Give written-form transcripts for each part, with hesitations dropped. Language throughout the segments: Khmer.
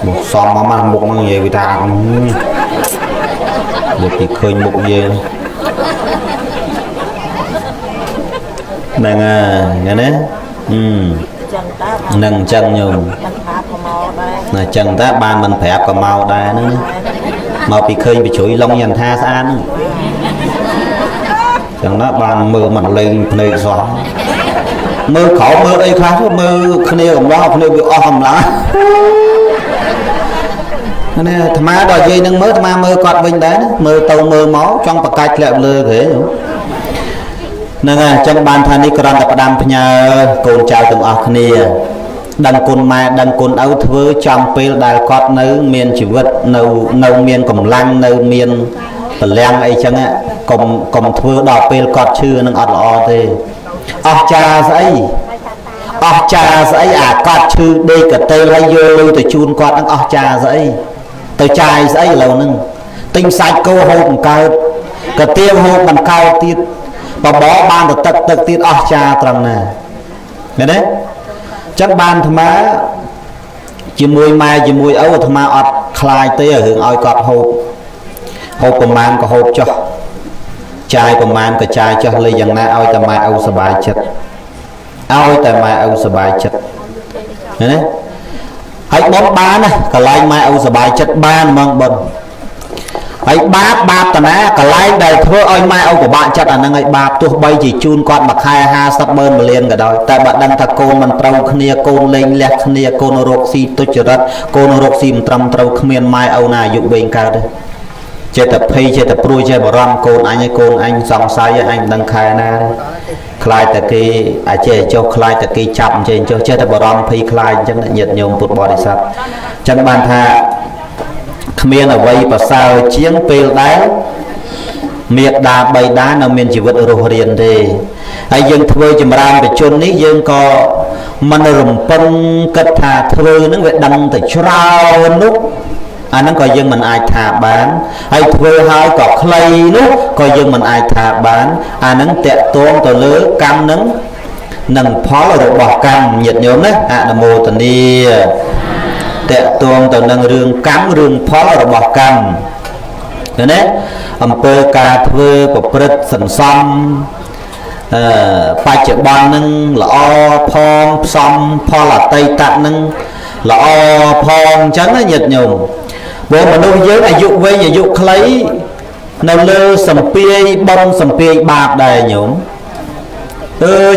មកសំមកមុខហ្នឹងនិយាយវាថាយកពីឃើញមុខយើងហ្នឹងហើយណានឹងអញ្ចឹងញោមណាអញ្ចឹងតាបានមិនប្រាប់ក៏មកដែរហ្នឹងមកពីឃើញបញ្ជ្រុយឡុងយន្ថាស្អាតហ្នឹងចឹងណាបានមើលមិនលេងភ្នែកសោះមើលក្រោមមើលអីខ្លះមើលគ្នាកំឡោះគ្នាវាអស់កម្លាំងនេះអាត្មាដល់និយាយនឹងមើលអាត្មាមើលគាត់វិញដែរមើលទៅមើលមកចង់បកាច់ធ្លាក់លើគេហ្នឹងហើយអញ្ចឹងបានថានេះគ្រាន់តែផ្ដាំផ្ញើកូនចៅទាំងអស់គ្នាដឹងគុណម៉ែដឹងគុណឪធ្វើចំពេលដែលគាត់នៅមានជីវិតនៅមានកម្លាំងនៅមានពលំអីចឹងកុំធ្វើដល់ពេលគាត់ឈឺនឹងអត់ល្អទេអស់ចាស្អីអស់ចាស្អីអាគាត់ឈឺដេកកតេលហើយយកលុយទៅជូនគាត់នឹងអស់ចាស្អីទៅចាយស្អីឥឡូវហ្នឹងទិញសាច់គោហូបបង្កើតកាទៀវហូបបង្កើតទៀតបបរបានទៅទឹកទៀតអស់ចាត្រង់ណាឃើញទេចឹងបានអាត្មាជាមួយម៉ែជាមួយឪអាត្មាអត់ខ្លាចទេរឿងឲ្យគាត់ហូបប្រមាណក៏ហូបចុះចាយប្រមាណក៏ចាយចុះលេយ៉ាងណាឲ្យតែម៉ែឪសប្បាយចិត្តឲ្យតែម៉ែឪសប្បាយចិត្តឃើញទេហើយបុណ្យបានណាកន្លែងម៉ែឪសប្បាយចិត្តបានហ្មងបុណ្យហើយបាបតាណាកន្លែងដែលធ្វើឲ្យម៉ែឪពិបាកចិត្តអាហ្នឹងឲ្យបាបទោះបីជាជូនគាត់មួយខែ50ម៉ឺនលានក៏ដោយតែបើដឹងថាកូនមិនត្រូវគ្នាកូនលេងលះគ្នាកូនរកស៊ីទុច្ចរិតកូនរកស៊ីមិនត្រឹមត្រូវគ្មានម៉ែឪណាអាយុវែងកើតទេចេះតែភ័យចេះតែព្រួយចេះបារម្ភកូនអញឲ្យកូនអញសង្ស័យអញមិនដឹងខែណាខ្លាចតែគេអាចេះចុះខ្លាចតែគេចាប់អញ្ចឹងចុះចេះតែបារម្ភភ័យខ្លាចអញ្ចឹងញាតិញោមពុទ្ធបរិស័ទអញ្ចឹងបានថាគ្មានអ្វីប្រសើរជាងពេលដែលមេដាបៃតានៅមានជីវិតរស់រានទេហើយយើងធ្វើចម្រើនបជននេះយើងក៏មិនរំពឹងគិតថាធ្វើនឹងវាដឹងតែច្រើននោះអាហ្នឹងក៏យើងមិនអាចថាបានហើយធ្វើហើយក៏ខ្លីនោះក៏យើងមិនអាចថាបានអាហ្នឹងតកតងទៅលើកម្មនឹងនិងផលរបស់កម្មញាតិញោមណាអនុមោទនាតកតងទៅនឹងរឿងកម្មរឿងផលរបស់កម្មឃើញទេអំពើការធ្វើប្រព្រឹត្តសន្សំបច្ចុប្បន្ននឹងល្អផងផ្សំផលអតីតនឹងល្អផងអញ្ចឹងណាញាតិញោមព្រោះមនុស្សយើងអាយុវែងអាយុខ្លីនៅលើសំពាយបុណ្យសំពាយបាបដែរញោម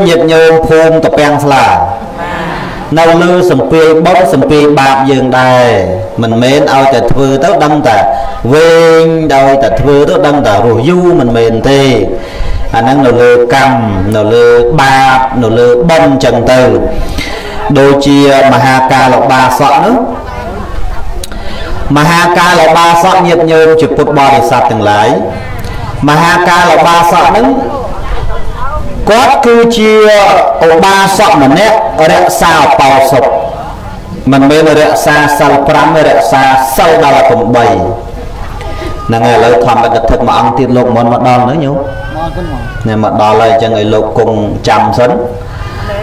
ញាតិញោមភូមិតពាំងស្លានៅលើសំពាយបុណ្យសំពាយបាបយើងដែរមិនមែនឲ្យតែធ្វើទៅដឹងតែវែងដោយតែធ្វើទៅដឹងតែរស់យូរមិនមែនទេអាហ្នឹងនៅលើកម្មនៅលើបាបនៅលើបុណ្យចឹងទៅដូចជាមហាកាលបាសកនោះមហាកាលបាសកញាតិញោមជាពុទ្ធបរិស័ទទាំងឡាយមហាកាលបាសកហ្នឹងគាត់គឺជាឧបាសកម្នាក់រក្សាឧបោសថមិនមែនរក្សាសិល5រក្សាសិលដល់8ហ្នឹងហើយឥឡូវធម្មកថាមួយអង្គទៀតលោកមុនមកដល់ហ្នឹងញោមនេះមកដល់ហើយអញ្ចឹងឲ្យលោកគង់ចាំសិន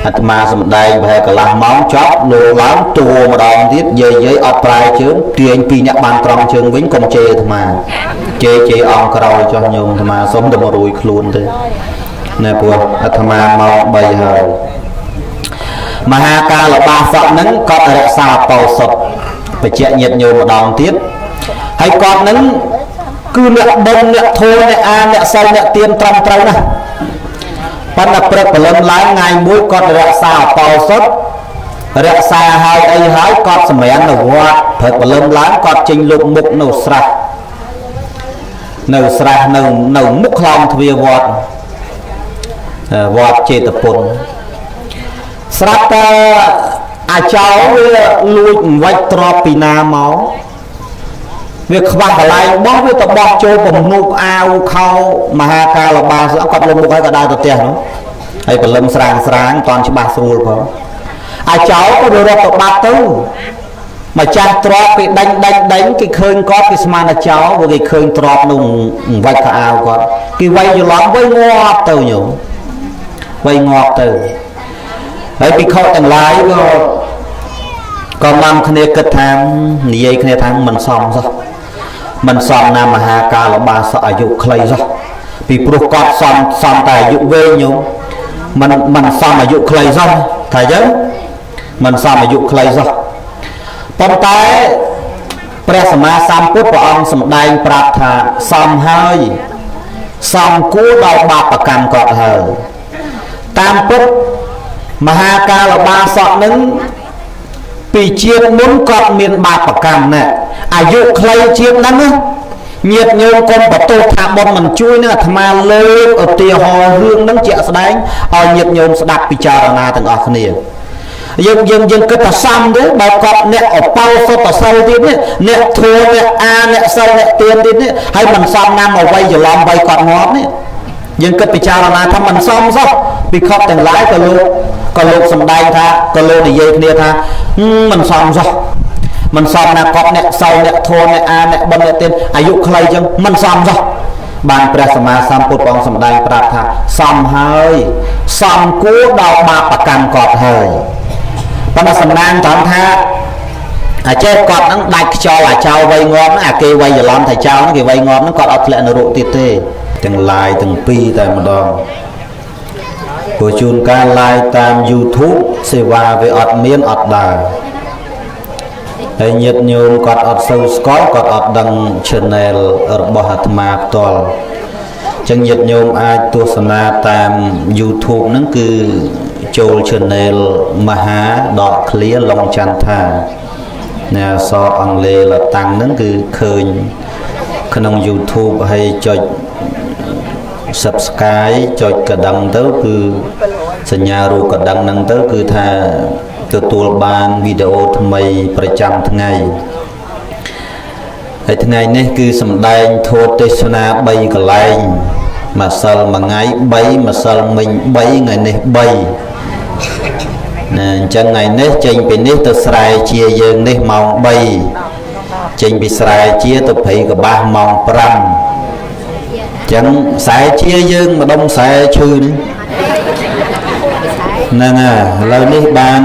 អាត្មាសំដែងប្រហែលកន្លះម៉ោងចប់លោកឡើងតួម្ដងទៀតយាយអត់ប្រាយជើងទាញពីរអ្នកបានត្រង់ជើងវិញកុំជេរអាត្មាជេរអង្គក្រោយចុះញោមអាត្មាសុំតែមករួយខ្លួនទេណែព្រោះអាត្មាមក3ហើយមហាកាលបាសកហ្នឹងគាត់រក្សាបោសុតបញ្ជាក់ញាតិញោមម្ដងទៀតហើយគាត់ហ្នឹងគឺអ្នកបុណ្យអ្នកធម៌អ្នកអានអ្នកសិលអ្នកទានត្រឹមត្រូវណាស់ប៉ុន្តែព្រឹកព្រលឹមឡើងថ្ងៃមួយគាត់រក្សាបោសុតរក្សាហើយអីហើយគាត់សម្រាំងនៅវត្តព្រឹកព្រលឹមឡើងគាត់ចេញលុបមុខនៅស្រះនៅមុខខ្លោងទ្វារវត្តវត្តចេតពុនស្រាប់តែអាចោវាលួចវិចទ្របពីណាមកវាខ្វះកន្លែងបោះវាទៅបោះចូលពំនុកអាវខោមហាកាលបាសគាត់លុបមុខហើយក៏ដើរទៅផ្ទះនោះហើយព្រលឹមស្រាងស្រាងមិនតាន់ច្បាស់ស្រួលផងអាចោក៏វារត់ទៅបាត់ទៅម្ចាស់ទ្របគេដេញដេញគេឃើញគាត់គេស្មានអាចោព្រោះគេឃើញទ្របនោះវិចខោអាវគាត់គេវាយច្រឡំវាយងាប់ទៅញោមវាយងាប់ទៅហើយភិក្ខុទាំងឡាយក៏ ក៏នាំគ្នាគិតថានិយាយគ្នាថាមិនសមសោះមិនសមណាមហាកាលបាសកអាយុខ្លីសោះពីព្រោះគាត់សមតែអាយុវែងញោមមិនសមអាយុខ្លីសោះថាអញ្ចឹងមិនសមអាយុខ្លីសោះប៉ុន្តែព្រះសម្មាសម្ពុទ្ធព្រះអង្គសម្ដែងប្រាប់ថាសមហើយសមគួរដល់បាបកម្មគាត់ហើយតាមពុទ្ធមហាកាលបាសកនឹងពីជាតិមុនគាត់មានបាបកម្មណាអាយុខ្លីជាតិហ្នឹងណាញាតិញោមកុំបន្ទោសថាបុណ្យមិនជួយនឹងអាត្មាលើកឧទាហរណ៍រឿងហ្នឹងជាក់ស្ដែងឲ្យញាតិញោមស្ដាប់ពិចារណាទាំងអស់គ្នាយើងយើងយើងគិតថាសមទេបើគាត់អ្នកអបោសុតសិលទៀតនេះអ្នកធัวអ្នកអាអ្នកសិលអ្នកទានទៀតនេះហើយមិនសមណាមកវៃច្រឡំវៃគាត់ងាប់នេះយើងគិតពិចារណាថាមិនសមសោះពិខុទាំងឡាយក៏លោកសម្ដែងថាក៏លោកនិយាយគ្នាថាមិនសមសោះមិនសមណាគាត់អ្នកសោអ្នកធម៌អ្នកអាអ្នកបុណ្យអ្នកទានអាយុខ្លីចឹងមិនសមសោះបានព្រះសម្មាសម្ពុទ្ធព្រះអង្គសម្ដែងប្រាប់ថាសមហើយសមគួរដល់បាបកម្មគាត់ហើយប៉ុន្តែសំណាងត្រង់ថាអាចេះគាត់ហ្នឹងដាច់ខ្យល់អាចោលវៃងាប់ហ្នឹងអាគេវៃច្រឡំថាចោលហ្នឹងគេវៃងាប់ហ្នឹងគាត់អត់ធ្លាក់នរកទៀតទេទាំងឡាយទាំងពីរតែម្ដងព្រោះជួនកាលឡាយតាម YouTube សេវាវាអត់មានអត់ដើរហើយញាតិញោមគាត់អត់សូវស្គាល់គាត់អត់ដឹង channel របស់អាត្មាផ្ទាល់ចឹងញាតិញោមអាចទស្សនាតាម YouTube ហ្នឹងគឺចូល channel មហាដកឃ្លាឡុងចន្ទថាណាអក្សរអង់គ្លេសលតាំងហ្នឹងគឺឃើញក្នុង YouTube ហើយចុច Subscribe ចុចកណ្ដឹងទៅគឺសញ្ញារូបកណ្ដឹងហ្នឹងទៅគឺថាទទួលបានវីដេអូថ្មីប្រចាំថ្ងៃហើយថ្ងៃនេះគឺសម្ដែងធម៌ទេសនា3កន្លែងម្សិលមួយថ្ងៃ3ម្សិលមិញ3ថ្ងៃនេះ3ណាអញ្ចឹងថ្ងៃនេះចេញពីនេះទៅស្រែជាយើងនេះម៉ោង3ចេញពីស្រែជាទៅព្រៃកបាសម៉ោង5អញ្ចឹងស្រែជាយើងម្ដុំស្រែឈឺនេះហ្នឹងហើយឥឡូវនេះបាន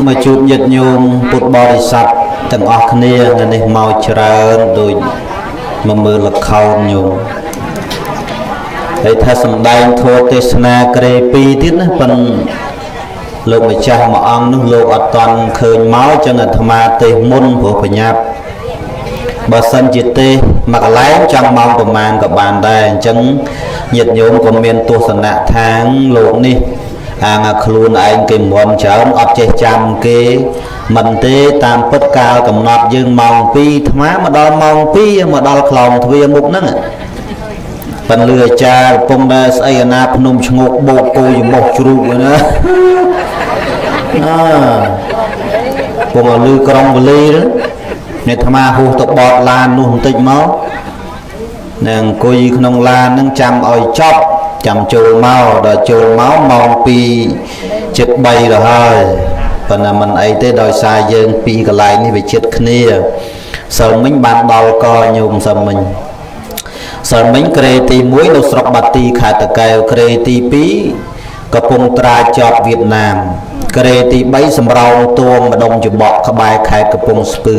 មកជួបញាតិញោមពុទ្ធបរិស័ទទាំងអស់គ្នាថ្ងៃនេះមកច្រើនដូចមកមើលល្ខោនញោមហើយថាសម្ដែងធម៌ទេសនាក្រេ2ទៀតណាប៉ុន្តែលោកម្ចាស់មួយអង្គនោះលោកអត់តន់ឃើញមកចឹងអាត្មាទេសមុនព្រោះបញ្ញាប់បើសិនជាទេសមួយកន្លែងចង់ម៉ោងប្រមាណក៏បានដែរអញ្ចឹងញាតិញោមក៏មានទស្សនៈខាងលោកនេះអាងខ្លួនឯងគេមុំច្រើនអត់ចេះចាំគេមិនទេតាមពិតកាលកំណត់យើងម៉ោង2អាត្មាមកដល់ម៉ោង2មកដល់ខ្លោងទ្វារមុខហ្នឹងប៉ិនលឺអាចារ្យកំពុងតែស្អីអាណាភ្នំឈ្ងោកបោកគោយមោះជ្រូកណាអើពងឲ្យលឺក្រុងវលីហ្នឹងអ្នកអាត្មាហួសទៅបតឡាននោះបន្តិចមកនឹងអង្គុយក្នុងឡានហ្នឹងចាំឲ្យចប់ចាំចូលមកដល់ចូលមកម៉ោង2ជិត3ទៅហើយប៉ុន្តែមិនអីទេដោយសារយើងពីរកន្លែងនេះវាជិតគ្នាសិលមិញបានដល់កញោមសិលមិញសិលមិញក្រេទី1នៅស្រុកបាទីខេត្តតាកែវក្រេទី2កំពង់ត្រាជាប់វៀតណាមក្រេទី3សំរោងទួងម្ដុំច្បក់ក្បែរខេត្តកំពង់ស្ពឺ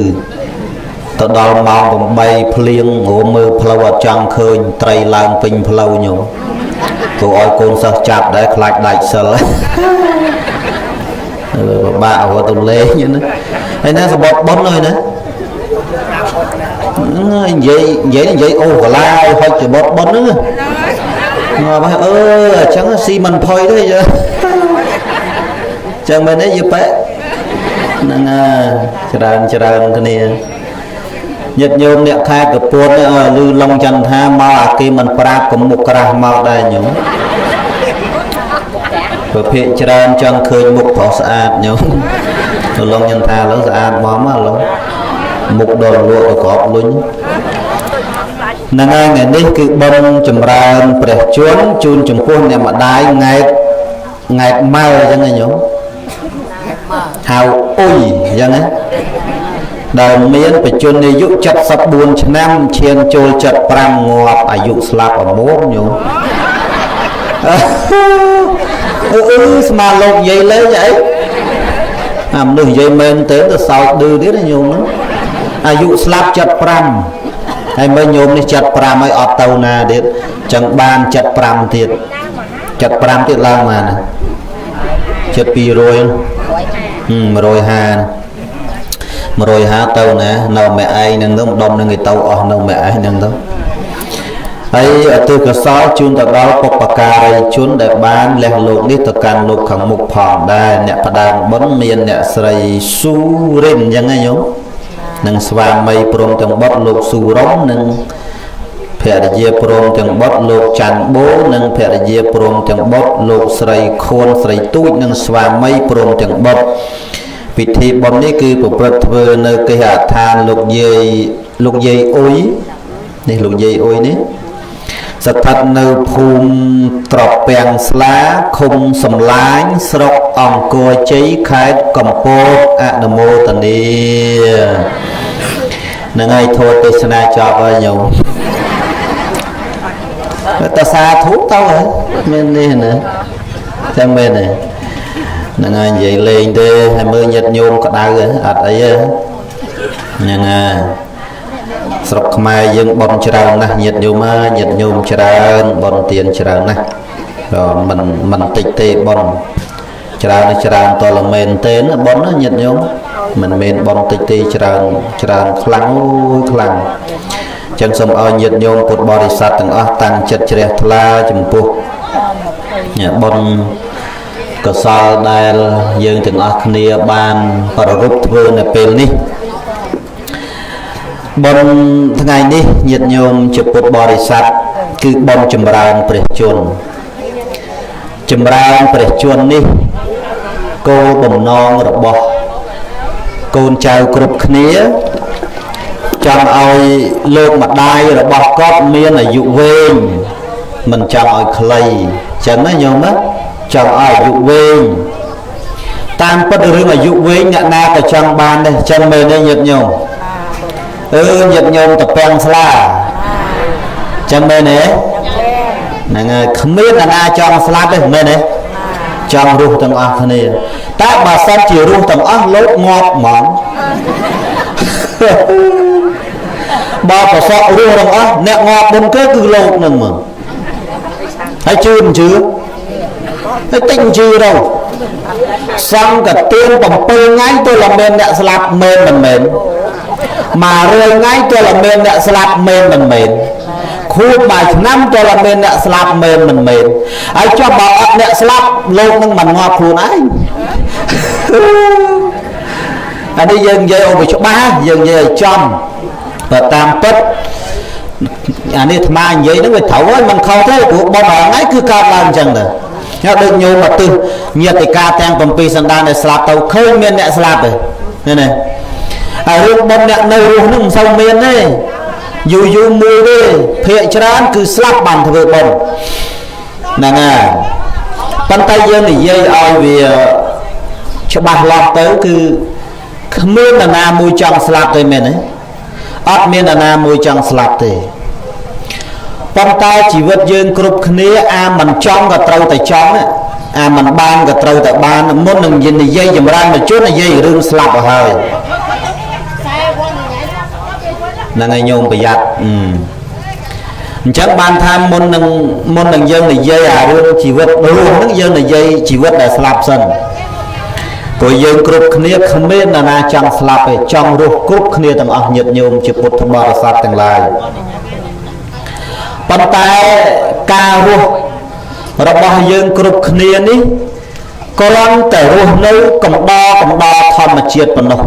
ទៅដល់ម៉ោង8ភ្លៀងរមើលផ្លូវអត់ចង់ឃើញត្រីឡើងពេញផ្លូវញោមគួរឲ្យកូនសិស្សចាប់ដែរខ្លាចដាច់សិលពិបាករត់ទៅលេងណាហើយណាសបត់ប៉ុនហើយណានិយាយនិយាយនិយាយអូកាឡាឲ្យហុចសបត់ប៉ុនហ្នឹងងាប់ហើយអឺអញ្ចឹងស៊ីមិនផុយទេចឹងមែនទេយីប៉ែហ្នឹងច្រើនច្រើនគ្នាញាតិញោមអ្នកខេត្តកពតឮឡុងចន្ទថាមកអាគេមិនប្រាប់កុំមុខក្រាស់មកដែរញោមប្រភេទច្រើនចង់ឃើញមុខប្រុសស្អាតញោមឡុងចន្ទថាឥឡូវស្អាតមកមកឥឡូវមុខដល់លក់ទៅក្របលុញហ្នឹងហើយថ្ងៃនេះគឺបុណ្យចម្រើនព្រះជន្មជូនចំពោះអ្នកម្ដាយង៉ែតង៉ែតម៉ែអញ្ចឹងណាញោមហៅអ៊ុយអញ្ចឹងណាដែលមានបច្ចុប្បន្នអាយុ74ឆ្នាំឈានចូល75ងាប់អាយុស្លាប់អមមញោមអឺអឺស្មាលោកនិយាយលេងអី អាមនុស្សនិយាយមែនទេទៅសោកឌឺទៀតញោមហ្នឹងអាយុស្លាប់75ហើយមើលញោមនេះ75ហើយអត់ទៅណាទៀតចឹងបាន75ទៀត75ទៀតឡើងមកណាចិត្ត200 150 150ទៅណានៅម៉ែឯងនឹងទៅម្ដុំនឹងគេទៅអស់នៅម៉ែឯងនឹងទៅហើយឧទ្ទិសកុសលជូនទៅដល់បុព្វការីជនដែលបានលះលោកនេះទៅកាន់លោកខាងមុខផងដែរអ្នកផ្ដើមបុណ្យមានអ្នកស្រីស៊ូរិនអញ្ចឹងណាញោមនិងស្វាមីព្រមទាំងបុត្រលោកស៊ូរុំនិងភរិយាព្រមទាំងបុត្រលោកច័ន្ទបូនិងភរិយាព្រមទាំងបុត្រលោកស្រីខួនស្រីទូចនិងស្វាមីព្រមទាំងបុត្រពិធីបុណ្យនេះគឺប្រព្រឹត្តធ្វើនៅគេហដ្ឋានលោកយាយអ៊ុយនេះលោកយាយអ៊ុយនេះស្ថិតនៅភូមិត្រពាំងស្លាឃុំសំឡាញស្រុកអង្គរជ័យខេត្តកំពតអនុមោទនានឹងហើយធម៌ទេសនាចប់ហើយញោមតសាធុទៅហើយមាននេះណាចឹងមែនទេហ្នឹងហើយនិយាយលេងទេហើយមើលញាតិញោមក្តៅអត់អីទេហ្នឹងហើយស្រុកខ្មែរយើងបន់ច្រើនណាស់ញាតិញោមញាតិញោមច្រើនបន់ទៀនច្រើនណាស់មិនតិចទេបន់ច្រើនច្រើនតលមែនទេណាបន់ណាញាតិញោមមិនមែនបន់តិចទេច្រើនច្រើនខ្លាំងអូយខ្លាំងចឹងសូមឲ្យញាតិញោមពុទ្ធបរិស័ទទាំងអស់តាំងចិត្តជ្រះថ្លាចំពោះបុណ្យកុសលដែលយើងទាំងអស់គ្នាបានប្រារព្ធធ្វើនៅពេលនេះបុណ្យថ្ងៃនេះញាតិញោមជាពុទ្ធបរិស័ទគឺបុណ្យចម្រើនព្រះជន្មចម្រើនព្រះជន្មនេះគោលបំណងរបស់កូនចៅគ្រប់គ្នាចង់ឲ្យលោកម្ដាយរបស់គាត់មានអាយុវែងមិនចង់ឲ្យខ្លីចឹងណាញោមណាចង់ឲ្យអាយុវែងតាមពិតរឿងអាយុវែងអ្នកណាក៏ចង់បានដែរចឹងមែនទេញាតិញោមញាតិញោមតពាំងស្លាចឹងមែនទេហ្នឹងហើយគ្មានអ្នកណាចង់ស្លាប់ទេមែនទេចង់រស់ទាំងអស់គ្នាតែបើសិនជារស់ទាំងអស់លោកងាប់ហ្មងបើប្រសក់រស់ទាំងអស់អ្នកងាប់មុនគេគឺលោកនឹងហ្មងហើយជឿមិនជឿហើយតិចមិនជឿទៅសង្កទាន7ថ្ងៃទល់តែមានអ្នកស្លាប់មែនមិនមែន100ថ្ងៃទល់តែមានអ្នកស្លាប់មែនមិនមែនខួបមួយឆ្នាំទល់តែមានអ្នកស្លាប់មែនមិនមែនហើយចុះបើអត់អ្នកស្លាប់លោកនឹងមិនងាប់ខ្លួនឯងអានេះយើងនិយាយឲ្យវាច្បាស់យើងនិយាយឲ្យចំបើតាមពិតអានេះអាត្មានិយាយហ្នឹងវាត្រូវហើយមិនខុសទេព្រោះបុណ្យរាល់ថ្ងៃគឺកើតឡើងអញ្ចឹងទៅញ៉ាំដូចញោមមកទិសញាតិកាទាំង7សន្តានដែលស្លាប់ទៅឃើញមានអ្នកស្លាប់ទេឃើញទេហើយរឿងបុណ្យអ្នកនៅរស់ហ្នឹងមិនសូវមានទេយូរយូរមួយទេភាកច្រើនគឺស្លាប់បានធ្វើបុណ្យហ្នឹងហើយប៉ុន្តែយើងនិយាយឲ្យវាច្បាស់លាស់ទៅគឺគ្មាននរណាមួយចង់ស្លាប់ទេមែនទេអត់មាននរណាមួយចង់ស្លាប់ទេប៉ុន្តែជីវិតយើងគ្រប់គ្នាអាមិនចង់ក៏ត្រូវតែចង់អាមិនបានក៏ត្រូវតែបានមុននឹងនិយាយចម្រើនមកជួននិយាយរឿងស្លាប់ទៅហើយហ្នឹងហើយញោមប្រយ័ត្នអញ្ចឹងបានថាមុននឹងយើងនិយាយអារឿងជីវិតរស់ហ្នឹងយើងនិយាយជីវិតដែលស្លាប់សិនព្រោះយើងគ្រប់គ្នាគ្មាននរណាចង់ស្លាប់ទេចង់រស់គ្រប់គ្នាទាំងអស់ញាតិញោមជាពុទ្ធបរិស័ទទាំងឡាយប៉ុន្តែការរស់របស់យើងគ្រប់គ្នានេះគ្រាន់តែរស់នៅកំដរធម្មជាតិប៉ុណ្ណោះ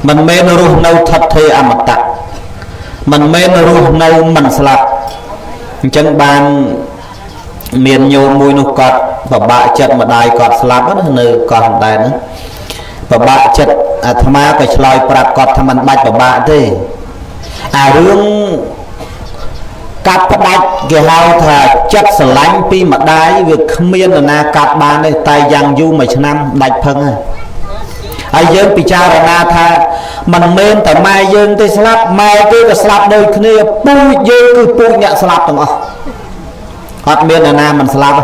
មិនមែនរស់នៅថិតថេរអមតៈមិនមែនរស់នៅមិនស្លាប់អញ្ចឹងបានមានញោមមួយនោះគាត់ពិបាកចិត្តម្ដាយគាត់ស្លាប់ណានៅកោះដែរហ្នឹងពិបាកចិត្តអាត្មាក៏ឆ្លើយប្រាប់គាត់ថាមិនបាច់ពិបាកទេអារឿងកាត់ផ្ដាច់គេហៅថាចិត្តស្រឡាញ់ពីម្ដាយវាគ្មាននរណាកាត់បានទេតែយ៉ាងយូរមួយឆ្នាំដាច់ផឹងហើយយើងពិចារណាថាមិនមែនតែម៉ែយើងទេស្លាប់ម៉ែគេក៏ស្លាប់ដូចគ្នាពូជយើងគឺពូជអ្នកស្លាប់ទាំងអស់អត់មាននរណាមិនស្លាប់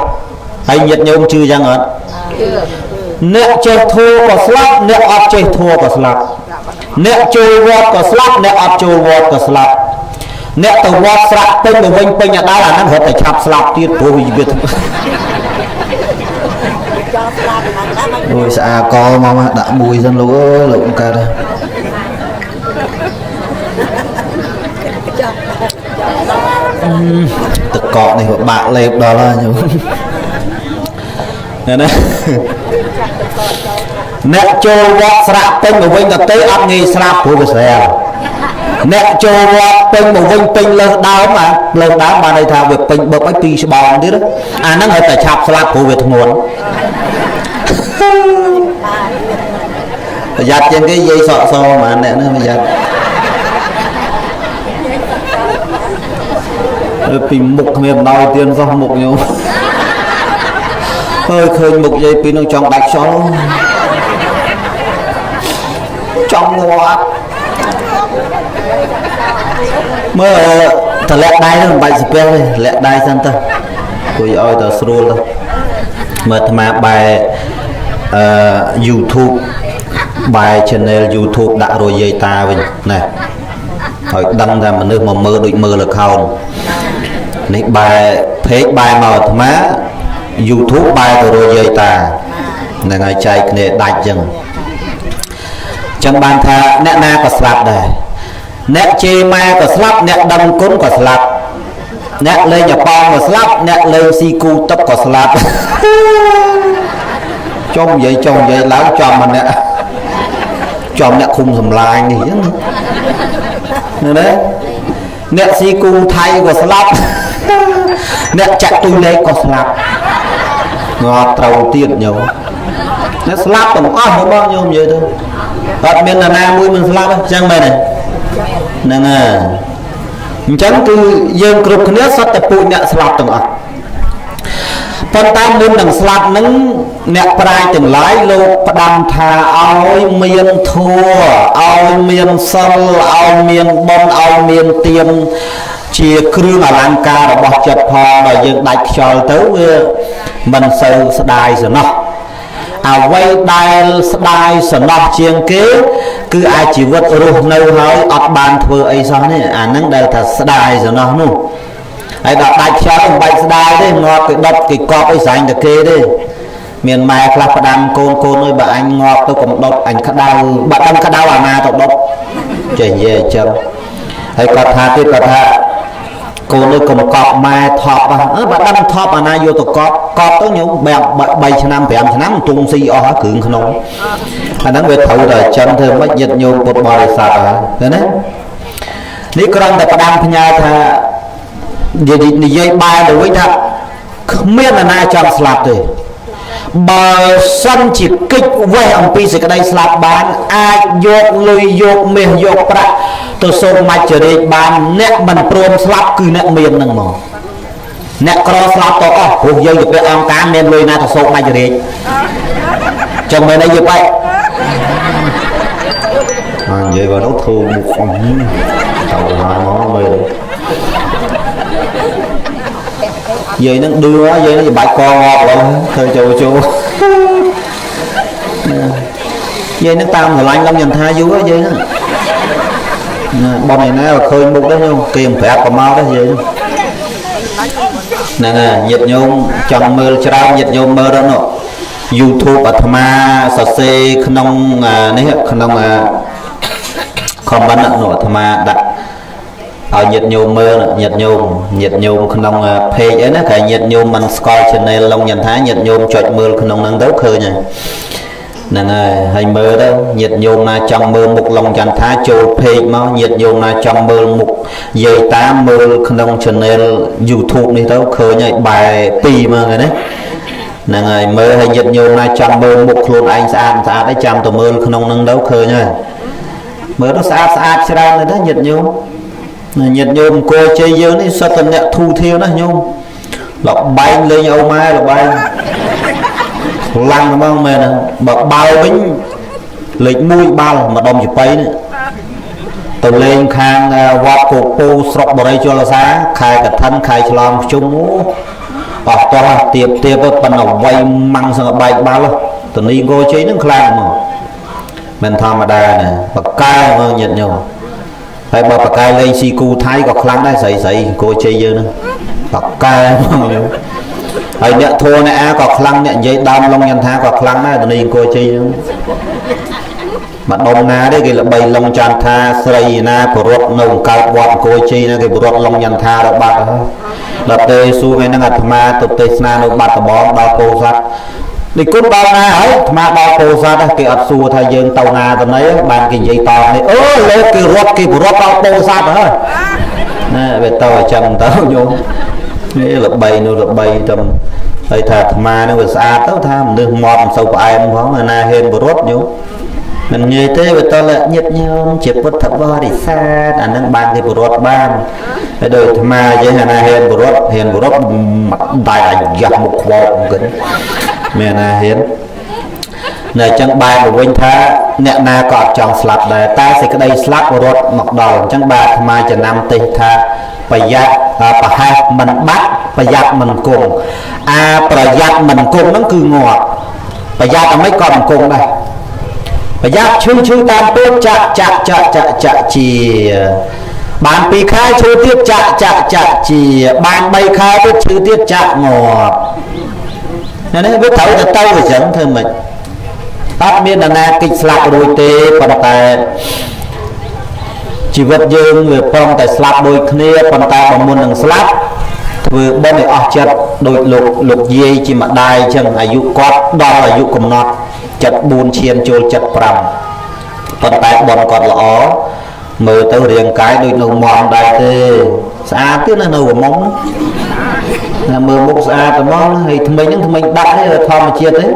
ហើយញាតិញោមជឿយ៉ាងអត់ជឿ អ្នកចេះធัวក៏ស្លាប់អ្នកអត់ចេះធัวក៏ស្លាប់អ្នកចូលវត្តក៏ស្លាប់អ្នកអត់ចូលវត្តក៏ស្លាប់អ្នកទៅវត្តស្រាក់ពេញទៅវិញពេញអាដាលអាហ្នឹងរត់តែឆាប់ស្លាប់ទៀតព្រោះវាអូយស្អាកមកដាក់មួយសិនលោកអើយលោកកើតទឹកកកនេះបាក់លេបដល់ហើយញោមណាអ្នកចូលវត្តស្រាក់ពេញមកវិញទៅទេអត់ងាយស្លាប់ព្រោះវាស្រាលអ្នកចូលវត្តពេញមកវិញពេញលើសដើមអាលើសដើមបានន័យថាវាពេញបុកឲ្យពីរច្បងទៀតអាហ្នឹងឲ្យតែឆាប់ស្លាប់ព្រោះវាធ្ងន់ប្រយ័ត្នជាងគេនិយាយសក់សហ្មងអ្នកហ្នឹងប្រយ័ត្នពីមុខគ្មានបណ្ដោយទៀនសោះមុខញោមហើយឃើញមុខយាយពីនឹងចង់ដាច់ខ្យល់ចង់ងាប់មើលតម្លាក់ដៃនោះមិនបាច់ស្ពះទេតម្លាក់ដៃសិនទៅគួយឲ្យតែស្រួលទៅមើលអាត្មាបែអឺ YouTube បែ channel YouTube ដាក់រយាយតាវិញណាឲ្យដឹងថាមនុស្សមកមើលដូចមើលល្ខោននេះបែ page បែមកអាត្មា YouTube បែទៅរយាយតាហ្នឹងហើយចែកគ្នាដាច់ចឹងចឹងបានថាអ្នកណាក៏ស្លាប់ដែរអ្នកជេរម៉ែក៏ស្លាប់អ្នកដឹងគុណក៏ស្លាប់អ្នកលេងអប៉ោងក៏ស្លាប់អ្នកលេងស៊ីគូទឹកក៏ស្លាប់ចុំនិយាយចុំនិយាយឡើងចំម្នាក់ចំអ្នកឃុំសំឡាញនេះចឹងណាអ្នកស៊ីគូថៃក៏ស្លាប់អ្នកចាក់ទូលេខក៏ស្លាប់ងាប់ត្រូវទៀតញោមអ្នកស្លាប់ទាំងអស់របស់ញោមនិយាយទៅអត់មាននរណាមួយមិនស្លាប់ទេចឹងមែនទេហ្នឹងហើយអញ្ចឹងគឺយើងគ្រប់គ្នាសុទ្ធតែពូជអ្នកស្លាប់ទាំងអស់ប៉ុន្តែមុននឹងស្លាប់នឹងអ្នកប្រាជ្ញទាំងឡាយលោកផ្ដាំថាឲ្យមានធម៌ឲ្យមានសិលឲ្យមានបុណ្យឲ្យមានទានជាគ្រឿងអលង្ការរបស់ចិត្តផងដល់យើងដាច់ខ្យល់ទៅវាមិនសូវស្ដាយសំណោះអ្វីដែលស្ដាយសំណោះជាងគេគឺអាចជីវិតរស់នៅហើយអត់បានធ្វើអីសោះនេះអាហ្នឹងដែលថាស្ដាយសំណោះនោះហើយដល់ដាច់ខ្យល់មិនបាច់ស្ដាយទេងាប់គេដុតគេកប់អីស្រេញតែគេទេមានម៉ែខ្លះផ្ដាំកូនកូនអើយបើអញងាប់ទៅកុំដុតអញក្តៅបើដឹងក្តៅអាណាទៅដុតចេះនិយាយអញ្ចឹងហើយគាត់ថាទៀតគាត់ថាកូនអើយកុំកប់ម៉ែថប់អើបើដឹងថប់អាណាយកទៅកប់កប់ទៅញោម3ឆ្នាំ5ឆ្នាំទុំស៊ីអស់ហើយគ្រឿងក្នុងអាហ្នឹងវាត្រូវតែអញ្ចឹងធ្វើម៉េចញាតិញោមពុទ្ធបរិស័ទហើយឃើញទេនេះគ្រាន់តែផ្ដាំផ្ញើថានិយាយបែរទៅវិញថាគ្មាននរណាចង់ស្លាប់ទេបើសិនជាកិច្ចវេះអំពីសេចក្តីស្លាប់បានអាចយកលុយយកមាសយកប្រាក់ទៅសូមមច្ចរាជបានអ្នកមិនព្រមស្លាប់គឺអ្នកមាននឹងមកអ្នកក្រស្លាប់ទៅអស់ព្រោះយើងទៅពាក់អង្គការមានលុយណាទៅសូមមច្ចរាជចឹងមែនអីយល់បែកអើនិយាយបើនោះធ្វើមុខអស់ទៅហើយមកមើលយាយនឹងឌឺយាយនឹងបាច់កងាប់ឡើយធ្វើចូលចូលយាយនឹងតាមស្រឡាញ់ឡំយន្តថាយូរយាយហ្នឹងបងឯណាឃើញមុខដែរញោមគេមិនប្រាប់ក៏មកដែរយាយហ្នឹងហើយញាតិញោមចង់មើលច្រើនញាតិញោមមើលដល់នោះ YouTube អាត្មាសរសេរក្នុងនេះក្នុង comment នោះអាត្មាដាក់ឲ្យញាតិញោមមើលញាតិញោមញាតិញោមក្នុង page អីណាគេញាតិញោមមិនស្គាល់ channel ឡុងញ៉ាំថាញាតិញោមចុចមើលក្នុងហ្នឹងទៅឃើញហើយហ្នឹងហើយហើយមើលទៅញាតិញោមណាចង់មើលមុខឡុងចន្ទថាចូល page មកញាតិញោមណាចង់មើលមុខយាយតាមមើលក្នុង channel YouTube នេះទៅឃើញហើយបែរ2មើលហ្នឹងណាហ្នឹងហើយមើលហើយញាតិញោមណាចង់មើលមុខខ្លួនឯងស្អាតស្អាតអីចាំទៅមើលក្នុងហ្នឹងទៅឃើញហើយមើលទៅស្អាតស្អាតច្រើនណាស់ញាតិញោមញាតិញោមអង្គរជ័យយើងនេះសុទ្ធតែអ្នកធូរធាវណាស់ញោមលបែងលេងអូម៉ែលបែងខ្លាំងហ្មងមែនបើបាល់វិញលេខ1បាល់ម្ដុំចប៉ីនេះទៅលេងខាងវត្តគោកពូស្រុកបរិយជលសាខែកឋិនខែឆ្លងភ្ជុំអស់តោះទៀបទៀបប៉ុណ្ណឹងវៃម៉ាំងសង្កបែកបាល់ តនីអង្គរជ័យនឹងខ្លាំងមកមិនធម្មតាណាបកែមកញាតិញោមហើយបើបកែលេងស៊ីគូថៃក៏ខ្លាំងដែរស្រីស្រីអង្គរជ័យយើងហ្នឹងបកែមកញោមហើយអ្នកធัวអ្នកអាក៏ខ្លាំងអ្នកនិយាយដើមឡុងញ៉ាំថាក៏ខ្លាំងដែរតនីអង្គរជ័យហ្នឹងមកដុំណាទេគេល្បីឡុងចន្ទថាស្រីណាប្ររត់នៅកើតវត្តអង្គរជ័យណាគេប្ររត់ឡុងញ៉ាំថាដល់បាត់ហើយដល់ទេសួរថ្ងៃហ្នឹងអាត្មាទៅទេសនានៅបាត់ដំបងដល់ពោធិ៍សាត់នេះគុណដល់ណាហើយអាត្មាដល់ពោធិ៍សាត់គេអត់សួរថាយើងទៅណាទៅណីបានគេនិយាយតនេះអូលើគេរត់គេប្ររត់ដល់ពោធិ៍សាត់ហើយណាវាទៅអញ្ចឹងទៅញោមនេះល្បីនោះល្បីទៅហើយថាអាត្មានឹងវាស្អាតទៅថាមនុស្សមាត់មិនសូវផ្អែមផងណាហ៊ានប្ររត់ញោមមិនងាយទេវាតលញាតញោមជាពុទ្ធបរិស័ទអានឹងបានគេប្រត់បានហើយដូចអាត្មាយើងអាណាហ៊ានប្រត់ហ៊ានប្រត់ដៃអាយ៉ាស់មុខខ្វោកគិនមានអាណាហ៊ាននៅអញ្ចឹងបែរមកវិញថាអ្នកណាក៏អត់ចង់ស្លាប់ដែរតែសេចក្តីស្លាប់រត់មកដល់អញ្ចឹងបាទអាត្មាចំណាំទេសថាប្រយ័ត្នប្រហែសមិនបាត់ប្រយ័ត្នមិនគង់អាប្រយ័ត្នមិនគង់ហ្នឹងគឺងាប់ប្រយ័ត្នអ្វីក៏មិនគង់ដែរប្រយ័ត្នឈឺឈឺតាមពេកចាក់ចាក់ចាក់ចាក់ចាក់ជាបាន2ខែឈឺទៀតចាក់ចាក់ចាក់ជាបាន3ខែទៀតឈឺទៀតចាក់ងាប់នេះវាត្រូវទៅទៅអញ្ចឹងធ្វើម៉េចអត់មាននរណាគេចស្លាប់រួចទេប៉ុន្តែជីវិតយើងវាប្រុងតែស្លាប់ដូចគ្នាប៉ុន្តែបើមុននឹងស្លាប់ធ្វើបុណ្យឲ្យអស់ចិត្តដូចលោកយាយជាម្ដាយអញ្ចឹងអាយុគាត់ដល់អាយុកំណត់74ឈានចូល75ប៉ុន្តែបុណ្យគាត់ល្អមើលទៅរាងកាយដូចនៅមុំដែរទេស្អាតទៀតណានៅមុំណាមើលមុខស្អាតហ្មងហើយថ្មិញហ្នឹងថ្មិញដាក់ទេធម្មជាតិទេ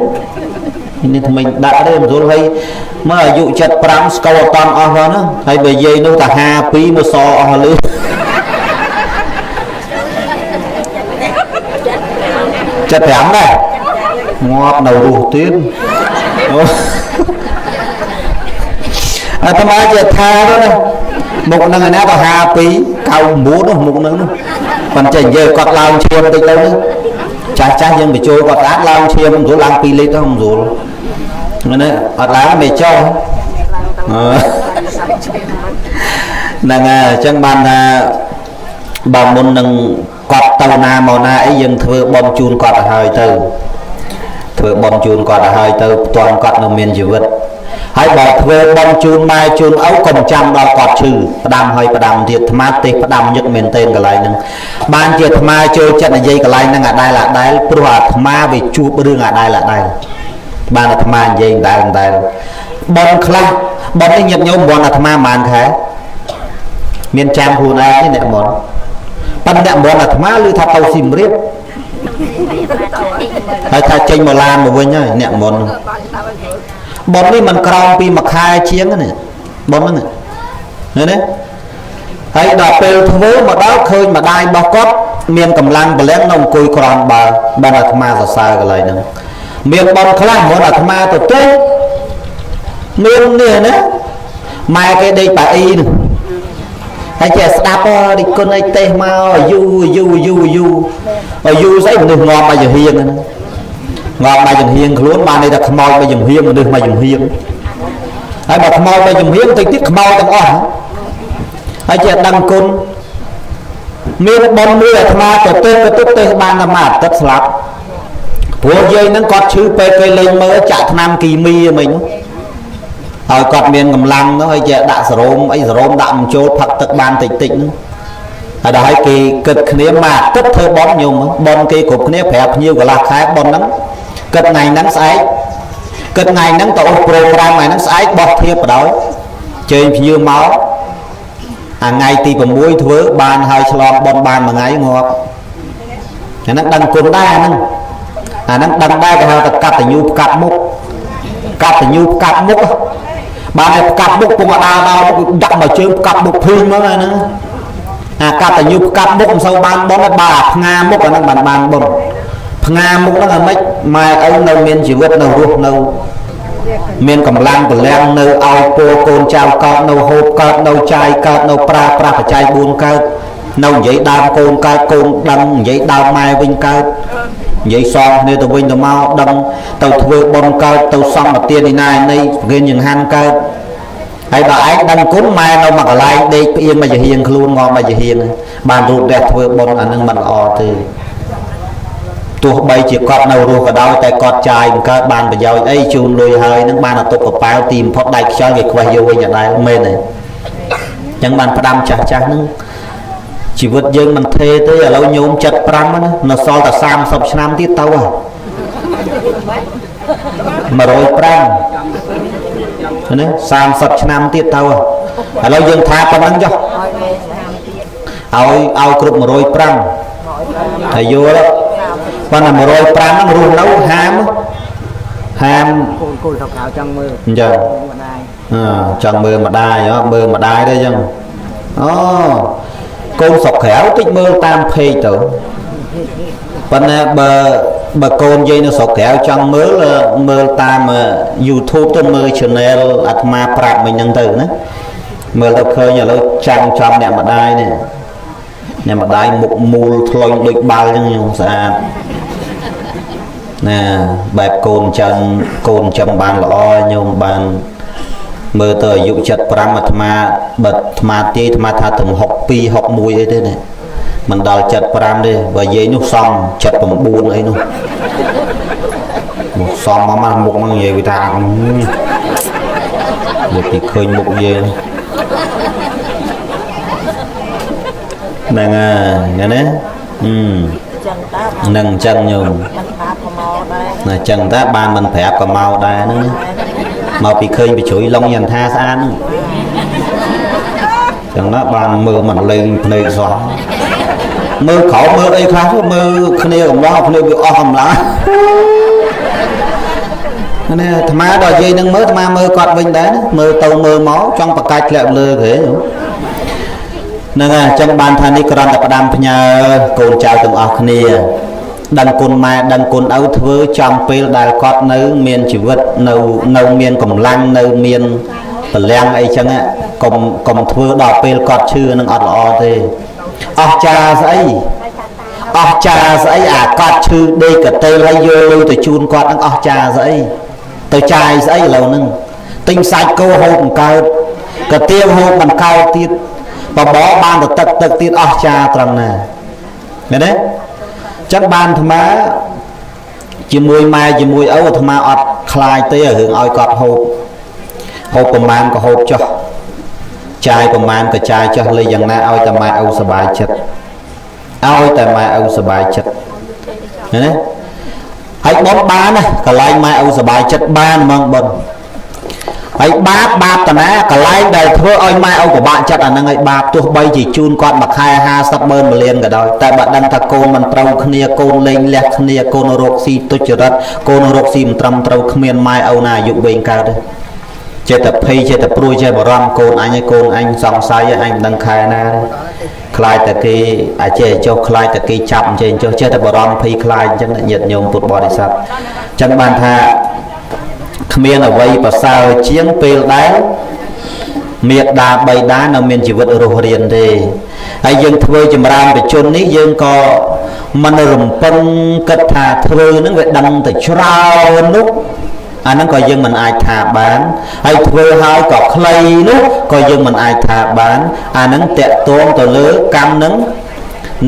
នេះថ្មិញដាក់ទេមិនស្រួលហើយមើលអាយុ75ស្គាល់អត់តាន់អស់ផងណាហើយបើយាយនោះតា52មើលសអស់លឺ75ដែរងាប់នៅរស់ទៀតអូអាត្មាជាថាទៅណាមុខនឹងឯណាក៏52 99នោះមុខនឹងនោះប៉ុន្តែនិយាយគាត់ឡើងឈាមតិចទៅនេះចាស់ចាស់យើងបញ្ចូលគាត់ស្អាតឡើងឈាមមិនស្រួលឡើង2លីត្រទៅមិនស្រួលនេះអត់ឡើងមិនចុះហ្នឹងហើយអញ្ចឹងបានថាបើមុននឹងគាត់ទៅណាមកណាអីយើងធ្វើបុណ្យជូនគាត់ទៅហើយទៅធ្វើបុណ្យជូនគាត់ទៅហើយទៅផ្ទាល់គាត់នៅមានជីវិតហើយបើធ្វើបុណ្យជូនម៉ែជូនឪកុំចាំដល់គាត់ឈឺផ្ដាំហើយផ្ដាំទៀតអាត្មាទេសផ្ដាំញឹកមែនទែនកន្លែងហ្នឹងបានជាអាត្មាចូលចិត្តនិយាយកន្លែងហ្នឹងអាដែលអាដែលព្រោះអាត្មាវាជួបរឿងអាដែលអាដែលបានអាត្មានិយាយដដែលដដែលបុណ្យខ្លះបុណ្យនេះញាតិញោមបុណ្យអាត្មាប៉ុន្មានខែមានចាំខ្លួនឯងទេអ្នកមុនប៉ុន្តែអ្នកមុនអាត្មាឮថាទៅសៀមរាបហើយថាចេញមកឡានមកវិញហើយអ្នកមុនបុណ្យនេះមិនក្រោមពីមួយខែជាងនេះបុណ្យហ្នឹងឃើញទេហើយដល់ពេលធ្វើមកដល់ឃើញម្ដាយរបស់គាត់មានកម្លាំងពលំនៅអង្គុយក្រំបើបានអាត្មាសរសើរកន្លែងហ្នឹងមានបុណ្យខ្លះមុនអាត្មាទៅទេមាននេះណាម៉ែគេដេកប៉ាអ៊ីនោះហើយចេះស្ដាប់ដូចគុណអីទេសមកយូយូយូយូយូស្អីមនុស្សងាប់មកចំហៀងហ្នឹងងាប់មកចំហៀងខ្លួនបានន័យថាខ្មោចមកចំហៀងមនុស្សមកចំហៀងហើយបើខ្មោចមកចំហៀងតិចទៀតខ្មោចទាំងអស់ហើយចេះដឹងគុណមានបុណ្យមួយអាត្មាទៅទេទៅទេសបានតែមួយអាទិត្យស្លាប់ព្រោះយាយហ្នឹងគាត់ឈឺពេកគេលេងមើលចាក់ថ្នាំគីមីមិញហើយគាត់មានកម្លាំងនោះហើយចេះដាក់សរោមអីសរោមដាក់បញ្ចូលផឹកទឹកបានតិចតិចនោះហើយដល់ហើយគេគិតគ្នាមួយអាទិត្យធ្វើបុណ្យញោមបុណ្យគេគ្រប់គ្នាប្រាប់ភ្ញៀវកន្លះខែបុណ្យហ្នឹងគិតថ្ងៃហ្នឹងស្អែកគិតថ្ងៃហ្នឹងទៅអូសប្រូក្រាមថ្ងៃហ្នឹងស្អែកបោះធៀបបដោយជើញភ្ញៀវមកអាថ្ងៃទី6ធ្វើបានហើយឆ្លងបុណ្យបានមួយថ្ងៃងាប់អាហ្នឹងដឹងគុណដែរអាហ្នឹងអាហ្នឹងដឹងដែរគេហៅថាកតញ្ញូផ្កាប់មុខកតញ្ញូផ្កាប់មុខបានតែផ្កាប់មុខពងដើរដល់មុខដាក់មកជើងផ្កាប់មុខភីងមកហ្នឹងអាកតញ្ញូផ្កាប់មុខមិនសូវបានបុណ្យបើអាផ្ងាមុខអាហ្នឹងបានបានបុណ្យផ្ងាមុខហ្នឹងអាម៉េចម៉ែឪនៅមានជីវិតនៅរស់នៅមានកម្លាំងពលំនៅឲ្យពលកូនចៅកើតនៅហូបកើតនៅចាយកើតនៅប្រើប្រាស់បច្ច័យ4កើតនៅនិយាយដើមកូនកើតកូនដឹងនិយាយដើមម៉ែវិញកើត និយាយសងគ្នាទៅវិញទៅមកដឹងទៅធ្វើបុណ្យកើតទៅសង្ឃទាននេះណានៃគេចង្ហាន់កើតហើយបើឯងដឹងគុណម៉ែនៅមួយកន្លែងដេកផ្អៀងមកជាហៀងខ្លួនងមកជាហៀងបានរូបរះធ្វើបុណ្យអានឹងមិនល្អទេទោះបីជាគាត់នៅរស់ក៏ដោយតែគាត់ចាយមិនកើតបានប្រយោជន៍អីជូនលុយហើយនឹងបានអតុកប៉ាល់ទីបំផុតដៃខ្យល់គេខ្វះយកវិញអត់ដែរមែនទេអញ្ចឹងបានផ្ដាំចាស់ចាស់ហ្នឹងជីវិតយើងមិនថេទេឥឡូវញោម75ណានៅសល់តែ30ឆ្នាំទៀតទៅហ៎105ណា30ឆ្នាំទៀតទៅឥឡូវយើងថាប៉ុណ្្នឹងចុះឲ្យគ្រប់105ហើយយល់ប៉ុន្តែ105ហ្នឹងរស់នៅហាមហាមក ូនកូនស្រុកក្រៅចង់មើលអញ្ចឹងចង់មើលម្ដាយហ៎មើលម្ដាយទេអញ្ចឹងអូកូនស្រុកក្រៅតិចមើលតាមเพจទៅប៉ុន្តែបើកូនយាយនៅស្រុកក្រៅចង់មើលមើលតាម YouTube ទៅមើល Channel អាត្មាប្រាប់មិញហ្នឹងទៅណាមើលទៅឃើញឥឡូវចាំងចំអ្នកម្ដាយនេះអ្នកម្ដាយមុខមូលថ្លុញដូចបាល់អញ្ចឹងខ្ញុំស្អាតណាបែបកូនចឹងកូនចឹងបានល្អញោមបានមើលទៅអាយុ75អាត្មាបើអាត្មាទាយអាត្មាថាទៅ62 61អីទេនេះមិនដល់75ទេបើយាយនោះសំ79អីនោះមកសំមកមុខហ្នឹងនិយាយវាថានិយាយពីឃើញមុខយាយហ្នឹងហើយណាហ្នឹងអញ្ចឹងញោមណាអញ្ចឹងតាបានមិនប្រាប់ក៏មកដែរហ្នឹងមកពីឃើញបញ្ជ្រុយឡុងយន្ថាស្អាតហ្នឹងអញ្ចឹងណាបានមើលមិនលេងភ្នែកសោះមើលក្រោមមើលអីខ្លះមើលគ្នាកំឡោះគ្នាវាអស់កម្លាំងនេះអាត្មាដល់យាយនឹងមើលអាត្មាមើលគាត់វិញដែរមើលទៅមើលមកចង់បកាច់ធ្លាក់លើគេហ្នឹងហើយអញ្ចឹងបានថានេះគ្រាន់តែផ្ដាំផ្ញើកូនចៅទាំងអស់គ្នាដឹងគុណម៉ែដឹងគុណឪធ្វើចំពេលដែលគាត់នៅមានជីវិតនៅមានកម្លាំងនៅមានពលំអីចឹងកុំធ្វើដល់ពេលគាត់ឈឺនឹងអត់ល្អទេអស់ចាស្អីអស់ចាស្អីអាគាត់ឈឺដេកកតេលហើយយកលុយទៅជូនគាត់នឹងអស់ចាស្អីទៅចាយស្អីឥឡូវហ្នឹងទិញសាច់គោហូបមិនកើតកាទៀវហូបមិនកើតទៀតបបរបានទៅទឹកទៀតអស់ចាត្រង់ណាមែនទេចឹងបានអាត្មាជាមួយម៉ែជាមួយឪអាត្មាអត់ខ្លាចទេរឿងឲ្យគាត់ហូបប្រមាណក៏ហូបចុះចាយប្រមាណក៏ចាយចុះលេយ៉ាងណាឲ្យតែម៉ែឪសប្បាយចិត្តឲ្យតែម៉ែឪសប្បាយចិត្តណាហើយបុណ្យបានណាកន្លែងម៉ែឪសប្បាយចិត្តបានហ្មងបុណ្យហើយបាបតាណាកន្លែងដែលធ្វើឲ្យម៉ែឪពិបាកចិត្តអាហ្នឹងឲ្យបាបទោះបីជាជូនគាត់មួយខែ50ម៉ឺនលានក៏ដោយតែបើដឹងថាកូនមិនត្រូវគ្នាកូនលេងលះគ្នាកូនរកស៊ីទុច្ចរិតកូនរកស៊ីមិនត្រឹមត្រូវគ្មានម៉ែឪណាអាយុវែងកើតទេចេះតែភ័យចេះតែព្រួយចេះបារម្ភកូនអញឲ្យកូនអញសង្ស័យអញមិនដឹងខែណាខ្លាចតែគេអាចចេះចុះខ្លាចតែគេចាប់អញ្ចឹងចុះចេះតែបារម្ភភ័យខ្លាចអញ្ចឹងញាតិញោមពុទ្ធបរិស័ទអញ្ចឹងបានថាគ្មានអ្វីប្រសើរជាងពេលដែលមេដាបៃតានៅមានជីវិតរស់រានទេហើយយើងធ្វើចម្រើនបជននេះយើងក៏មិនរំពឹងគិតថាធ្វើនឹងវាដឹងតែច្រើននោះអាហ្នឹងក៏យើងមិនអាចថាបានហើយធ្វើហើយក៏ខ្លីនោះក៏យើងមិនអាចថាបានអាហ្នឹងតកតងទៅលើកម្មនឹង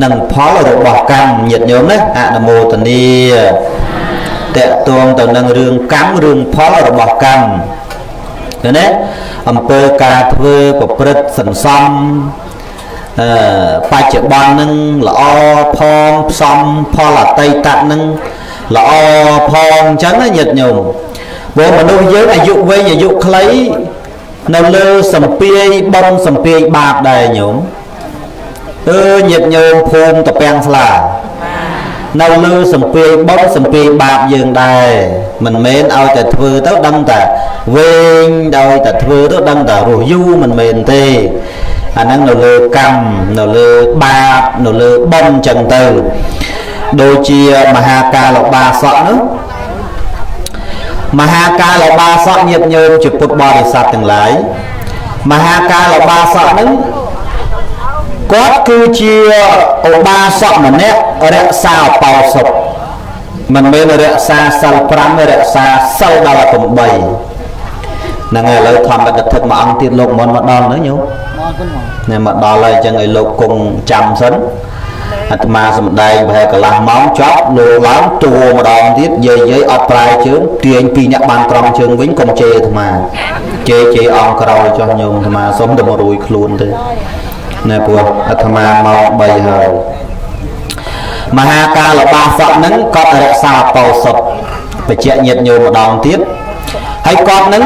និងផលរបស់កម្មញាតិញោមណាអនុមោទនាតកតងទៅនឹងរឿងកម្មរឿងផលរបស់កម្មឃើញទេអំពើការធ្វើប្រព្រឹត្តសន្សំបច្ចុប្បន្ននឹងល្អផងផ្សំផលអតីតនឹងល្អផងអញ្ចឹងណាញាតិញោមព្រោះមនុស្សយើងអាយុវែងអាយុខ្លីនៅលើសំពាយបុណ្យសំពាយបាបដែរញោមញាតិញោមភូមិតពាំងស្លានៅលើសំពាយបុណ្យសំពាយបាបយើងដែរមិនមែនឲ្យតែធ្វើទៅដឹងតែវែងដោយតែធ្វើទៅដឹងតែរស់យូរមិនមែនទេអាហ្នឹងនៅលើកម្មនៅលើបាបនៅលើបុណ្យចឹងទៅដូចជាមហាកាលបាសកនោះមហាកាលបាសកញាតិញោមជាពុទ្ធបរិស័ទទាំងឡាយមហាកាលបាសកហ្នឹងគាត់គឺជាឧបាសកម្នាក់រក្សាឧបោសថ មិនមែនរក្សាសិល5រក្សាសិលដល់8ហ្នឹងហើយឥឡូវធម្មកថិតមួយអង្គទៀតលោកមុនមកដល់ហ្នឹងញោម មកគុណមក នេះមកដល់ហើយអញ្ចឹងឲ្យលោកគង់ចាំសិនអាត្មាសំដែងប្រហែលកន្លះម៉ោងចប់លោកឡើងទួម្ដងទៀតយាយយាយអត់ប្រាយជើងទាញពីរអ្នកបានត្រង់ជើងវិញកុំជេរអាត្មាជេរជេរអង្គក្រោយចុះញោមអាត្មាសុំតែមករួយខ្លួនទេណែព្រោះអាត្មាម៉ោង3ហើយមហាកាលបាសកហ្នឹងគាត់រក្សាអបោសុតបច្ចៈញាតញោមម្ដងទៀតហើយគាត់ហ្នឹង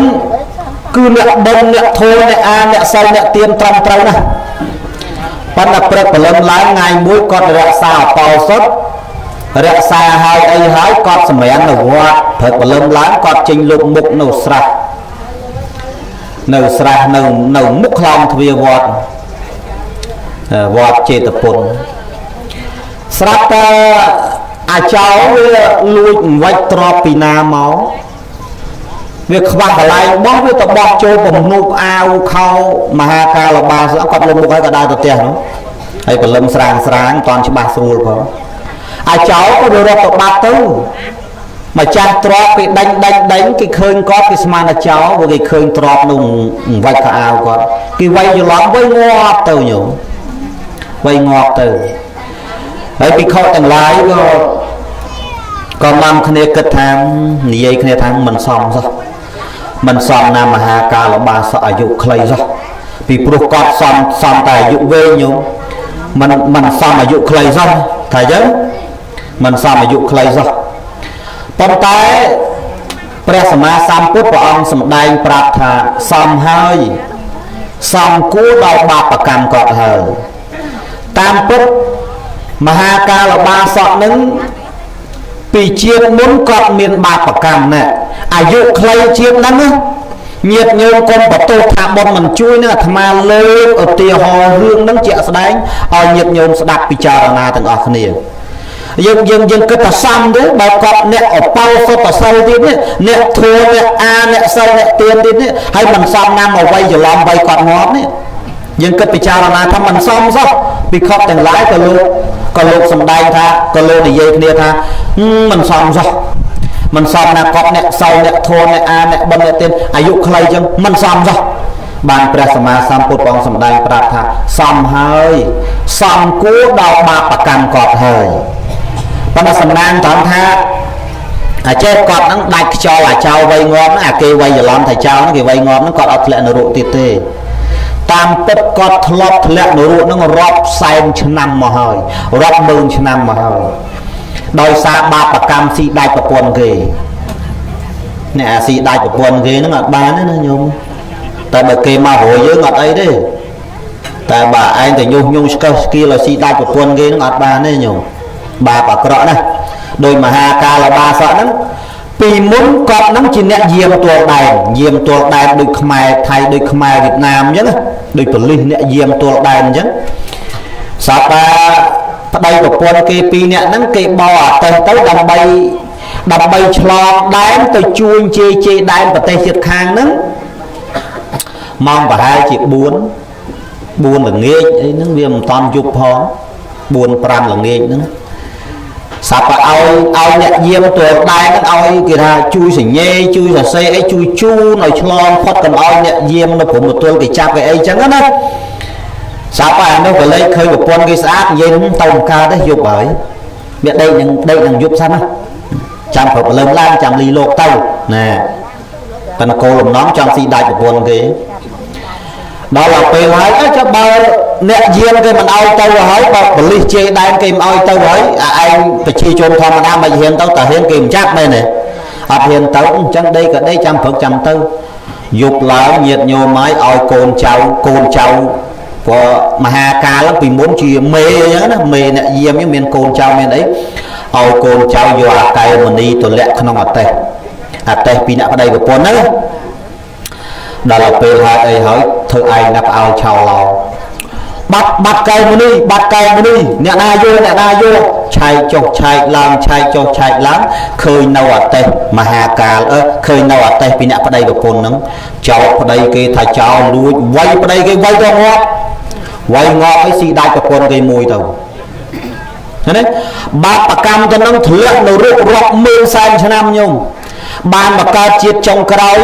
គឺអ្នកបុណ្យអ្នកធម៌អ្នកអាអ្នកសិលអ្នកទានត្រឹមត្រូវណាស់ប៉ុន្តែព្រឹកព្រលឹមឡើងថ្ងៃមួយគាត់រក្សាអបោសុតរក្សាហើយអីហើយគាត់សម្រាំងនៅវត្តព្រឹកព្រលឹមឡើងគាត់ចេញលុបមុខនៅស្រះនៅស្រះនៅនៅមុខខ្លោងទ្វារវត្តវត្តចេតពុនស្រាប់តែអាចោវាលួចវិចទ្របពីណាមកវាខ្វះកន្លែងបោះវាទៅបោះចូលពំនូកអាវខោមហាកាលបាសគាត់លុបមុខហើយក៏ដើរទៅផ្ទះនោះហើយព្រលឹមស្រាងស្រាងមិនតាន់ច្បាស់ស្រួលផងអាចោក៏វារត់ទៅបាត់ទៅម្ចាស់ទ្របគេដេញដេញដេញគេឃើញគាត់គេស្មានតែចោលព្រោះគេឃើញទ្របនោះវិចខោអាវគាត់គេវាយច្រឡំវាយងាប់ទៅញោមវាយងាប់ទៅហើយភិក្ខុទាំងឡាយក៏ក៏នាំគ្នាគិតថានិយាយគ្នាថាមិនសមសោះមិនសមណាមហាកាលបាសកអាយុខ្លីសោះពីព្រោះគាត់សមសមតែអាយុវែងញោមមិនមិនសមអាយុខ្លីសោះថាអញ្ចឹងមិនសមអាយុខ្លីសោះប៉ុន្តែព្រះសម្មាសម្ពុទ្ធព្រះអង្គសម្ដែងប្រាប់ថាសមហើយសមគួរដល់បាបកម្មគាត់ហើយតាមពិតមហាកាលបាសកនឹងពីជាតិមុនគាត់មានបាបកម្មណាអាយុខ្លីជាតិហ្នឹងណាញាតញោមកុំបន្ទោសថាបុណ្យមិនជួយនឹងអាត្មាលើកឧទាហរណ៍រឿងហ្នឹងជាក់ស្ដែងឲ្យញាតញោមស្ដាប់ពិចារណាទាំងអស់គ្នាយើងយើងយើងគិតថាសមទេបើគាត់អ្នកអបោសុតសិលទៀតនេះអ្នកធัวអ្នកអាអ្នកសិលអ្នកទានទៀតនេះហើយមិនសមណាមកវៃច្រឡំវៃគាត់ងាប់នេះយើងគិតពិចារណាថាមិនសមសោះភិក្ខុទាំងឡាយក៏លោកក៏លោកសំដែងថាក៏លោកនិយាយគ្នាថាមិនសមសោះមិនសមណាគាត់អ្នកសោអ្នកធម៌អ្នកអាអ្នកបុណ្យអ្នកទានអាយុខ្លីចឹងមិនសមសោះបានព្រះសម្មាសម្ពុទ្ធព្រះអង្គសម្ដែងប្រាប់ថាសមហើយសមគួរដល់បាបកម្មគាត់ហើយប៉ុន្តែសំណាងត្រង់ថាអាចេះគាត់ហ្នឹងដាច់ខ្យល់អាចោវៃងាប់ហ្នឹងអាគេវៃច្រឡំថាចោលហ្នឹងគេវៃងាប់ហ្នឹងគាត់អត់ធ្លាក់នរកទៀតទេតាមពិតគាត់ធ្លាប់ធ្លាក់នរកហ្នឹងរាប់សែនឆ្នាំមកហើយរាប់ម៉ឺនឆ្នាំមកហើយដោយសារបាបកម្មស៊ីដាច់ប្រពន្ធគេអ្នកអាស៊ីដាច់ប្រពន្ធគេហ្នឹងអត់បានទេណាញោមតែបើគេមករយយើងអត់អីទេតែបើឯងទៅញុះញង់ស្កឹះស្គៀលឲ្យស៊ីដាច់ប្រពន្ធគេហ្នឹងអត់បានទេញោមបាបអាក្រក់ណាស់ដោយមហាកាលបាសកហ្នឹងពីមុនគាត់ហ្នឹងជាអ្នកយាមទួលដែនយាមទួលដែនដូចខ្មែរថៃដូចខ្មែរវៀតណាមអញ្ចឹងណាដូចប៉ូលីសអ្នកយាមទួលដែនអញ្ចឹងសត្វថាប្តីប្រពន្ធគេពីរអ្នកហ្នឹងគេបោអាតេះទៅដើម្បីដើម្បីឆ្លងដែនទៅជួញជេជេដែនប្រទេសជិតខាងហ្នឹងម៉ោងប្រហែលជា4 4ល្ងាចអីហ្នឹងវាមិនតាន់យប់ផង4 5ល្ងាចហ្នឹងសាប់ឲ្យឲ្យអ្នកយាមទួលដែនហ្នឹងឲ្យគេថាជួយសញ្ញេជួយសរសេរអីជួយជូនឲ្យឆ្លងផុតកុំឲ្យអ្នកយាមនៅព្រំប្រទល់គេចាប់គេអីចឹងណាសាប់អានោះក៏លេចឃើញប្រពន្ធគេស្អាតនិយាយទៅមិនកើតទេយប់ហើយវាដេកនឹងដេកនឹងយប់សិនណាចាំព្រឹកព្រលឹមឡើងចាំលីលោកទៅណែប៉ុន្តែគោលបំណងចង់ស៊ីដាច់ប្រពន្ធគេដល់ដល់ពេលហើយអើចុះបើអ្នកយាមគេមិនឲ្យទៅហើយបើប៉ូលីសជេរដែនគេមិនឲ្យទៅហើយអាឯងប្រជាជនធម្មតាមិនហ៊ានទៅតែហ៊ានគេមិនចាប់មែនទេអត់ហ៊ានទៅអញ្ចឹងដេកក៏ដេកចាំព្រឹកចាំទៅយប់ឡើងញាតញោមហើយឲ្យកូនចៅកូនចៅព្រោះមហាកាលពីមុនជាមេអញ្ចឹងណាមេអ្នកយាមមានកូនចៅមានអីឲ្យកូនចៅយកអាកែវមនីទៅលាក់ក្នុងអតេះអតេះពីអ្នកប្តីប្រពន្ធហ្នឹងដល់ដល់ពេលហើយអីហើយធ្វើឯងណាប់ឲ្យឆោឡោបាត់បាត់កែវមនីបាត់កែវមនីអ្នកណាយកអ្នកណាយកឆែកចុះឆែកឡើងឆែកចុះឆែកឡើងឃើញនៅអតេះមហាកាលអឺឃើញនៅអតេះពីអ្នកប្តីប្រពន្ធហ្នឹងចោលប្តីគេថាចោលលួចវាយប្តីគេវាយទៅងាប់វាយងាប់អីស៊ីដាច់ប្រពន្ធគេមួយទៅ ណាបាបកម្មទៅនឹងធ្លាក់នៅរុករាប់ម៉ឺនសែនឆ្នាំញោមបានមកកើតជាតិចុងក្រោយ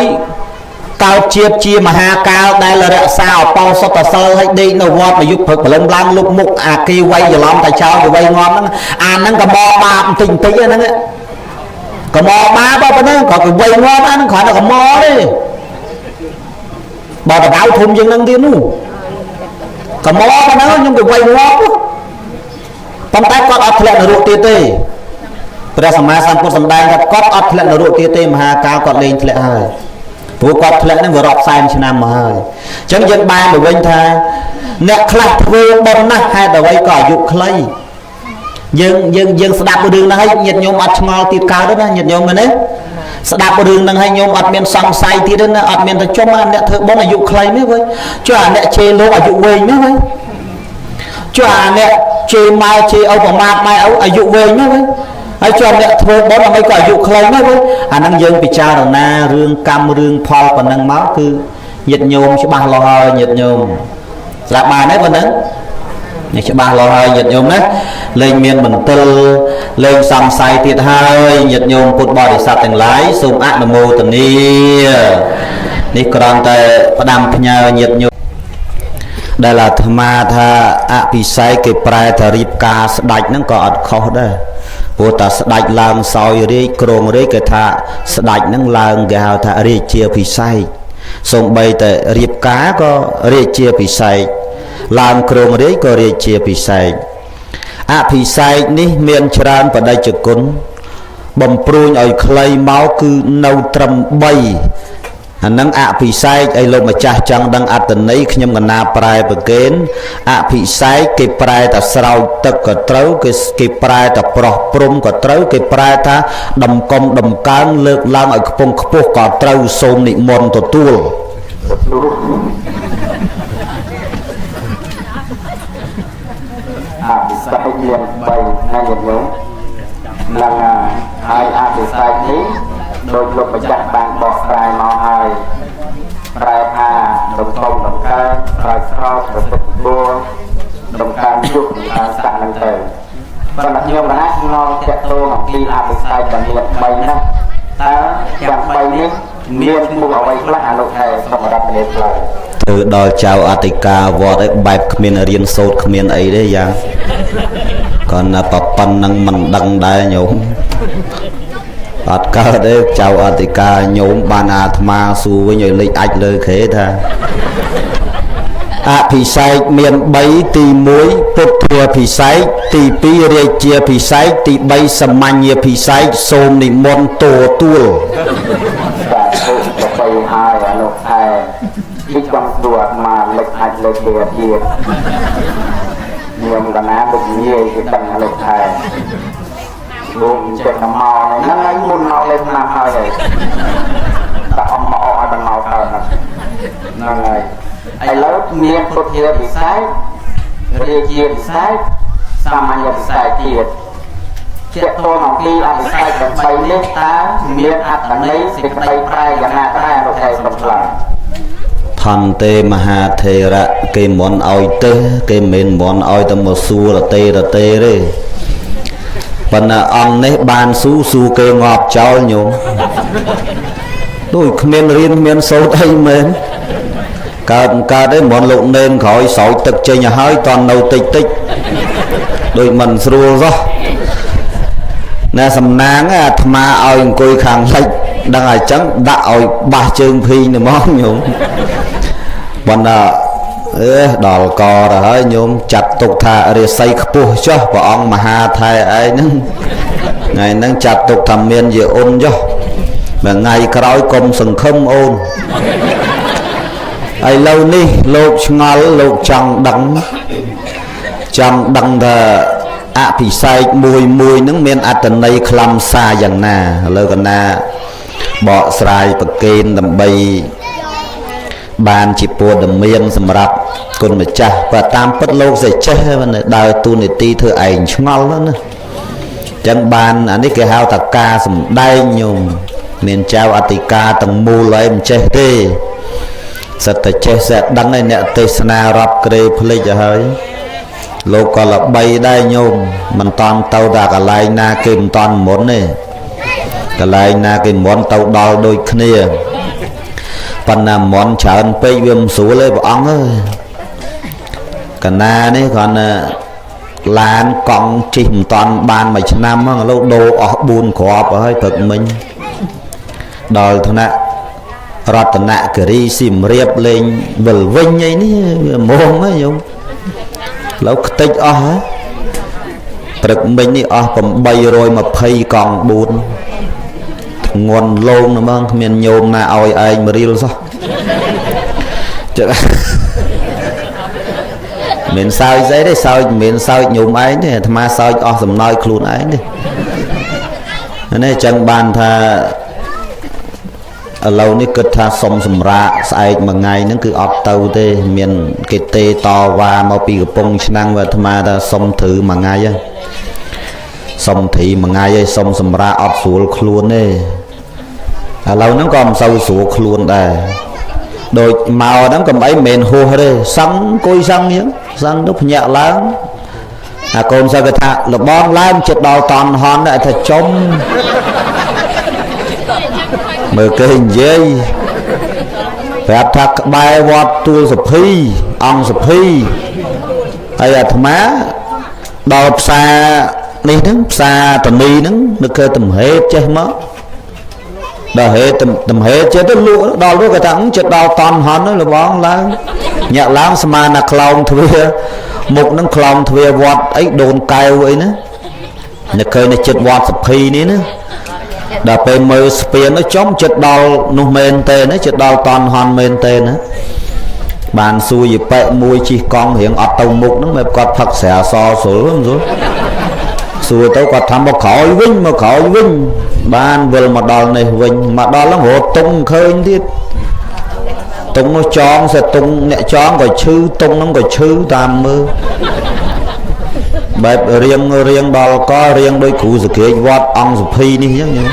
កើតជាតិជាមហាកាលដែលរក្សាអបោសុតសិលឲ្យដេកនៅវត្តមួយយុគព្រឹកព្រលឹមឡើងលុបមុខអាគេវៃច្រឡំតែចោលគេវៃងំហ្នឹងអាហ្នឹងក៏មកបាបបន្តិចបន្តិចហ្នឹងក៏មកបាបប៉ុណ្ណឹងក៏គេវៃងំអាហ្នឹងគ្រាន់តែក៏មកទេបើបដៅធំជាងហ្នឹងទៀតនោះក៏មកប៉ុណ្ណឹងខ្ញុំគេវៃងំប៉ុន្តែគាត់អត់ធ្លាក់នរកទៀតទេព្រះសម្មាសម្ពុទ្ធសម្ដែងថាគាត់អត់ធ្លាក់នរកទៀតទេមហាកាលគាត់លែងធ្លាក់ហើយព្រោះគាត់ធ្លាក់ហ្នឹងវារាប់សែនឆ្នាំមកហើយអញ្ចឹងយើងបានមកវិញថាអ្នកខ្លះធ្វើបុណ្យណាស់ហេតុអ្វីក៏អាយុខ្លីយើងយើងយើងស្ដាប់រឿងហ្នឹងហើយញាតិញោមអត់ឆ្ងល់ទៀតកើតទេណាញាតិញោមមែនទេស្ដាប់រឿងហ្នឹងហើយញោមអត់មានសង្ស័យទៀតទេណាអត់មានទៅចុំអាអ្នកធ្វើបុណ្យអាយុខ្លីមែនវិញចុះអាអ្នកជេរលោកអាយុវែងមែនវិញចុះអាអ្នកជេរម៉ែជេរឪប្រមាថម៉ែឪអាយុវែងមែនវិញហើយជាប់អ្នកធ្វើបុណ្យអ្វីក៏អាយុខ្លីមែនវិញអាហ្នឹងយើងពិចារណារឿងកម្មរឿងផលប៉ុណ្ណឹងមកគឺញាតិញោមច្បាស់លាស់ហើយញាតិញោមស្ដាប់បានទេប៉ុណ្ណឹងនេះច្បាស់លាស់ហើយញាតិញោមណាលែងមានមន្ទិលលែងសង្ស័យទៀតហើយញាតិញោមពុទ្ធបរិស័ទទាំងឡាយសូមអនុមោទនានេះគ្រាន់តែផ្ដាំផ្ញើញាតិញោមដែលអាត្មាថាអភិសេកគេប្រែថារៀបការស្ដេចហ្នឹងក៏អត់ខុសដែរព្រោះតាស្ដេចឡើងសោយរាជគ្រងរាជគេថាស្ដេចហ្នឹងឡើងគេហៅថារាជាភិសេកសូម្បីតែរៀបការក៏រាជាភិសេកឡើងគ្រងរាជក៏រាជាភិសេកអភិសេកនេះមានច្រើនបដិជគុណបំព្រួញឲ្យខ្លីមកគឺនៅត្រឹម3អានឹងអភិសេកឲ្យលោកម្ចាស់ចង់ដឹងអត្តន័យខ្ញុំកណាប្រែប្រកេនអភិសេកគេប្រែថាស្រោចទឹកក៏ត្រូវគេប្រែថាប្រោះព្រំក៏ត្រូវគេប្រែថាដំកុំដំកើងលើកឡើងឲ្យខ្ពង់ខ្ពស់ក៏ត្រូវសូមនិមន្តទទួលអភិសេកមាន3ណាញាតិញោមនឹងហើយអភិសេកនេះដោយលោកម្ចាស់បានបកស្រាយមកហើយប្រែថាដំកុំដំកើងស្រោចស្រោបប្រសិទ្ធបួដំកើងយុគដំកើងស័កហ្នឹងទៅប៉ុន្តែខ្ញុំណាឆ្ងល់តាក់ទងអំពីអភិសេកដែលមាន3ណាតើទាំង3នេះមានឈ្មោះអ្វីខ្លះអនុថែសម្រាប់នេះខ្លះធ្វើដល់ចៅអធិការវត្តឯបែបគ្មានរៀនសូត្រគ្មានអីទេយ៉ាងគាត់ណាប៉ុណ្ណឹងមិនដឹងដែរញោមអត់កើតទេចៅអធិការញោមបានអាត្មាសួរវិញឲ្យលេចអាចលើខេថាអភិសេកមាន3ទី1ពុទ្ធាភិសេកទី2រាជាភិសេកទី3សាមញ្ញភិសេកសូមនិមន្តទទួលបាទទៅទៅហើយអនុថែនេះចង់សួរអាត្មាលេចអាចលើកទៀតទៀតខ្ញុំកណាដូចងាយគេដឹងអនុថែលោកចិត្តមកហ្នឹងហើយមុនមកលេខឆ្នាំហើយហើយតែអមមកឲ្យបានមកកើតហ្នឹងហើយឥឡូវមានពុទ្ធាពិសេសរាជាពិសេសសាមញ្ញពិសេសទៀតជាតួអំពីអភិសេកទាំង3នេះតើមានអត្ថន័យសេចក្តីប្រែយ៉ាងណាដែរលោកឯងសូមឆ្លើយ ថន្ទេមហាថេរៈគេមន់ឲ្យទេគេមិនមន់ឲ្យតែមកសួររទេរទេទេប៉ុន្តែអង្គនេះបានស៊ូស៊ូគេងាប់ចោលញោមដូចគ្មានរៀនគ្មានសូត្រអីមែនកើតកើតទេមិនលោកនេនក្រោយស្រោចទឹកចេញឲ្យហើយតន់នៅតិចតិចដូចមិនស្រួលសោះណែសំណាងអាត្មាឲ្យអង្គុយខាងលិចដឹងឲ្យចឹងដាក់ឲ្យបាសជើងភីងទៅមកញោមប៉ុន្តែអេដល់កទៅហើយញោមចាត់ទុកថារាសីខ្ពស់ចុះព្រះអង្គមហាថែឯងហ្នឹងថ្ងៃហ្នឹងចាត់ទុកថាមានជាអូនចុះមួយថ្ងៃក្រោយកុំសង្ឃឹមអូនឥឡូវនេះលោកឆ្ងល់លោកចង់ដឹងថាអភិសេកមួយមួយហ្នឹងមានអត្ថន័យខ្លឹមសារយ៉ាងណាឥឡូវកណាបកស្រាយប្រកេនដើម្បីបានជាព័ត៌មានសម្រាប់គុណម្ចាស់បើតាមពិតលោកសេចេះដើរទូនីតិធ្វើឯងឆ្ងល់ណាចឹងបានអានេះគេហៅថាការសំដែងញោមមានចៅអធិការទាំងមូលហើយមិនចេះទេសិតតែចេះសិតដឹងឯអ្នកទេសនារាប់ក្រេភ្លេចទៅហើយ លោកក៏ល្បីដែរញោមមិនតាន់ទៅដល់កន្លែងណាគេមិនតាន់មុនទេកន្លែងណាគេមុនទៅដល់ដូចគ្នាប៉ុន្តែមុនច្រើនពេកវាមិនស្រួលទេព្រះអង្គអើយកណានេះគ្រាន់តែឡានកង់ជិះមិនតាន់បានមួយឆ្នាំហ្នឹងលោកដូរអស់4គ្រាប់ហើយព្រឹកមិញដល់ថ្នាក់រតនគិរីសៀមរាបលេងវិលវិញអីនេះវាមុំហ្នឹងញោមលោកខ្ទេចអស់ហើយព្រឹកមិញនេះអស់820កង់4ធ្ងន់លងហ្មងគ្មានញោមណាឲ្យឯងមួយរៀលសោះចឹងមិនសើចស្អីទេសើចមិនសើចញោមឯងទេអាត្មាសើចអស់សំណោយខ្លួនឯងទេនេះចឹងបានថាឥឡូវនេះគិតថាសុំសម្រាកស្អែកមួយថ្ងៃហ្នឹងគឺអត់ទៅទេមានគេទេតវ៉ាមកពីកំពង់ឆ្នាំងវាអាត្មាថាសុំถือមួយថ្ងៃហ្នឹងសុំធីមួយថ្ងៃហើយសុំសម្រាកអត់ស្រួលខ្លួនទេឥឡូវហ្នឹងក៏មិនសូវស្រួលខ្លួនដែរដូចមកហ្នឹងកុំអីមិនមែនហួសទេសឹងអង្គុយសឹងអញ្ចឹងសឹងទៅភ្ញាក់ឡើងអាកូនសិស្សគេថាលបងឡើងចិត្តដល់តន់ហន់ដែរថាចំមើលគេនិយាយប្រាប់ថាក្បែរវត្តទួលសុភីអង្គសុភីហើយអាត្មាដល់ផ្សារនេះហ្នឹងផ្សារតនីហ្នឹងនឹកគេទំហេតចេះមកដល់ហេទំហេតចេះទៅលក់ដល់នោះគេថាចិត្តដល់តន់ហន់ហ្នឹងលបងឡើងញាក់ឡើងស្មានណាខ្លោងទ្វាមុខហ្នឹងខ្លោងទ្វាវត្តអីដូនកែវអីណានឹកឃើញនៅចិត្តវត្តសុភីនេះណាដល់ពេលមើលស្ពាននោះចំចិត្តដល់នោះមែនទេណាចិត្តដល់តន់ហន់មែនទេណាបានសួរយប៉ែមួយជិះកង់រៀងអត់ទៅមុខហ្នឹងបែបគាត់ផឹកស្រាសស្រួលមិនស្រួលសួរទៅគាត់ថាមកក្រោយវិញមកក្រោយវិញបានវិលមកដល់នេះវិញមកដល់ហ្នឹងរត់តុងឃើញទៀតតុងនោះចងសេតុងអ្នកចងក៏ឈឺតុងហ្នឹងក៏ឈឺតាមមើលបែបរៀងរៀងដល់ករៀងដូចគ្រូសក្រាចវត្តអង្គសុភីនេះអញ្ចឹង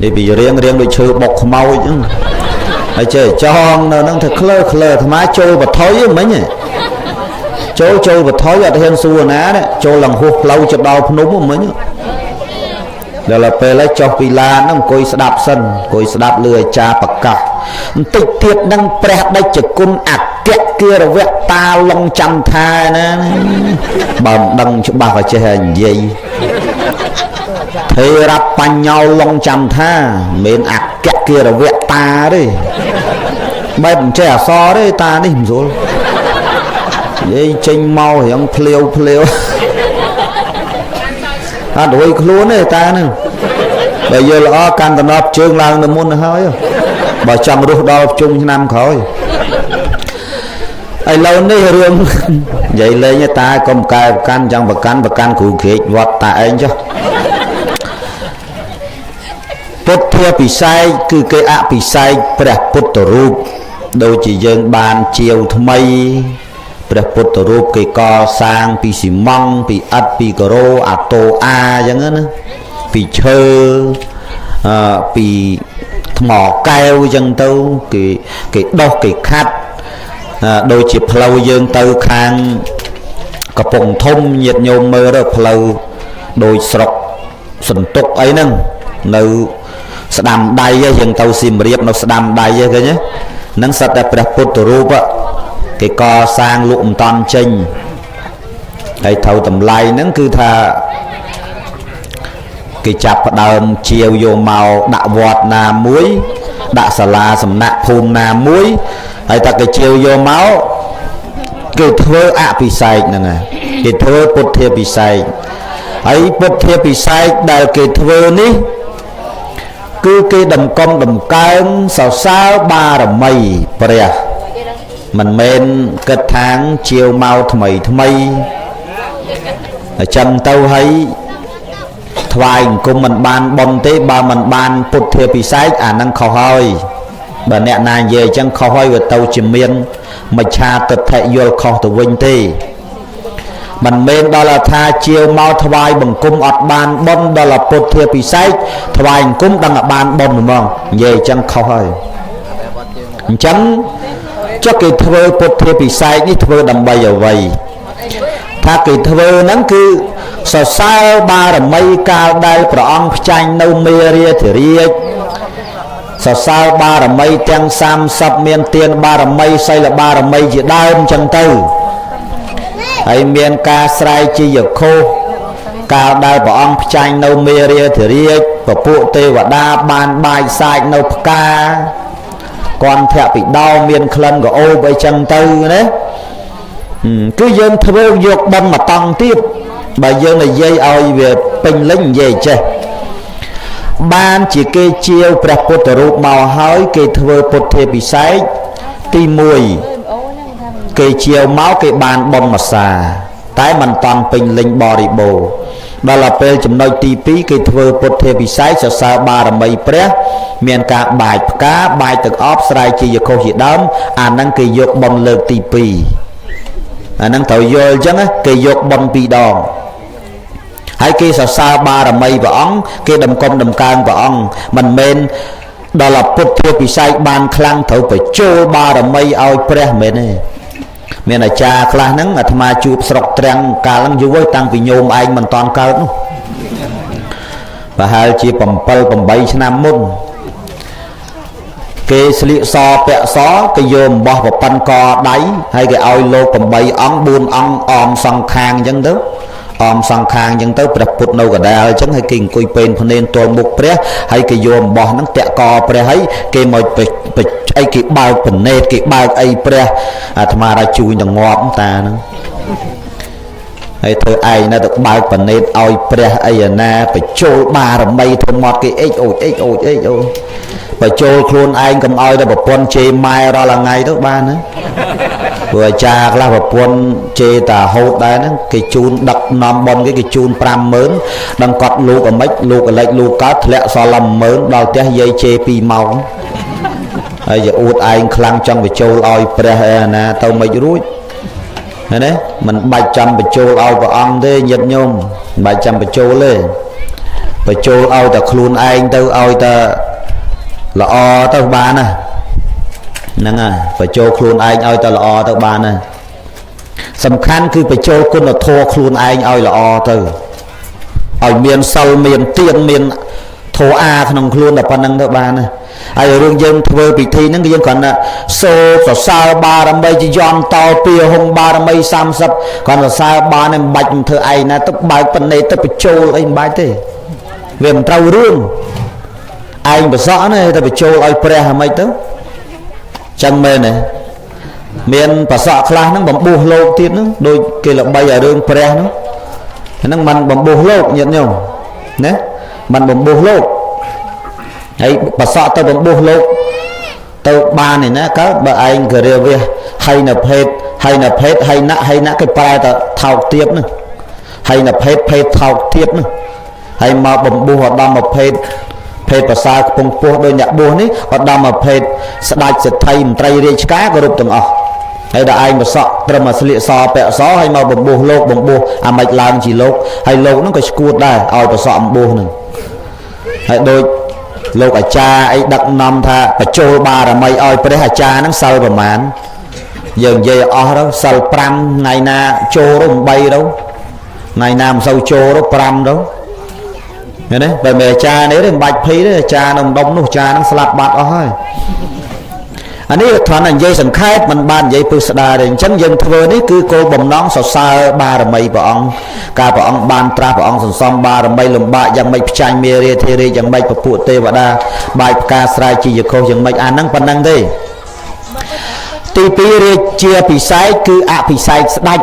នេះពីរៀងរៀងដូចឈើបុកខ្មោចអញ្ចឹងហើយចេះចងនៅហ្នឹងថាក្លើក្លើអាត្មាចូលបថុយមិញចូលចូលបថុយអត់ហ៊ានសួរណាទេចូលឡើងហួសផ្លូវចិត្តដល់ភ្នំមិញដល់ពេលហើយចុះពីឡានហ្នឹងអង្គុយស្ដាប់សិនអង្គុយស្ដាប់លឺអាចារ្យប្រកាសបន្តិចទៀតនឹងព្រះដេចគុណអគ្គគារវៈតាឡុងចន្ទថាណាបើមិនដឹងច្បាស់ក៏ចេះនិយាយថេរបញ្ញោឡុងចន្ទថាមិនមែនអគ្គគារវៈតាទេបែបមិនចេះអសរទេតានេះមិនស្រួលនិយាយចេញមករៀងភ្លាវភ្លាវអត់រួយខ្លួនទេតាហ្នឹងបើយល់ល្អកាន់តំណប់ជើងឡើងទៅមុនទៅហើយបើចង់រស់ដល់ជុំឆ្នាំក្រោយឥឡូវនេះរឿងនិយាយលេងតាកុំកែប្រកាន់ចង់ប្រកាន់ប្រកាន់គ្រូក្រាចវត្តតាឯងចុះពុទ្ធាពិសេសគឺគេអភិសេកព្រះពុទ្ធរូបដូចជាយើងបានជាវថ្មីព្រះពុទ្ធរូបគេកសាងពីស៊ីម៉ង់ពីឥដ្ឋពីការ៉ូអាតូអាអញ្ចឹងណាពីឈើពីថ្មកែវអញ្ចឹងទៅគេគេដោះគេខាត់ដូចជាផ្លូវយើងទៅខាងកំពង់ធំញាតញោមមើលទៅផ្លូវដូចស្រុកសន្ទុកអីហ្នឹងនៅស្ដាំដៃយើងទៅសៀមរាបនៅស្ដាំដៃឃើញទេហ្នឹងសិតតែព្រះពុទ្ធរូបគេកសាងលក់មិនតាន់ចេញហើយត្រូវតម្លៃហ្នឹងគឺថាគេចាប់ផ្ដើមជាវយកមកដាក់វត្តណាមួយដាក់សាលាសំណាក់ភូមិណាមួយហើយតែគេជាវយកមកគេធ្វើអភិសេកហ្នឹងគេធ្វើពុទ្ធាពិសេសហើយពុទ្ធាពិសេសដែលគេធ្វើនេះគឺគេតម្កុំតម្កើងសរសើរបារមីព្រះមិនមែនគិតថាងជាវមកថ្មីថ្មីអញ្ចឹងទៅហើយថ្វាយអង្គមមិនបានប៉ុនទេបើមិនបានពុទ្ធាពិសេសអាហ្នឹងខុសហើយបើអ្នកណានិយាយអញ្ចឹងខុសហើយវាទៅជាមានមច្ឆាទិដ្ឋិយល់ខុសទៅវិញទេមិនមែនដល់ថាជាវមកថ្វាយបង្គំអត់បានប៉ុនដល់ពុទ្ធាពិសេសថ្វាយអង្គមដឹងតែបានប៉ុនហ្មងនិយាយអញ្ចឹងខុសហើយអញ្ចឹងចុះគេធ្វើពុទ្ធាពិសេសនេះធ្វើដើម្បីអ្វី ថាគេធ្វើហ្នឹងគឺសរសើរបារមីកាលដែលព្រះអង្គផ្ចាញ់នៅមេរាធិរាជសរសើរបារមីទាំង30មានទានបារមីសីលបារមីជាដើមចឹងទៅហើយមានការស្រែកជាយខុសកាលដែលព្រះអង្គផ្ចាញ់នៅមេរាធិរាជពពួកទេវតាបានបាយសាចនៅផ្កាគន្ធៈពីដោមានក្លិនក្រអូបអីចឹងទៅណាគឺយើងធ្វើយកបិណ្ឌមកតង់ទៀតបើយើងនិយាយឲ្យវាពេញលេញនិយាយចេះបានជាគេជាវព្រះពុទ្ធរូបមកហើយគេធ្វើពុទ្ធាពិសេសទី1គេជាវមកគេបានបុណ្យមួយសាតែមិនតាន់ពេញលេញបរិបូរណ៍ដល់ពេលចំណុចទី2គេធ្វើពុទ្ធាពិសេសសរសើរបារមីព្រះមានការបាយផ្កាបាយទឹកអប់ស្រែកជាយខុសជាដើមអាហ្នឹងគេយកបុណ្យលើកទី2អាហ្នឹងត្រូវយល់អញ្ចឹងគេយកបុណ្យពីរដងហើយគេសរសើរបារមីព្រះអង្គគេតម្កុំតម្កើងព្រះអង្គមិនមែនដល់ពុទ្ធាពិសេសបានខ្លាំងត្រូវបញ្ចូលបារមីឲ្យព្រះមែនទេមានអាចារ្យខ្លះហ្នឹងអាត្មាជួបស្រុកទ្រាំងកាលហ្នឹងយូរហើយតាំងពីញោមឯងមិនតាន់កើតនោះប្រហែលជា7 8ឆ្នាំមុនគេស្លៀកសពាក់សគេយកអំបោះប្រប៉ិនកដៃហើយគេឲ្យលោក8អង្គ4អង្គអមសងខាងអញ្ចឹងទៅអមសងខាងអញ្ចឹងទៅព្រះពុទ្ធនៅកណ្ដាលអញ្ចឹងហើយគេអង្គុយពេនភ្នែនទល់មុខព្រះហើយគេយកអំបោះហ្នឹងតាក់កព្រះហើយគេមកអីគេបើកភ្នែកគេបើកអីព្រះអាត្មាថាជួយទៅងាប់តាហ្នឹងហើយធ្វើឯងនៅទៅបើកភ្នែកឲ្យព្រះអីអាណាបញ្ចូលបារមីធ្វើមាត់គេអេចអូចអេចអូចអេចអូចបញ្ចូលខ្លួនឯងកុំឲ្យតែប្រពន្ធជេរម៉ែរាល់ថ្ងៃទៅបានណាព្រោះអាចារ្យខ្លះប្រពន្ធជេរតាហូតដែរហ្នឹងគេជូនដឹកនាំបុណ្យគេជូន50000ដឹងគាត់លូកអាម៉េចលូកអលិចលូកកើតធ្លាក់សល់10000ដល់ផ្ទះយាយជេរ2ម៉ោងហើយជាអួតឯងខ្លាំងចង់បញ្ចូលឲ្យព្រះឯណាទៅមិនរួចឃើញទេមិនបាច់ចាំបញ្ចូលឲ្យព្រះអង្គទេញាតិញោមមិនបាច់ចាំបញ្ចូលទេបញ្ចូលឲ្យតែខ្លួនឯងទៅឲ្យតែល្អទៅបានណាហ្នឹងហើយបញ្ចូលខ្លួនឯងឲ្យតែល្អទៅបានណាសំខាន់គឺបញ្ចូលគុណធម៌ខ្លួនឯងឲ្យល្អទៅឲ្យមានសិលមានទានមានធម៌អាក្នុងខ្លួនតែប៉ុណ្្នឹងទៅបានណាហើយរឿងយើងធ្វើពិធីហ្នឹងគឺយើងគ្រាន់តែសូត្រសរសើរបារមីជាយន្តោពីហុងបារមី30គ្រាន់សរសើរបានមិនបាច់ធ្វើឯងណាទៅបើកភ្នែកទៅបញ្ចូលអីមិនបាច់ទេវាមិនត្រូវរឿងឯងប្រសក់ណាទៅបញ្ចូលឲ្យព្រះហ្មងទៅចឹងមែនទេមានប្រសក់ខ្លះហ្នឹងបំពោះលោកទៀតហ្នឹងដូចគេល្បីឲ្យរឿងព្រះហ្នឹងហ្នឹងមិនបំពោះលោកញាតិញោមណាមិនបំពោះលោកហើយប្រសក់ទៅបំពោះលោកទៅបានឯណាកើតបើឯងករាវះហើយនៅភេទហើយនៅភេទហើយណាក់ហើយណាក់គេប្រែទៅថោកទាបហ្នឹងហើយនៅភេទភេទថោកទាបហ្នឹងហើយមកបំពោះឧត្តមភេទភេទប្រសើរខ្ពង់ពោះដោយអ្នកបួសនេះឧត្តមភេទស្ដេចសេដ្ឋីមន្ត្រីរាជការគោរពទាំងអស់ហើយដល់ឯងប្រសក់ត្រឹមតែស្លៀកសពាក់សហើយមកបំពោះលោកបំពោះអាម៉េចឡើងជាលោកហើយលោកហ្នឹងក៏ឈួតដែរឲ្យប្រសក់បំពោះហ្នឹងហើយដូចលោកអាចារ្យអីដឹកនាំថាបញ្ចូលបារមីឲ្យព្រះអាចារ្យហ្នឹងសិលប្រមាណយើងនិយាយអស់ទៅសិល5ថ្ងៃណាចូលទៅ8ទៅថ្ងៃណាមិនសូវចូលទៅ5ទៅឃើញទេបើមិនអាចារ្យនេះទេមិនបាច់ភ័យទេអាចារ្យនៅម្ដុំនោះអាចារ្យហ្នឹងស្លាប់បាត់អស់ហើយអានេះគ្រាន់តែនិយាយសង្ខេបមិនបាននិយាយពឹស្ដារទេអញ្ចឹងយើងធ្វើនេះគឺគោលបំណងសរសើរបារមីព្រះអង្គកាលព្រះអង្គបានត្រាស់ព្រះអង្គសន្សំបារមីលំបាកយ៉ាងម៉េចផ្ចាញ់មេរាធិរាជយ៉ាងម៉េចពពួកទេវតាបាយផ្កាស្រែជាយខុសយ៉ាងម៉េចអាហ្នឹងប៉ុណ្្នឹងទេទី2រាជាពិសេសគឺអភិសេកស្ដេច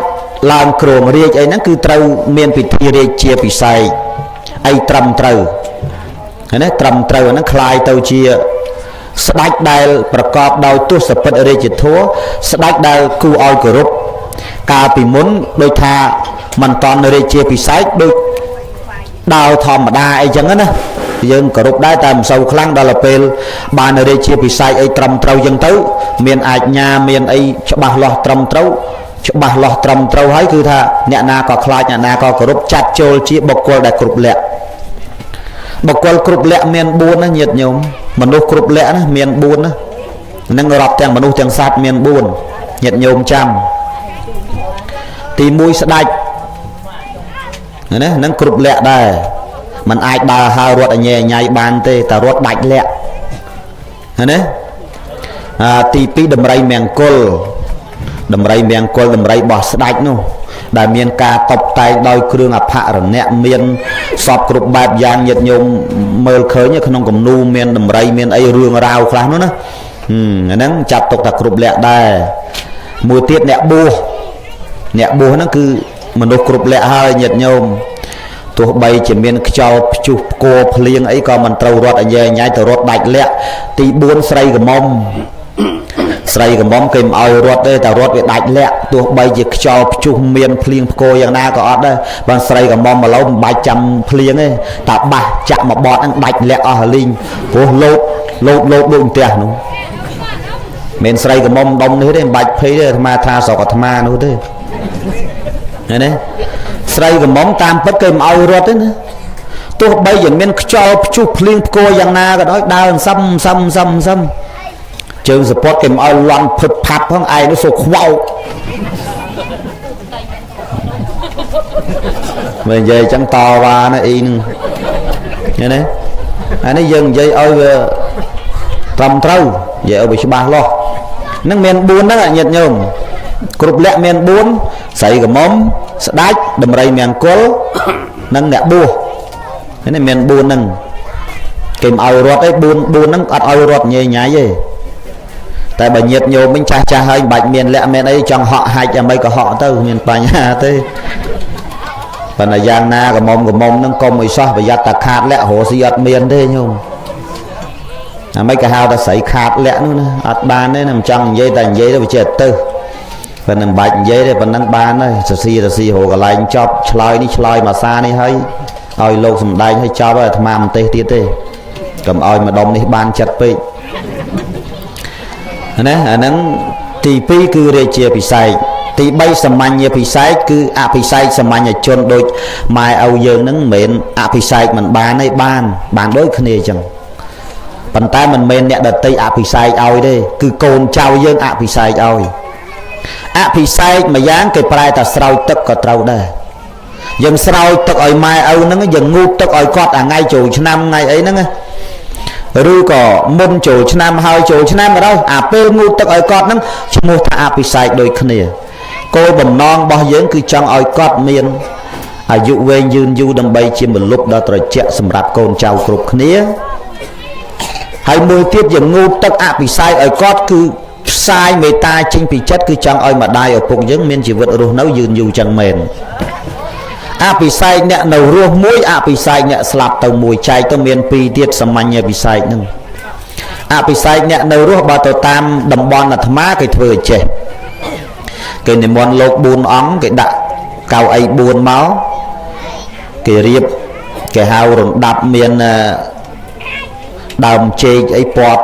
ឡើងគ្រងរាជអីហ្នឹងគឺត្រូវមានពិធីរាជាពិសេសអីត្រឹមត្រូវឃើញទេត្រឹមត្រូវហ្នឹងคล้ายទៅជាស្ដេចដែលប្រកបដោយទសពិតរាជធម៌ស្ដេចដែលគួរឲ្យគោរពកាលពីមុនដូចថាមិនតន់រាជាពិសេសដូចដាវធម្មតាអីចឹងណាយើងគោរពដែរតែមិនសូវខ្លាំងដល់ពេលបានរាជាពិសេសអីត្រឹមត្រូវចឹងទៅមានអាជ្ញាមានអីច្បាស់លាស់ត្រឹមត្រូវច្បាស់លាស់ត្រឹមត្រូវហើយគឺថាអ្នកណាក៏ខ្លាចអ្នកណាក៏គោរពចាត់ចូលជាបុគ្គលដែលគ្រប់លក្ខបុគ្គលគ្រប់លក្ខមាន4ណាញាតិញោមមនុស្សគ្រប់លក្ខណាមាន4ណានឹងរាប់ទាំងមនុស្សទាំងសត្វមាន4ញាតិញោមចាំ ទី1ស្ដេចណាហ្នឹងគ្រប់លក្ខដែរมันអាចដើរហើររត់អញែញ៉ៃបានទេតែរត់ដាច់លក្ខណាទី2ដំរីមង្គលដំរីមង្គលដំរីរបស់ស្ដេចនោះដែលមានការតបតែងដោយគ្រឿងអភរណៈមានសពគ្រប់បែបយ៉ាងញាតិញោមមើលឃើញក្នុងគំនូមានដំរីមានអីរឿងរ៉ាវខ្លះនោះណាហ្នឹងចាត់ទុកថាគ្រប់លក្ខដែរមួយទៀតអ្នកបួសអ្នកបួសហ្នឹងគឺមនុស្សគ្រប់លក្ខហើយញាតិញោមទោះបីជាមានខ្យល់ព្យុះផ្គរភ្លៀងអីក៏មិនត្រូវរត់អញែញ៉ៃទៅរត់ដាច់លក្ខទី4ស្រីក្រមុំស្រីក្រមុំគេមិនឲ្យរត់ទេតែរត់វាដាច់លក្ខទោះបីជាខ្យល់ព្យុះមានភ្លៀងផ្គរយ៉ាងណាក៏អត់ដែរបើស្រីក្រមុំមកឡូវមិនបាច់ចាំភ្លៀងទេតែបាសចាក់មកបត់ហ្នឹងដាច់លក្ខអស់លីងព្រោះលោតលោតលោតដូចផ្ទះនោះមិនស្រីក្រមុំដុំនេះទេមិនបាច់ភ័យទេអាត្មាថាស្រុកអាត្មានោះទេឃើញទេស្រីក្រមុំតាមពិតគេមិនឲ្យរត់ទេណាទោះបីជាមានខ្យល់ព្យុះភ្លៀងផ្គរយ៉ាងណាក៏ដោយដើរសឹមសឹមសឹមសឹមជើងសពតគេមិនឲ្យលន់ភឹបផាប់ផងឯងនោះសូខ្វោកមើលនិយាយអញ្ចឹងតវ៉ាណាអ៊ីនឹងឃើញទេអានេះយើងនិយាយឲ្យវាត្រឹមត្រូវនិយាយឲ្យវាច្បាស់លាស់ហ្នឹងមាន4ហ្នឹងញាតិញោមគ្រប់លក្ខមាន4ស្រីក្រមុំស្ដេចដំរីមង្គលនិងអ្នកបួសនេះមាន4ហ្នឹងគេមិនឲ្យរត់ទេ4ហ្នឹងអត់ឲ្យរត់ញ៉ៃញ៉ៃទេតែបើញាតិញោមវិញចាស់ចាស់ហើយមិនបាច់មានលក្ខមានអីចង់ហក់ហាច់អ្វីក៏ហក់ទៅមានបញ្ហាទេប៉ុន្តែយ៉ាងណាក្រមុំក្រមុំហ្នឹងកុំឲ្យសោះប្រយ័ត្នតែខាតលក្ខរស់ស៊ីអត់មានទេញោមអាម៉េចក៏ហៅថាស្រីខាតលក្ខនោះណាអត់បានទេណាមិនចង់និយាយតែនិយាយទៅវាចេះទៅប៉ុន្តែមិនបាច់និយាយទេប៉ុណ្ណឹងបានហើយសរស៊ីរស៊ីរកកន្លែងចប់ឆ្លើយនេះឆ្លើយមួយសានេះហើយឲ្យលោកសំដែងឲ្យចប់ហើយអាត្មាមិនទេសទៀតទេកុំឲ្យម្ដុំនេះបានចិត្តពេកណាអាហ្នឹងទី2គឺរាជាពិសេសទី3សាមញ្ញពិសេសគឺអភិសេកសាមញ្ញជនដូចម៉ែឪយើងហ្នឹងមិនមែនអភិសេកមិនបានទេបានបានដូចគ្នាអញ្ចឹងប៉ុន្តែមិនមែនអ្នកដតីអភិសេកឲ្យទេគឺកូនចៅយើងអភិសេកឲ្យអភិសេកម្យ៉ាងគេប្រែតែស្រោចទឹកក៏ត្រូវដែរយើងស្រោចទឹកឲ្យម៉ែឪហ្នឹងយើងងូតទឹកឲ្យគាត់អាថ្ងៃចូលឆ្នាំថ្ងៃអីហ្នឹងឬក៏មុនចូលឆ្នាំហើយចូលឆ្នាំក៏ដោយអាពេលងូតទឹកឲ្យគាត់ហ្នឹងឈ្មោះថាអភិសេកដូចគ្នាគោលបំណងរបស់យើងគឺចង់ឲ្យគាត់មានអាយុវែងយឺនយូរដើម្បីជាមលុបដ៏ត្រជាក់សម្រាប់កូនចៅគ្រប់គ្នាហើយមួយទៀតយើងងូតទឹកអភិសេកឲ្យគាត់គឺផ្សាយមេត្តាចេញពីចិត្តគឺចង់ឲ្យម្ដាយឪពុកយើងមានជីវិតរស់នៅយឺនយូរចឹងមែនអភិសេកអ្នកនៅរស់មួយអភិសេកអ្នកស្លាប់ទៅមួយចែកទៅមានពីរទៀតសាមញ្ញពិសេសហ្នឹងអភិសេកអ្នកនៅរស់បើទៅតាមតំបន់អាត្មាគេធ្វើឲ្យចេះគេនិមន្តលោក4អង្គគេដាក់កៅអី4មកគេរៀបគេហៅរំដាប់មានដើមចេកអីពាត់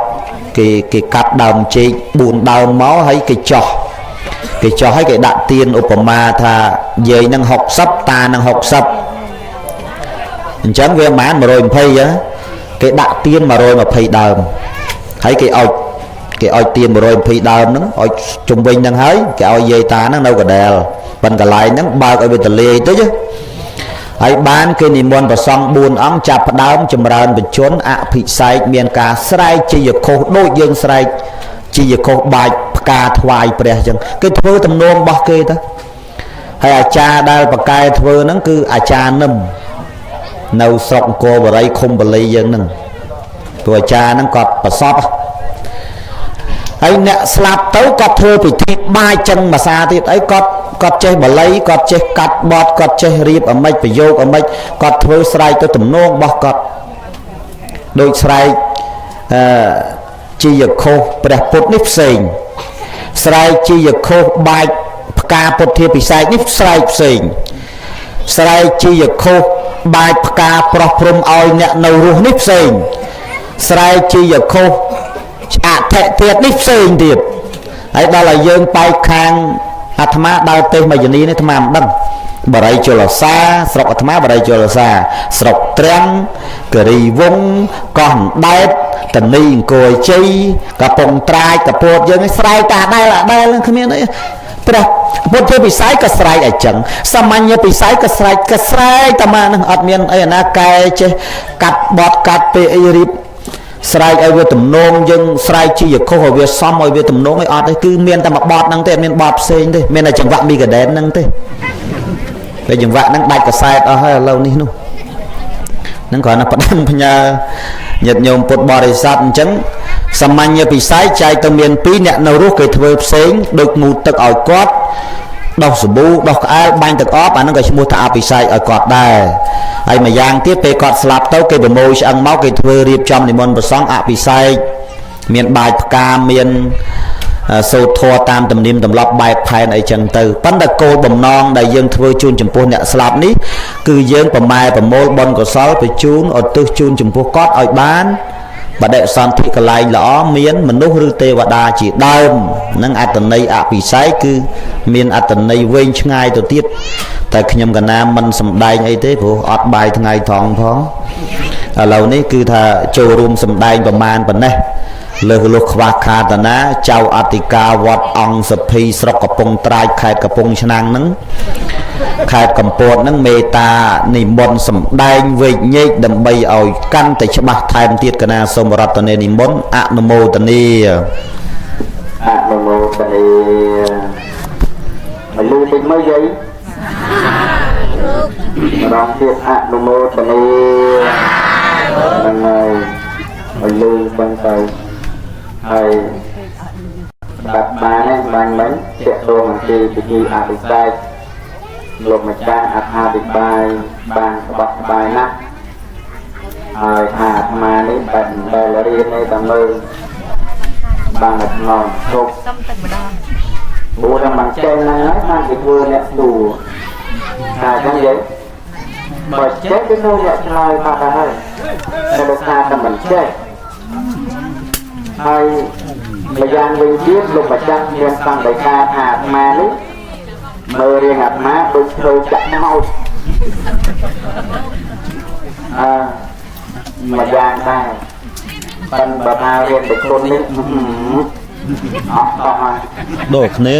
គេកាត់ដើមចេក4ដើមមកហើយគេចោះគេចោះហើយគេដាក់ទៀនឧបមាថាយាយនឹង60តានឹង60អញ្ចឹងវាប្រហែល120ហ៎គេដាក់ទៀន120ដើមហើយគេឲ្យទៀន120ដើមហ្នឹងឲ្យជុំវិញហ្នឹងហើយគេឲ្យយាយតាហ្នឹងនៅកដែលប៉ុនកន្លែងហ្នឹងបើកឲ្យវាទលាយតិចហើយបានគេនិមន្តព្រះសង្ឃ4អង្គចាប់ផ្ដើមចម្រើនបញ្ជនអភិសេកមានការស្រែកជាយខុសដូចយើងស្រែកជាយខុសបាច់ផ្កាថ្វាយព្រះអញ្ចឹងគេធ្វើទំនៀមរបស់គេទៅហើយអាចារ្យដែលបកែធ្វើហ្នឹងគឺអាចារ្យនឹមនៅស្រុកអង្គរបរិយឃុំបលីយើងហ្នឹងព្រោះអាចារ្យហ្នឹងគាត់ប្រសពហើយអ្នកស្លាប់ទៅគាត់ធ្វើពិធីបាយចឹងមួយសាទៀតអីគាត់ចេះបល័យគាត់ចេះកាត់បត់គាត់ចេះរៀបអាម៉េចប្រយោគអាម៉េចគាត់ធ្វើស្រែកទៅទំនងរបស់គាត់ដូចស្រែកអឺជាយខុសព្រះពុទ្ធនេះផ្សេងស្រែកជាយខុសបាច់ផ្កាពុទ្ធាពិសេសនេះស្រែកផ្សេងស្រែកជាយខុសបាច់ផ្កាប្រោះព្រំឲ្យអ្នកនៅរស់នេះផ្សេងស្រែកជាយខុសអធិទៀតនេះផ្សេងទៀតហើយដល់ឲ្យយើងបែកខាងអាត្មាដើរទេសមួយយនីនេះអាត្មាមិនដឹងបរិយជលសាស្រុកអាត្មាបរិយជលសាស្រុកទ្រាំងគិរីវង្សកោះអណ្ដែតតនីអង្គរជ័យកំពង់ត្រាចកពតយើងឯងស្រែកតាដែលអាដែលគ្មានអី ព្រះពុទ្ធពិស័យក៏ស្រែកអញ្ចឹងសាមញ្ញពិស័យក៏ស្រែកក៏ស្រែកតែមកហ្នឹងអត់មានអីអាណាកែចេះកាត់បត់កាត់ពេលអីរៀបស្រែកឲ្យវាទំនងយើងស្រែកជាយខុសឲ្យវាសមឲ្យវាទំនងឲ្យអត់ទេគឺមានតែមួយបត់ហ្នឹងទេអត់មានបត់ផ្សេងទេមានតែចង្វាក់មីកាដែនហ្នឹងទេតែចង្វាក់ហ្នឹងដាច់កសែតអស់ហើយឥឡូវនេះនោះហ្នឹងគ្រាន់តែផ្ដាំផ្ញើញាតិញោមពុទ្ធបរិស័ទអញ្ចឹងសាមញ្ញពិស័យចែកទៅមានពីរអ្នកនៅរស់គេធ្វើផ្សេងដូចងូតទឹកឲ្យគាត់ដោះសាប៊ូដោះក្អែលបាញ់ទឹកអប់អាហ្នឹងក៏ឈ្មោះថាអភិសេកឲ្យគាត់ដែរហើយម្យ៉ាងទៀតពេលគាត់ស្លាប់ទៅគេប្រមូលឆ្អឹងមកគេធ្វើរៀបចំនិមន្តប្រសង់អភិសេកមានបាចផ្កាមានសូត្រធម៌តាមទំនៀមទម្លាប់បែបផែនអីចឹងទៅប៉ុន្តែគោលបំណងដែលយើងធ្វើជូនចំពោះអ្នកស្លាប់នេះគឺយើងប្រម៉ែប្រមូលបុណ្យកុសលទៅជូនឧទ្ទិសជូនចំពោះគាត់ឲ្យបានបដិសន្ធិកន្លែងល្អមានមនុស្សឬទេវតាជាដើមនឹងអត្តន័យអភិសេកគឺមានអត្តន័យវែងឆ្ងាយទៅទៀតតែខ្ញុំកណាមិនសំដែងអីទេព្រោះអត់បាយថ្ងៃថងផងឥឡូវនេះគឺថាចូលរួមសំដែងប្រមាណប៉ុណ្ណេះលើសលុះខ្វះខាតណាចៅអធិការវត្តអង្គសភីស្រុកកំពង់ត្រាចខេត្តកំពង់ឆ្នាំងហ្នឹងខេត្តកំពតហ្នឹងមេត្តានិមន្តសំដែងវែកញែកដើម្បីឲ្យកាន់តែច្បាស់ថែមទៀតកណាសូមរតនានិមន្តអនុមោទនាអនុមោទនាមកលឺតិចមើលយាយម្ដងទៀតអនុមោទនាហ្នឹងហើយឲ្យលឺបងទៅហើយបាត់បានហ្នឹងបានមិនតាក់ទងអំពីពិធីអភិសេកលោកម្ចាស់អត្ថាធិប្បាយបានក្បោះក្បាយណាស់ហើយថាអាត្មានេះបែបមិនដែលរៀនទេតែមើលបានតែថ្នមគ្រប់ សុំទឹកម្ដង ព្រោះតែមិនចេះហ្នឹងហើយបានគេធ្វើអ្នកសួរថាអញ្ចឹងយាយបើចេះគឺនៅអ្នកឆ្លើយបាត់ហើយតែបើថាតែមិនចេះហើយម្យ៉ាងវិញទៀតលោកម្ចាស់មានសង្កេតថាអាត្មានេះមើលរៀងអាត្មាដូចធ្វើចាក់មកអើម្យ៉ាងដែរប៉ុន្តែបើថារៀនបុគ្គលនេះអត់តោះហើយដូចគ្នា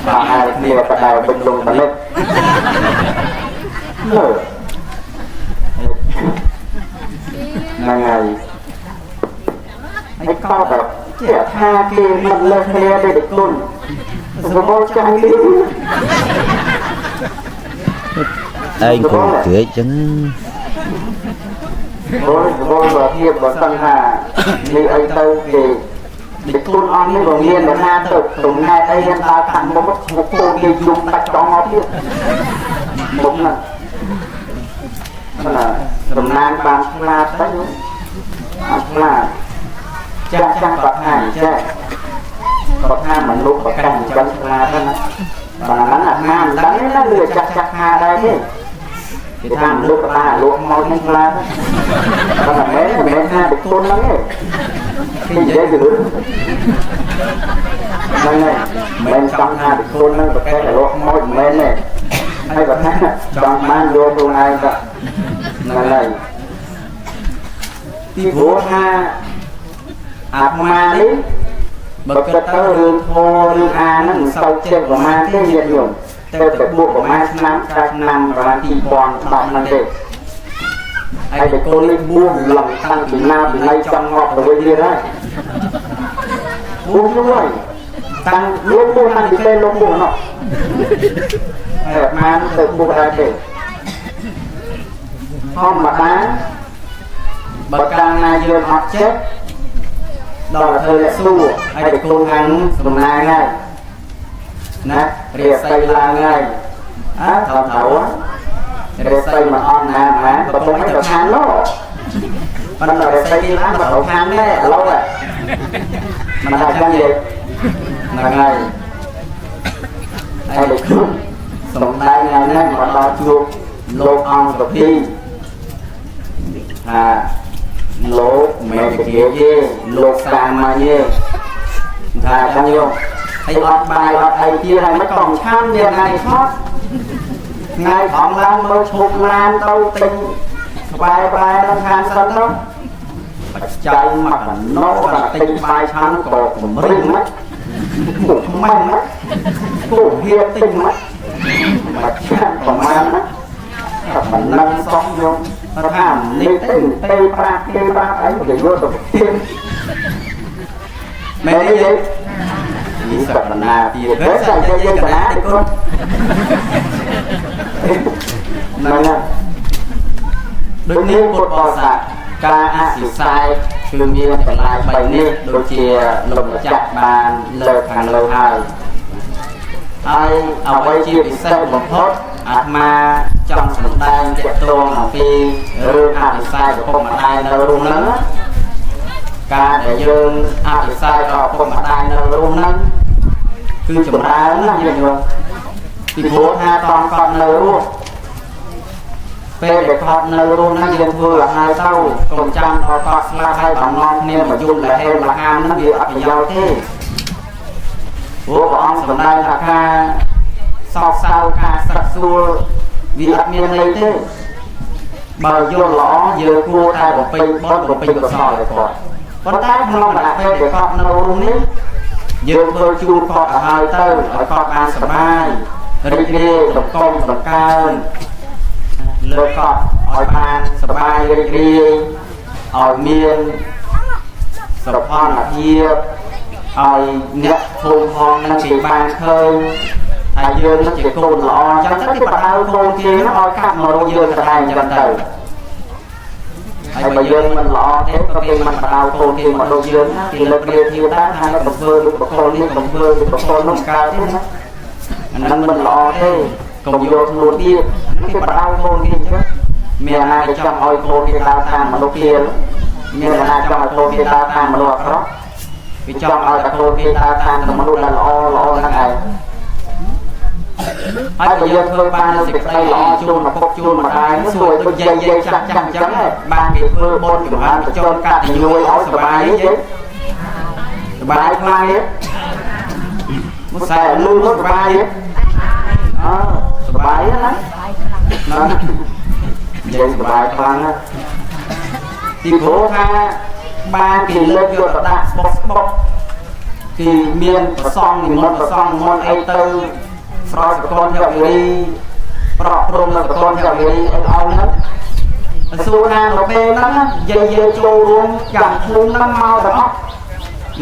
បើហើយគ្នាបដៅពេញលងបលិតមើលហ្នឹងហើយហើយក៏ដល់ជាថាគេមិនលើសគ្នាទេដគុណសបោចាស់នេះឯងគូពេកចឹង បូនបូនបើធៀបបើសឹងថានេះអីទៅគេដគុណអស់នេះបើមានអ្នកណាទៅទំណែតអីហ៊ានដើរខាងមុខមុខកូនគេយំដាច់ចង់អត់ទៀតមុខហ្នឹងណាតំណាងបានឆ្លាតទៅអត់ឆ្លាតចាស់ចាស់គាត់ថាចេះគាត់ថាមនុស្សប្រកាសអញ្ចឹងឆ្លាតណាបើហ្នឹងអាត្មាមិនដឹងទេណាវាចាស់ចាស់ថាដែរទេគេថាមនុស្សក្បាលលក់មកហ្នឹងឆ្លាតប៉ុន្តែមិនមែនថាបុគ្គលហ្នឹងទេគេនិយាយពីរឿងហ្នឹងហើយមិនចង់ថាបុគ្គលហ្នឹងប្រកាសលក់មកមិនមែនទេហើយគាត់ថាចង់បានយកខ្លួនឯងទៅហ្នឹងហើយពីព្រោះថាអាត្មានេះបើគិតទៅរឿងធម៌រឿងអាហ្នឹងមិនសូវចេះប្រមាណទេញាតិញោមទៅតែបួសប្រមាណឆ្នាំកាលឆ្នាំប្រមាណ2010ហ្នឹងទេហើយបុគ្គលនេះបួសឡើងតាំងពីណាពីណីចង់ងាប់ទៅវិញទៀតហើយបួសយូរហើយតាំងលោកបួសតាំងពីពេលលោកបួសនោះហើយអាត្មាទៅបួសដែរទេធម្មតាបើកាលណាយើងអត់ចេះដល់ធ្វើអ្នកសួរហើយទៅខ្លួនខាងតំណាងហើយណារាសីឡើងហើយអើថោថោរាសីមកអត់ណាណាបើពុំឲ្យទៅខាងនោះប៉ុន្តែរាសីឡើងមកទៅខាងនេះឥឡូវមិនថាចឹងទេហ្នឹងហើយហើយដូចខ្ញុំសំដែងថ្ងៃនេះមកដល់ជួបលោកអង្គសភីថាលោកមិនពជាទេលោកសាមញ្ញទេថាចឹងយកហើយអត់បាយអត់អីទៀតហើយមិនក៏ឆាំទៀតថ្ងៃថតថ្ងៃត្រង់ឡើងមើលឈប់ឡានទៅទិញក្បែរក្បែរនឹងខាងសិនទៅបច្ច័យមកកណោដល់ទិញបាយឆាំក៏កម្រិញហ្មង គូខ្មាំងណាគូហៀទិញមកមកចាំប្រមាណណាតែមិននឹងសោះយកថានេះទៅទៅប្រាប់គេប្រាប់អីគេយកទៅទៀត មែនទេយាយ នេះសក្តាទៀតទេតែយាយកណាទេគុណហ្នឹង ដូចនេះពុទ្ធបរិស័ទការអភិសេកគឺមានកន្លែង3នេះដូចជាលោកម្ចាស់បានលើកខាងលើហើយហើយអ្វីជាពិសេសបំផុតអាត្មាចង់សម្ដែងទាក់ទងអំពីរឿងអភិសេកឪពុកម្ដាយនៅរួមហ្នឹងការដែលយើងអភិសេកដល់ឪពុកម្ដាយនៅរួមហ្នឹងគឺចម្រើនណាស់យើងញោមពីព្រោះថាតង់គាត់នៅរស់ពេលដែលគាត់នៅរស់ហ្នឹងយើងធ្វើឲ្យហើយទៅកុំចាំដល់គាត់ស្លាប់ហើយបំណងគ្នាមកយំលហេមលហាមហ្នឹងវាអត់ប្រយោជន៍ទេព្រោះព្រះអង្គសម្ដែងថាការសោកសៅការសឹកសួលវាអត់មានន័យទេបើយល់ល្អយើងគួរតែបំពេញបុណ្យបំពេញកុសលឲ្យគាត់ប៉ុន្តែក្នុងខណៈពេលដែលគាត់នៅរស់នេះយើងធ្វើជូនគាត់ឲ្យហើយទៅឲ្យគាត់បានសប្បាយរីករាយតម្កុំតម្កើងលើគាត់ឲ្យបានសប្បាយរីករាយឲ្យមានសុខភាពឲ្យអ្នកភូមិផងនឹងគេបានឃើញថាយើងនឹងជាកូនល្អអញ្ចឹងទៅគេបដៅកូនគេហ្នឹងឲ្យកាត់មករកយើងដដែលអញ្ចឹងទៅហើយបើយើងមិនល្អទេក៏គេមិនបដៅកូនគេមកដូចយើងណាគេលើកប្រៀបធៀបដែរថាកំធ្វើដូចបកលនេះកំធ្វើដូចបកលនោះកើតទេណាអាហ្នឹងមិនល្អទេកុំយកខ្លួនទៀតគេបដៅកូនគេអញ្ចឹងមានណាគេចង់ឲ្យកូនគេដើរតាមមនុស្សគេមានណាចង់ឲ្យកូនគេដើរតាមមនុស្សអាក្រក់គេចង់ឲ្យតែកូនគេដើរតាមមនុស្សដែលល្អល្អហ្នឹងឯងហើយបើយើងធ្វើបាននូវសេចក្តីល្អជូនឪពុកជូនម្ដាយសួរដូចយាយយាយចាស់ចាស់អញ្ចឹងបានគេធ្វើបុណ្យចម្រើនបញ្ចូលកតញ្ញូឲ្យសប្បាយទេសប្បាយខ្លាំងទេមកសែលឺមកសប្បាយទេអើសប្បាយណាណាយាយសប្បាយខ្លាំងណាទីព្រោះថាបានគេលើកយកទៅដាក់ស្បុកស្បុកគេមានប្រសង់និមន្តប្រសង់និមន្តអីទៅស្រោចសកលភវិរីប្រក់ព្រំនៅសកលភវិរីអីឲ្យហ្នឹងសួរណានៅពេលហ្នឹងយាយយាយចូលរួមចាំភូមិហ្នឹងមកទាំងអស់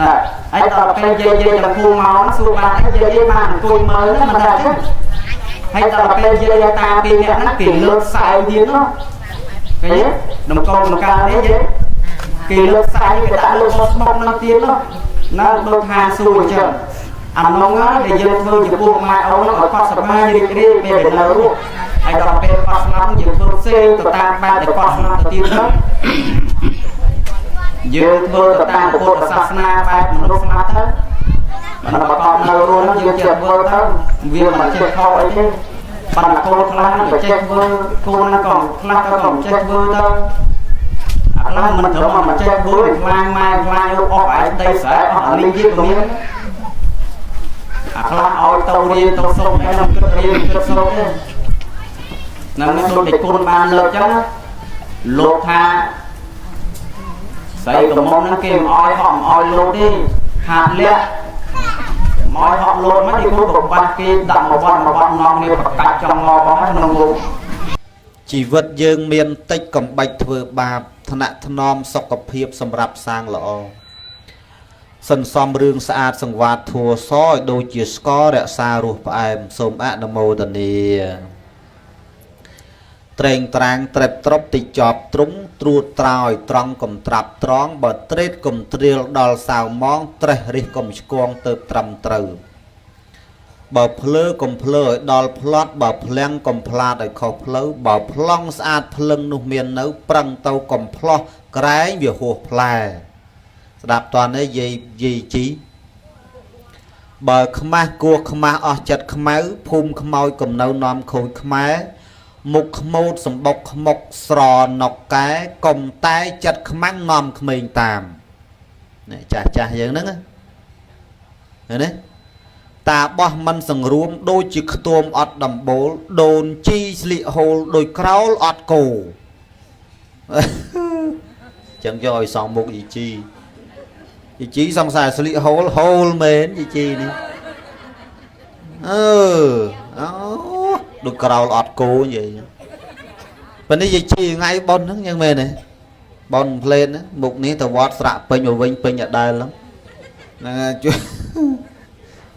ណាហើយដល់ពេលយាយយាយទាំងភូមិមកសួរបានយាយយាយបានអង្គុយមើលហ្នឹងមិនដែរទេហើយដល់ពេលយាយតាពីរនាក់ហ្នឹងគេលើកខ្សែទៀតនោះឃើញតម្កល់តម្កើនេះយាយគេលើកខ្សែគេដាក់លើមកស្មុកហ្នឹងទៀតនោះណាដូចថាសួរអញ្ចឹងអានោះហើយដែលយើងធ្វើចំពោះម៉ែអូនហ្នឹងឲ្យគាត់សប្បាយរីករាយពេលដែលនៅរស់ហើយដល់ពេលគាត់ស្លាប់យើងធ្វើផ្សេងទៅតាមបែបដែលគាត់ស្លាប់ទៅទៀតហ្នឹងយើងធ្វើទៅតាមពុទ្ធសាសនាបែបមនុស្សស្លាប់ទៅមិនបើគាត់នៅរស់ហ្នឹងយើងចេះធ្វើទៅវាមិនចេះខុសអីទេប៉ុន្តែកូនខ្លះហ្នឹងក៏ចេះធ្វើកូនហ្នឹងក៏ខ្លះទៅក៏មិនចេះធ្វើទៅអាខ្លះមិនត្រឹមមិនចេះធ្វើខ្លាចម៉ែខ្លាចលោកអស់ឯងដីស្រែអស់អានេះទៀតក៏មានអាខ្លះឲ្យទៅរៀនទៅសុំឯងគិតរៀនគិតសូត្រទេហ្នឹងដូចតែគុណបានលើកចឹងលោកថាស្រីកំមុំហ្នឹងគេមិនអោយហក់មិនអោយលោកទេខាតលាក់មកហក់លោតមកទីគូក៏បាត់គេដាក់មកបត់មកបត់នាំគ្នាប្រកាសចង់ងបងក្នុងលោក ជីវិតយើងមានតិចកំបាច់ធ្វើបាបថ្នាក់ថ្នមសុខភាពសម្រាប់សាងល្អសន្សំរឿងស្អាតសង្វាតធัวសឲ្យដូចជាស្កររក្សារសផ្អែមសូមអនុមោទនាត្រេងត្រាងត្រេបត្រប់តិចប់ទ្រុងត្រួតត្រោយត្រង់កំត្រាប់ត្រង់បើត្រេតកំត្រៀលដល់សៅម៉ងត្រេះរិះកំឆ្គងទៅត្រឹមត្រូវបើភ្លើកំភ្លើឲ្យដល់ផ្្លាត់បើភ្លាំងកំផ្លាតឲ្យខុសផ្លូវបើប្លង់ស្អាតភ្លឹងនោះមាននៅប្រឹងទៅកំផ្លោះក្រែងវាហួសផ្លែស្ដាប់តនេះយាយយាយជីបើខ្មាស់គោះខ្មាស់អស់ចិត្តខ្មៅភូមិខ្មោចកំនៅនាំខូចខ្មែរមុខខ្មោតសម្បុកខ្មុកស្រណុកកែកុំតែចិត្តខ្មាំងនាំក្មេងតាមនេះចាស់ចាស់យើងហ្នឹងណាតាបោះមិនសង្រួមដូចជាខ្ទមអត់ដំបូលដូនជីស្លៀកហូលដោយក្រោលអត់គោចឹងយកឲ្យសងមុខយីជី យាយជីសង្ស័យស្លៀកហូលហូលមែនយាយជីនេះអឺអូដូចក្រោលអត់គោនិយាយប៉ុន្តែយាយជីថ្ងៃប៉ុនហ្នឹងយ៉ាងមែនទេប៉ុនផ្លេនមុខនេះទៅវត្តស្រាក់ពេញមកវិញពេញអដែលហ្នឹងហ្នឹងជួយ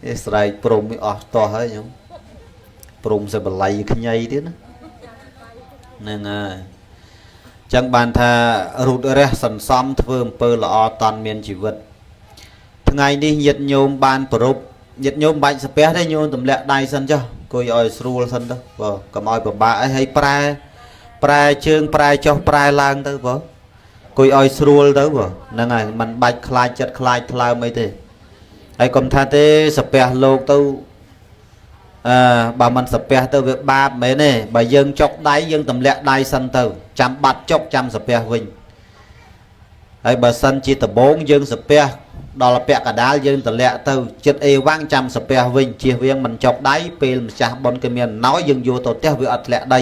អេស្រែកព្រំអស់តោះហើយខ្ញុំព្រំសេបល័យខ្ញីទៀតណាហ្នឹងហើយចឹងបានថារូតរះសន្សំធ្វើអំពើល្អតន់មានជីវិតថ្ងៃនេះញាតិញោមបានប្រពញាតិញោមបាច់សាពះទេញោមទម្លាក់ដៃសិនចុះអង្គុយឲ្យស្រួលសិនទៅបើកុំឲ្យពិបាកអីហើយប្រែប្រែជើងប្រែចុះប្រែឡើងទៅបើអង្គុយឲ្យស្រួលទៅបើហ្នឹងហើយมันបាច់ខ្លាចចិត្តខ្លាចថ្លើមអីទេហើយកុំថាទេសាពះលោកទៅអឺបើមិនសាពះទៅវាបាបមែនទេបើយើងចុកដៃយើងទម្លាក់ដៃសិនទៅចាំបាត់ចុកចាំសាពះវិញហើយបើសិនជាដបងយើងសាពះដល់ពាក់កដាលយើងតម្លាក់ទៅចិត្តអេវ៉ាំងចាំសាពះវិញជៀសវាងមិនចុកដៃពេលម្ចាស់បុណ្យគេមានណោយយើងយកទៅផ្ទះវាអត់ធ្លាក់ដី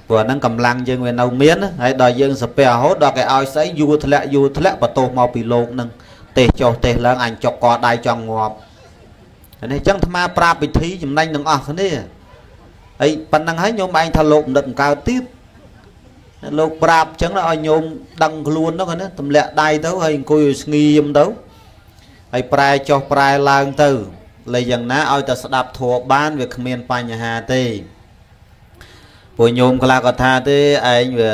ព្រោះហ្នឹងកម្លាំងយើងវានៅមានហើយដល់យើងសាពះរហូតដល់គេឲ្យស្អីយួរធ្លាក់យួរធ្លាក់បន្ទោសមកពីលោកហ្នឹងទេសចុះទេសឡើងអញចុកកដៃចង់ងាប់នេះអញ្ចឹងអាត្មាប្រាប់ពិធីចំណេញទាំងអស់គ្នាហើយប៉ុណ្្នឹងហើយញោមឯងថាលោកបណ្ឌិតកើតទៀតលោកប្រាប់អញ្ចឹងឲ្យញោមដឹងខ្លួនទៅណាទម្លាក់ដៃទៅហើយអង្គុយឲ្យស្ងៀមទៅហើយប្រែចុះប្រែឡើងទៅលេយ៉ាងណាឲ្យតែស្ដាប់ធម៌បានវាគ្មានបញ្ហាទេពួកញោមខ្លះក៏ថាទេឯងវា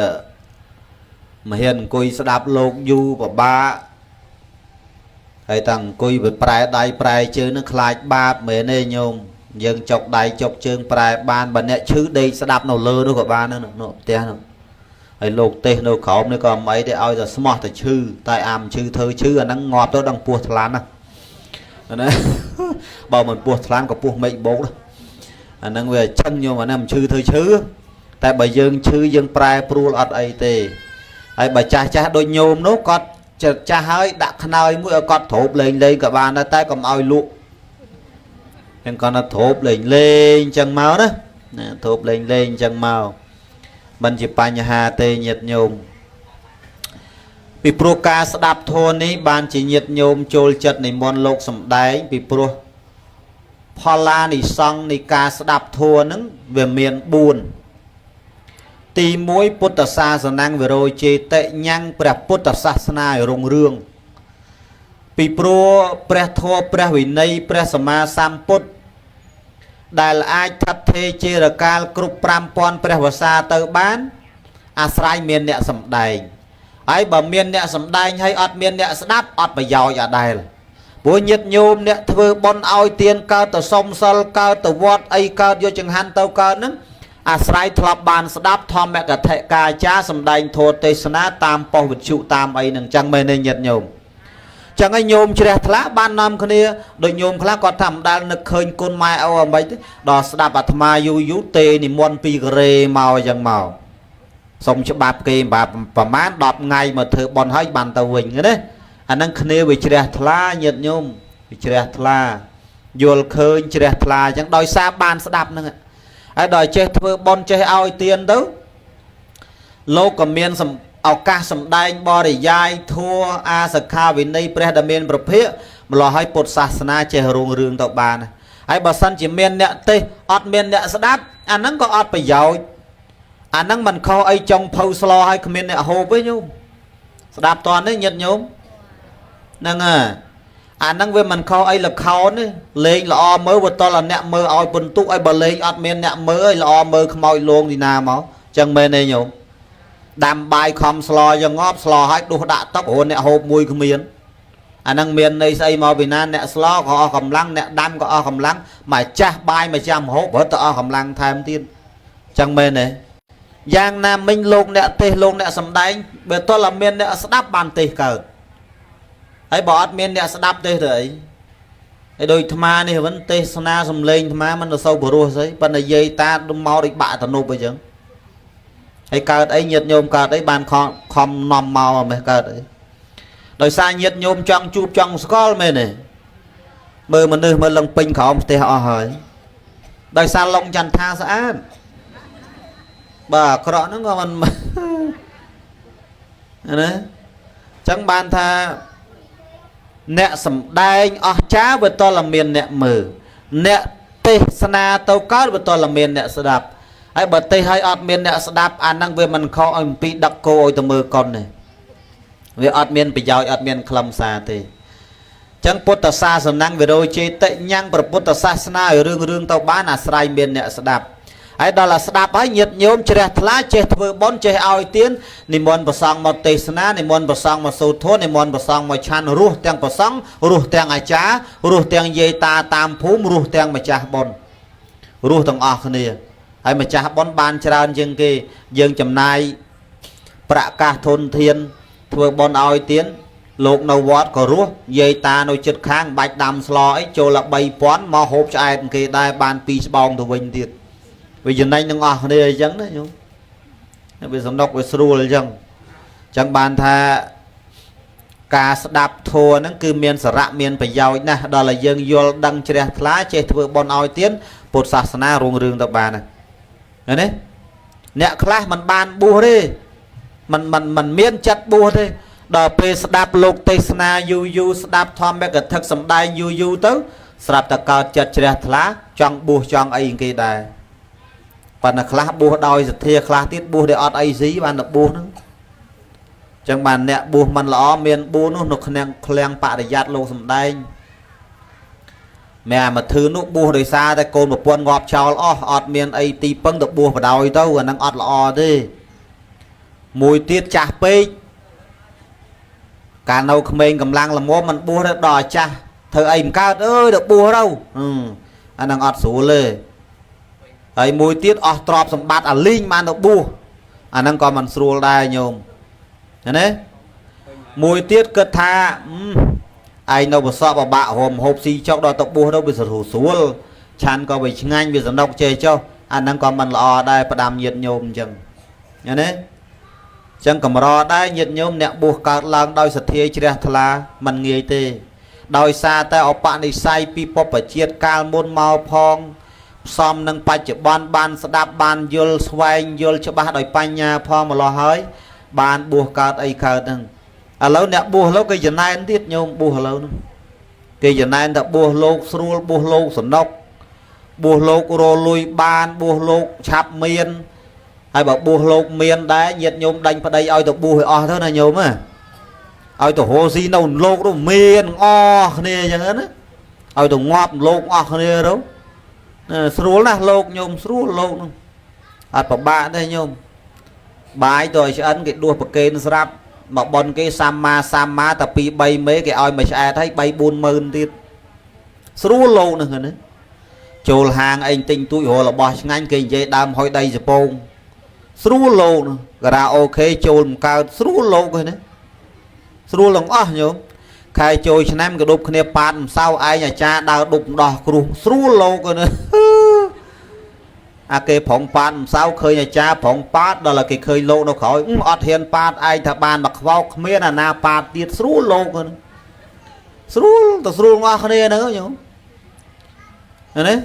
មិនហ៊ានអង្គុយស្ដាប់លោកយូរពិបាកហើយតាំងអង្គុយវាប្រែដៃប្រែជើងនឹងខ្លាចបាបមែនទេញោមយើងចុកដៃចុកជើងប្រែបានបើអ្នកឈឺដេកស្ដាប់នៅលើនោះក៏បានដែរនៅផ្ទះនោះហើយលោកទេសនៅក្រោមនេះក៏មិនអីទេឲ្យតែស្មោះតែឈឺតែអាមឈឺធ្វើឈឺអាហ្នឹងងាប់ទៅដឹងពោះថ្លានណាណាបើមិនពោះថ្លានក៏ពោះមេឃបោកដែរអាហ្នឹងវាអញ្ចឹងញោមអាហ្នឹងមិនឈឺធ្វើឈឺតែបើយើងឈឺយើងប្រែប្រួលអត់អីទេហើយបើចាស់ចាស់ដូចញោមនោះគាត់ចាស់ហើយដាក់ខ្នើយមួយឲ្យគាត់ទ្រូបលេងលេងក៏បានដែរតែកុំឲ្យលក់ហ្នឹងគាត់ថាទ្រូបលេងលេងអញ្ចឹងមកណាទ្រូបលេងលេងអញ្ចឹងមកមិនជាបញ្ហាទេញាតិញោមពីព្រោះការស្ដាប់ធម៌នេះបានជាញាតិញោមចូលចិត្តនិមន្តលោកសំដែងពីព្រោះផល្លានិសង្ឃនៃការស្ដាប់ធម៌ហ្នឹងវាមាន4ទី1ពុទ្ធសាសនាវិរោចេតិញ៉ាំងព្រះពុទ្ធសាសនាឲ្យរុងរឿងពីព្រោះព្រះធម៌ព្រះវិន័យព្រះសម្មាសម្ពុទ្ធដែលអាចថិតថេរជារកាលគ្រប់5000ព្រះវស្សាទៅបានអាស្រ័យមានអ្នកសំដែងហើយបើមានអ្នកសំដែងហើយអត់មានអ្នកស្ដាប់អត់ប្រយោជន៍អដែលព្រោះញាតិញោមអ្នកធ្វើបុណ្យឲ្យទានកើតទៅសុំសិលកើតទៅវត្តអីកើតយកចង្ហាន់ទៅកើតហ្នឹងអាស្រ័យធ្លាប់បានស្ដាប់ធម្មកថិកាចាសំដែងធម៌ទេសនាតាមប៉ុស្តិ៍វិទ្យុតាមអីហ្នឹងចឹងមែនទេញាតិញោមចឹងឯងញោមជ្រះថ្លាបាននាំគ្នាដូចញោមខ្លះគាត់ថាមិនដែលនឹកឃើញគុណម៉ែឪអ្វីទេដល់ស្ដាប់អាត្មាយូរយូរទេនិមន្តពីកូរ៉េមកចឹងមកសុំច្បាប់គេប្រហែល10ថ្ងៃមកធ្វើបុណ្យហើយបានទៅវិញណាអាហ្នឹងគ្នាវាជ្រះថ្លាញាតិញោមវាជ្រះថ្លាយល់ឃើញជ្រះថ្លាចឹងដោយសារបានស្ដាប់ហ្នឹងហើយដល់ចេះធ្វើបុណ្យចេះឲ្យទានទៅលោកក៏មានឱកាសសម្ដែងបរិយាយធัวអាសខាវិន័យព្រះដែលមានប្រភិម្លោះឲ្យពុទ្ធសាសនាចេះរុងរឿងទៅបានហើយបើសិនជាមានអ្នកទេសអត់មានអ្នកស្ដាប់អាហ្នឹងក៏អត់ប្រយោជន៍អាហ្នឹងមិនខុសអីចុងភៅស្លឲ្យគ្មានអ្នកហូបទេញោមស្ដាប់តន់ទេញាតិញោមហ្នឹងហើយអាហ្នឹងវាមិនខុសអីលខោនទេលេងល្អមើលវាតលអ្នកមើលឲ្យពិន្ទុឲ្យបើលេងអត់មានអ្នកមើលឲ្យល្អមើលខ្មោចលងទីណាមកចឹងមែនទេញោមដាំបាយខំស្លយ៉ាងងាប់ស្លឲ្យដួសដាក់តុករអ្នកហូបមួយគ្មានអាហ្នឹងមានន័យស្អីមកពីណាអ្នកស្លក៏អស់កម្លាំងអ្នកដាំក៏អស់កម្លាំងម្ចាស់បាយម្ចាស់ម្ហូបរត់ទៅអស់កម្លាំងថែមទៀតចឹងមែនទេយ៉ាងណាមិញលោកអ្នកទេសលោកអ្នកសំដែងបើតលមានអ្នកស្ដាប់បានទេសកើតហើយបើអត់មានអ្នកស្ដាប់ទេទៅអីហើយដូចអាត្មានេះវិញទេសនាសំឡេងអាត្មាមិនទៅសូវព្រោះស្អីប៉ុន្តែយាយតាមកដូចបាក់ទំនប់អីចឹងហើយកើតអីញាតិញោមកើតអីបានខំនាំមកមិនកើតអីដោយសារញាតិញោមចង់ជួបចង់ស្គាល់មែនទេមើលមនុស្សមើលលឹងពេញក្រោមផ្ទះអស់ហើយដោយសារឡុងចន្ទថាស្អាតបាទអាក្រក់ហ្នឹងក៏មិនណា ចឹងបានថាអ្នកសំដែងអស្ចារ្យវាតលមានអ្នកមើលអ្នកទេសនាទៅកើតវាតលមានអ្នកស្ដាប់ហើយបើទេសឲ្យអត់មានអ្នកស្ដាប់អាហ្នឹងវាមិនខុសឲ្យអំពីដឹកគោឲ្យទៅមើលកុនទេវាអត់មានប្រយោជន៍អត់មានខ្លឹមសារទេចឹងពុទ្ធសាសនាវិរោចេតិញ៉ាំងព្រះពុទ្ធសាសនាឲ្យរឿងទៅបានអាស្រ័យមានអ្នកស្ដាប់ហើយដល់តែស្ដាប់ហើយញាតិញោមជ្រះថ្លាចេះធ្វើបុណ្យចេះឲ្យទាននិមន្តព្រះសង្ឃមកទេសនានិមន្តព្រះសង្ឃមកសូត្រធម៌និមន្តព្រះសង្ឃមកឆាន់រស់ទាំងព្រះសង្ឃរស់ទាំងអាចារ្យរស់ទាំងយាយតាតាមភូមិរស់ទាំងម្ចាស់បុណ្យរស់ទាំងអស់គ្នាហើយម្ចាស់បុណ្យបានច្រើនជាងគេយើងចំណាយប្រាក់កាសធនធានធ្វើបុណ្យឲ្យទានលោកនៅវត្តក៏រស់យាយតានៅចិត្តខាងបាច់ដាំស្លអីចូលដល់3000មកហូបឆ្អែតគេដែរបាន2ស្បោងទៅវិញទៀតវាចំណេញទាំងអស់គ្នាអញ្ចឹងណាញោមវាសំណុកវាស្រួលអញ្ចឹងអញ្ចឹងបានថាការស្ដាប់ធម៌ហ្នឹងគឺមានសារៈមានប្រយោជន៍ណាស់ដល់ឲ្យយើងយល់ដឹងជ្រះថ្លាចេះធ្វើបុណ្យឲ្យទានពុទ្ធសាសនារុងរឿងទៅបានណាឃើញទេអ្នកខ្លះមិនបានបួសទេមិនមានចិត្តបួសទេដល់ពេលស្ដាប់លោកទេសនាយូរយូរស្ដាប់ធម្មកថាសំដែងយូរយូរទៅស្រាប់តែកើតចិត្តជ្រះថ្លាចង់បួសចង់អីគេដែរប៉ុន្តែខ្លះបួសដោយសទ្ធាខ្លះទៀតបួសដោយអត់អីស៊ីបានតែបួសហ្នឹងអញ្ចឹងបានអ្នកបួសមិនល្អមានបួសនោះនៅក្នុងឃ្លាំងបរិយ័តលោកសំដែងមែអាមកធឺនោះបួសដោយសារតែកូនប្រពន្ធងាប់ចោលអស់អត់មានអីទីពឹងទៅបួសបដ ாய் ទៅអាហ្នឹងអត់ល្អទេមួយទៀតចាស់ពេកកាលនៅក្មេងកម្លាំងល្មមមិនបួសទៅដល់អាចាស់ធ្វើអីមិនកើតអើយទៅបួសទៅអាហ្នឹងអត់ស្រួលទេហើយមួយទៀតអស់ទ្រព្យសម្បត្តិអាលីងបានទៅបួសអាហ្នឹងក៏មិនស្រួលដែរញោមឃើញទេមួយទៀតគិតថាឯងនៅប្រសពបបាក់រមហូបស៊ីចុកដល់ទៅបួសទៅវាស្រួលឆាន់ក៏វាឆ្ងាញ់វាសំណុកចេះចុះអាហ្នឹងក៏មិនល្អដែរផ្ដាំញាតញោមអញ្ចឹងឃើញទេចឹងកម្រដែរញាតិញោមអ្នកបួសកើតឡើងដោយសទ្ធាជ្រះថ្លាមិនងាយទេដោយសារតែឧបនិស្ស័យពីបុព្វជាតិកាលមុនមកផងផ្សំនឹងបច្ចុប្បន្នបានស្ដាប់បានយល់ស្វែងយល់ច្បាស់ដោយបញ្ញាផងម្លោះហើយបានបួសកើតអីកើតហ្នឹងឥឡូវអ្នកបួសលោកគេចំណែនទៀតញោមបួសឥឡូវហ្នឹងគេចំណែនថាបួសលោកស្រួលបួសលោកសំណុកបួសលោករលួយបានបួសលោកឆាប់មានហើយបើបួសលោកមានដែរញាតិញោមដាញ់ប្តីឲ្យទៅបួសឲ្យអស់ទៅណាញោមឲ្យទៅរស់ស៊ីនៅលោកនោះមានអស់គ្នាអញ្ចឹងណាឲ្យទៅងាប់លោកអស់គ្នាទៅស្រួលណាស់លោកញោមស្រួលលោកនោះអត់ពិបាកទេញោមបាយទៅឲ្យឆ្អិនគេដួសប្រកេនស្រាប់មកបនគេសម្មាសម្មាតែ2 3មេគេឲ្យមួយឆ្អែតហើយ3 4ម៉ឺនទៀតស្រួលលោកនោះណាចូលហាងអីទិញទូចររបស់ឆ្ងាញ់គេនិយាយដើមហុយដីសពងស្រួលលោកនោះការ៉ាអូខេចូលមិនកើតស្រួលលោកហ្នឹងណាស្រួលទាំងអស់ញោមខែចូលឆ្នាំក៏ដប់គ្នាប៉ាតម្សៅឯងអាចារ្យដើរដប់ដោះគ្រោះស្រួលលោកហ្នឹងអាគេប្រងប៉ាតម្សៅឃើញអាចារ្យប្រងប៉ាតដល់តែគេឃើញលោកនៅក្រោយអត់ហ៊ានប៉ាតឯងថាបានមកខ្វោកគ្មានអាណាប៉ាតទៀតស្រួលលោកហ្នឹងស្រួលទៅស្រួលទាំងអស់គ្នាហ្នឹងញោមណា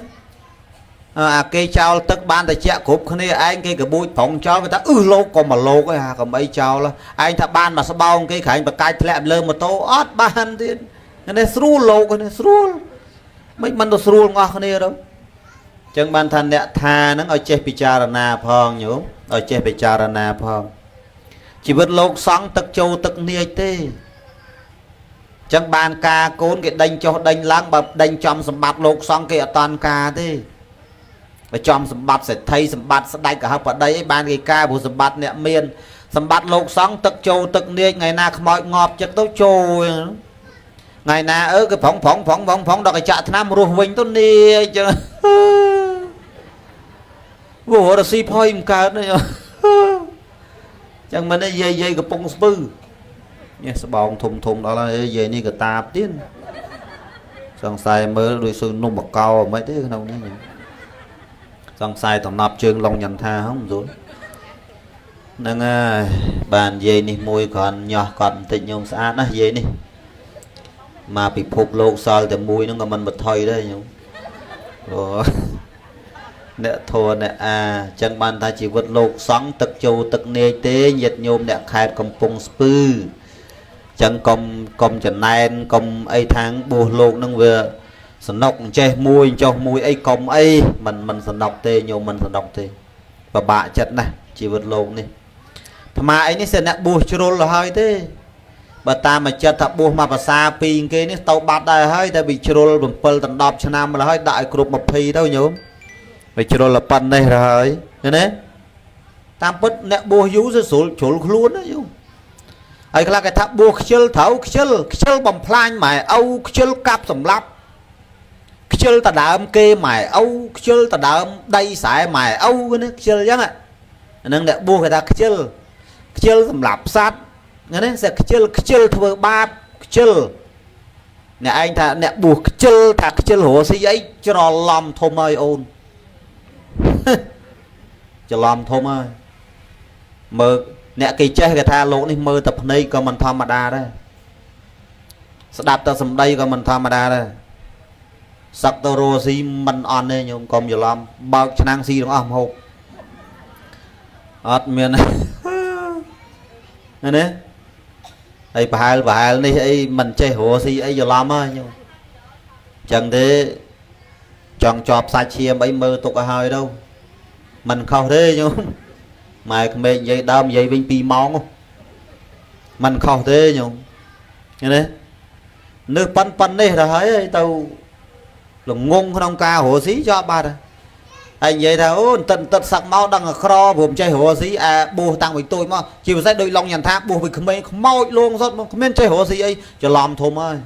អាគេចោលទឹកបានតែជាក់គ្រប់គ្នាឯងគេកបួចប្រងចោលគេថាអឺលោកក៏មកលោកឯងកុំអីចោលឯងថាបានមកស្បោងគេក្រែងបកាច់ធ្លាក់លើម៉ូតូអត់បានទៀតនេះស្រួលលោកនេះស្រួលមិនទៅស្រួលទាំងអស់គ្នាទៅចឹងបានថាអ្នកថាហ្នឹងឲ្យចេះពិចារណាផងញោមឲ្យចេះពិចារណាផងជីវិតលោកសង្ឃទឹកចូលទឹកនាចទេចឹងបានការកូនគេដេញចុះដេញឡើងបើដេញចំសម្បត្តិលោកសង្ឃគេអត់តាន់ការទេបើចំសម្បត្តិសេដ្ឋីសម្បត្តិស្ដេចកហបតីអីបានគេការព្រោះសម្បត្តិអ្នកមានសម្បត្តិលោកសង្ឃទឹកចូលទឹកនាចថ្ងៃណាខ្មោចងាប់ចិត្តទៅចូលថ្ងៃណាអឺគេប្រងប្រងប្រងប្រងប្រងដល់កញ្ចាក់ថ្នាំរស់វិញទៅនាចចឹងវ៉ូរស៊ីផុយមិនកើតទេចឹងមិនយាយយាយកំពុងស្ពឺនេះស្បោងធំធំដល់ហើយយាយនេះក៏តាបទៀតសង្ស័យមើលដូចសឺនំបកោមិនទេក្នុងនេះសង្ស័យតំណប់ជើងឡុងញ៉ាំថាហ៎មិនស្រួលហ្នឹងហើយបានយាយនេះមួយគ្រាន់ញាស់គាត់បន្តិចញោមស្អាតណាស់យាយនេះមកពិភពលោកសល់តែមួយហ្នឹងក៏មិនបន្ថយដែរញោមអូអ្នកធរអ្នកអាចឹងបានថាជីវិតលោកសង្ឃទឹកចូលទឹកនាយទេញាតិញោមអ្នកខេត្តកំពង់ស្ពឺ ចឹងកុំកុំចំណែនកុំអីខាងបួសលោកនឹងវាសនុកចេះមួយចុះមួយអីកុំអីមិនមិនសនុកទេញោមមិនសនុកទេពិបាកចិត្តណាស់ជីវិតលោកនេះអាត្មាអីនេះសិនអ្នកបួសជ្រុលទៅហើយទេបើតាមមួយចិត្តថាបួសមកភាសាពីរគេនេះទៅបាត់ដែរហើយតែវាជ្រុល7ដល់10ឆ្នាំម្ល៉េះហើយដាក់ឲ្យគ្រប់20ទៅញោមវាជ្រុលប៉ុណ្ណេះទៅហើយឃើញទេតាមពិតអ្នកបួសយូរស្រួលជ្រុលខ្លួនណាញោមហើយខ្លះគេថាបួសខ្ជិលត្រូវខ្ជិលខ្ជិលបំផ្លាញម៉ែឪខ្ជិលកាប់សម្លាប់ខ្ជិលតដើមគេម៉ែឪខ្ជិលតដើមដីស្រែម៉ែឪនេះខ្ជិលអញ្ចឹងអាហ្នឹងអ្នកបួសគេថាខ្ជិលខ្ជិលសម្លាប់សត្វនេះសេខ្ជិលខ្ជិលធ្វើបាបខ្ជិលអ្នកឯងថាអ្នកបួសខ្ជិលថាខ្ជិលរស់ស៊ីអីច្រឡំធំហើយអូនច្រឡំធំហើយមើលអ្នកគេចេះគេថាលោកនេះមើលតែភ្នែកក៏មិនធម្មតាដែរស្ដាប់តែសម្ដីក៏មិនធម្មតាដែរសឹកទៅរស់ស៊ីមិនអន់ទេញោមកុំច្រឡំបើកឆ្នាំងស៊ីទាំងអស់មហូបអត់មានណាហើយប្រហែលប្រហែលនេះអីមិនចេះរស់ស៊ីអីច្រឡំហើយញោមចឹងទេចង់ជាប់សាច់ឈាមអីមើលទុកឲ្យហើយទៅមិនខុសទេញោមម៉ែក្មេកនិយាយដើមនិយាយវិញ2ម៉ោងមិនខុសទេញោមឃើញទេនឹកប៉ិនប៉ិននេះទៅហើយទៅល្ងងក្នុងការរស់ស៊ីជាប់បាត់ហើយនិយាយថាអូន្តិតន្តិតសឹកមកដឹងអាក្រព្រោះមិនចេះរស់ស៊ីអាបួសតាំងពីតូចមកជាពិសេសដូចឡុងញ៉ាំថាបួសពីក្មេងខ្មោចលងសុទ្ធមកគ្មានចេះរស់ស៊ីអីច្រឡំធំហើយ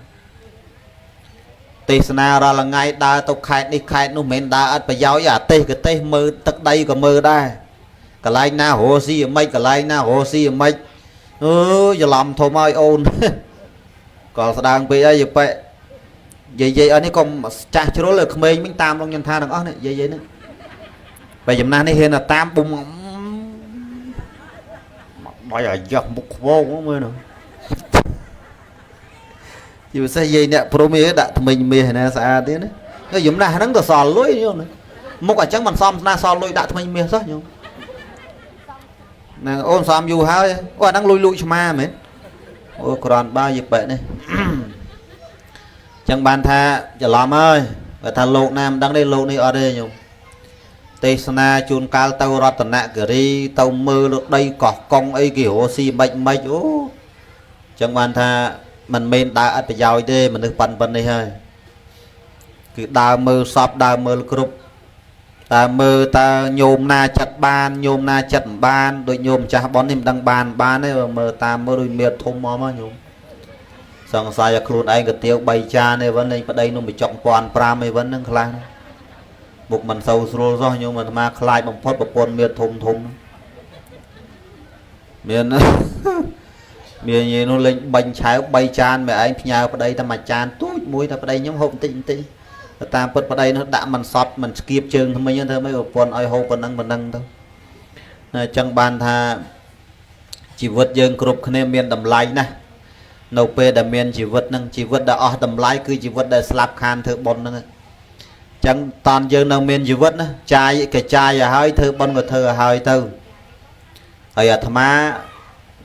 ទេសនារាល់ថ្ងៃដើរទៅខេត្តនេះខេត្តនោះមិនមែនដើរអត់ប្រយោជន៍អាទេសក៏ទេសមើលទឹកដីក៏មើលដែរកន្លែងណារស់ស៊ីអ្ម៉េចកន្លែងណារស់ស៊ីអ្ម៉េចអើច្រឡំធំហើយអូនក៏ស្ដាងពេកអីយប៉ែយាយយាយអស់នេះកុំចាស់ជ្រុលក្មេងវិញតាមលងញ៉ាំថាទាំងអស់នេះយាយយាយនេះបើចំណាស់នេះហ៊ានតែតាមបុំបាយអាយ៉ាស់មុខខ្វងមើលនោះជាពិសេសយាយអ្នកព្រមឯងដាក់ថ្មិញមាសណាស្អាតទៀតណាចំណាស់ហ្នឹងក៏សល់លុយញោមមុខអញ្ចឹងមិនសមស្នាសល់លុយដាក់ថ្មិញមាសសោះញោមណាអូនសំយូរហើយអូអាហ្នឹងលុយលក់ឆ្មាមែនអូក្រាន់បើយីប៉ែនេះចឹងបានថាច្រឡំហើយបើថាលោកណាមិនដឹងទេលោកនេះអត់ទេញោមទេសនាជួនកាលទៅរតនគិរីទៅមើលលោកដីកោះកុងអីគេរស់ស៊ីមិនមិនអូចឹងបានថាមិនមែនដើរអត់ប្រយោជន៍ទេមនុស្សប៉ិនប៉ុននេះហើយគឺដើរមើលសពដើរមើលគ្រប់តើមើលតើញោមណាចិត្តបានញោមណាចិត្តមិនបានដូចញោមម្ចាស់ប៉ុននេះមិនដឹងបានបានទេមើលតាមមើលដូចមានធំមកមកញោមសង្ស័យឲ្យខ្លួនឯងកាទៀវ3ចានទេវិញប្តីនោះបញ្ចុក1500អីវិញហ្នឹងខ្លះមុខមិនសូវស្រួលសោះញោមអាត្មាខ្លាចបំផុតប្រពន្ធមានធំធំមានមាននិយាយនោះលេងបាញ់ឆាវ3ចានម៉ែឯងផ្ញើប្តីតែមួយចានទូចមួយតែប្តីខ្ញុំហូបបន្តិចបន្តិចតាមពិតប្តីនោះដាក់មិនសត់មិនស្គៀបជើងថ្មីធ្វើម៉េចប្រពន្ធឲ្យហូបប៉ុណ្ណឹងប៉ុណ្ណឹងទៅអញ្ចឹងបានថាជីវិតយើងគ្រប់គ្នាមានតម្លៃណាស់នៅពេលដែលមានជីវិតហ្នឹងជីវិតដែលអស់តម្លៃគឺជីវិតដែលស្លាប់ខានធ្វើបុណ្យហ្នឹងអញ្ចឹងតនយើងនៅមានជីវិតណាចាយក៏ចាយឲ្យហើយធ្វើបុណ្យក៏ធ្វើឲ្យហើយទៅហើយអាត្មា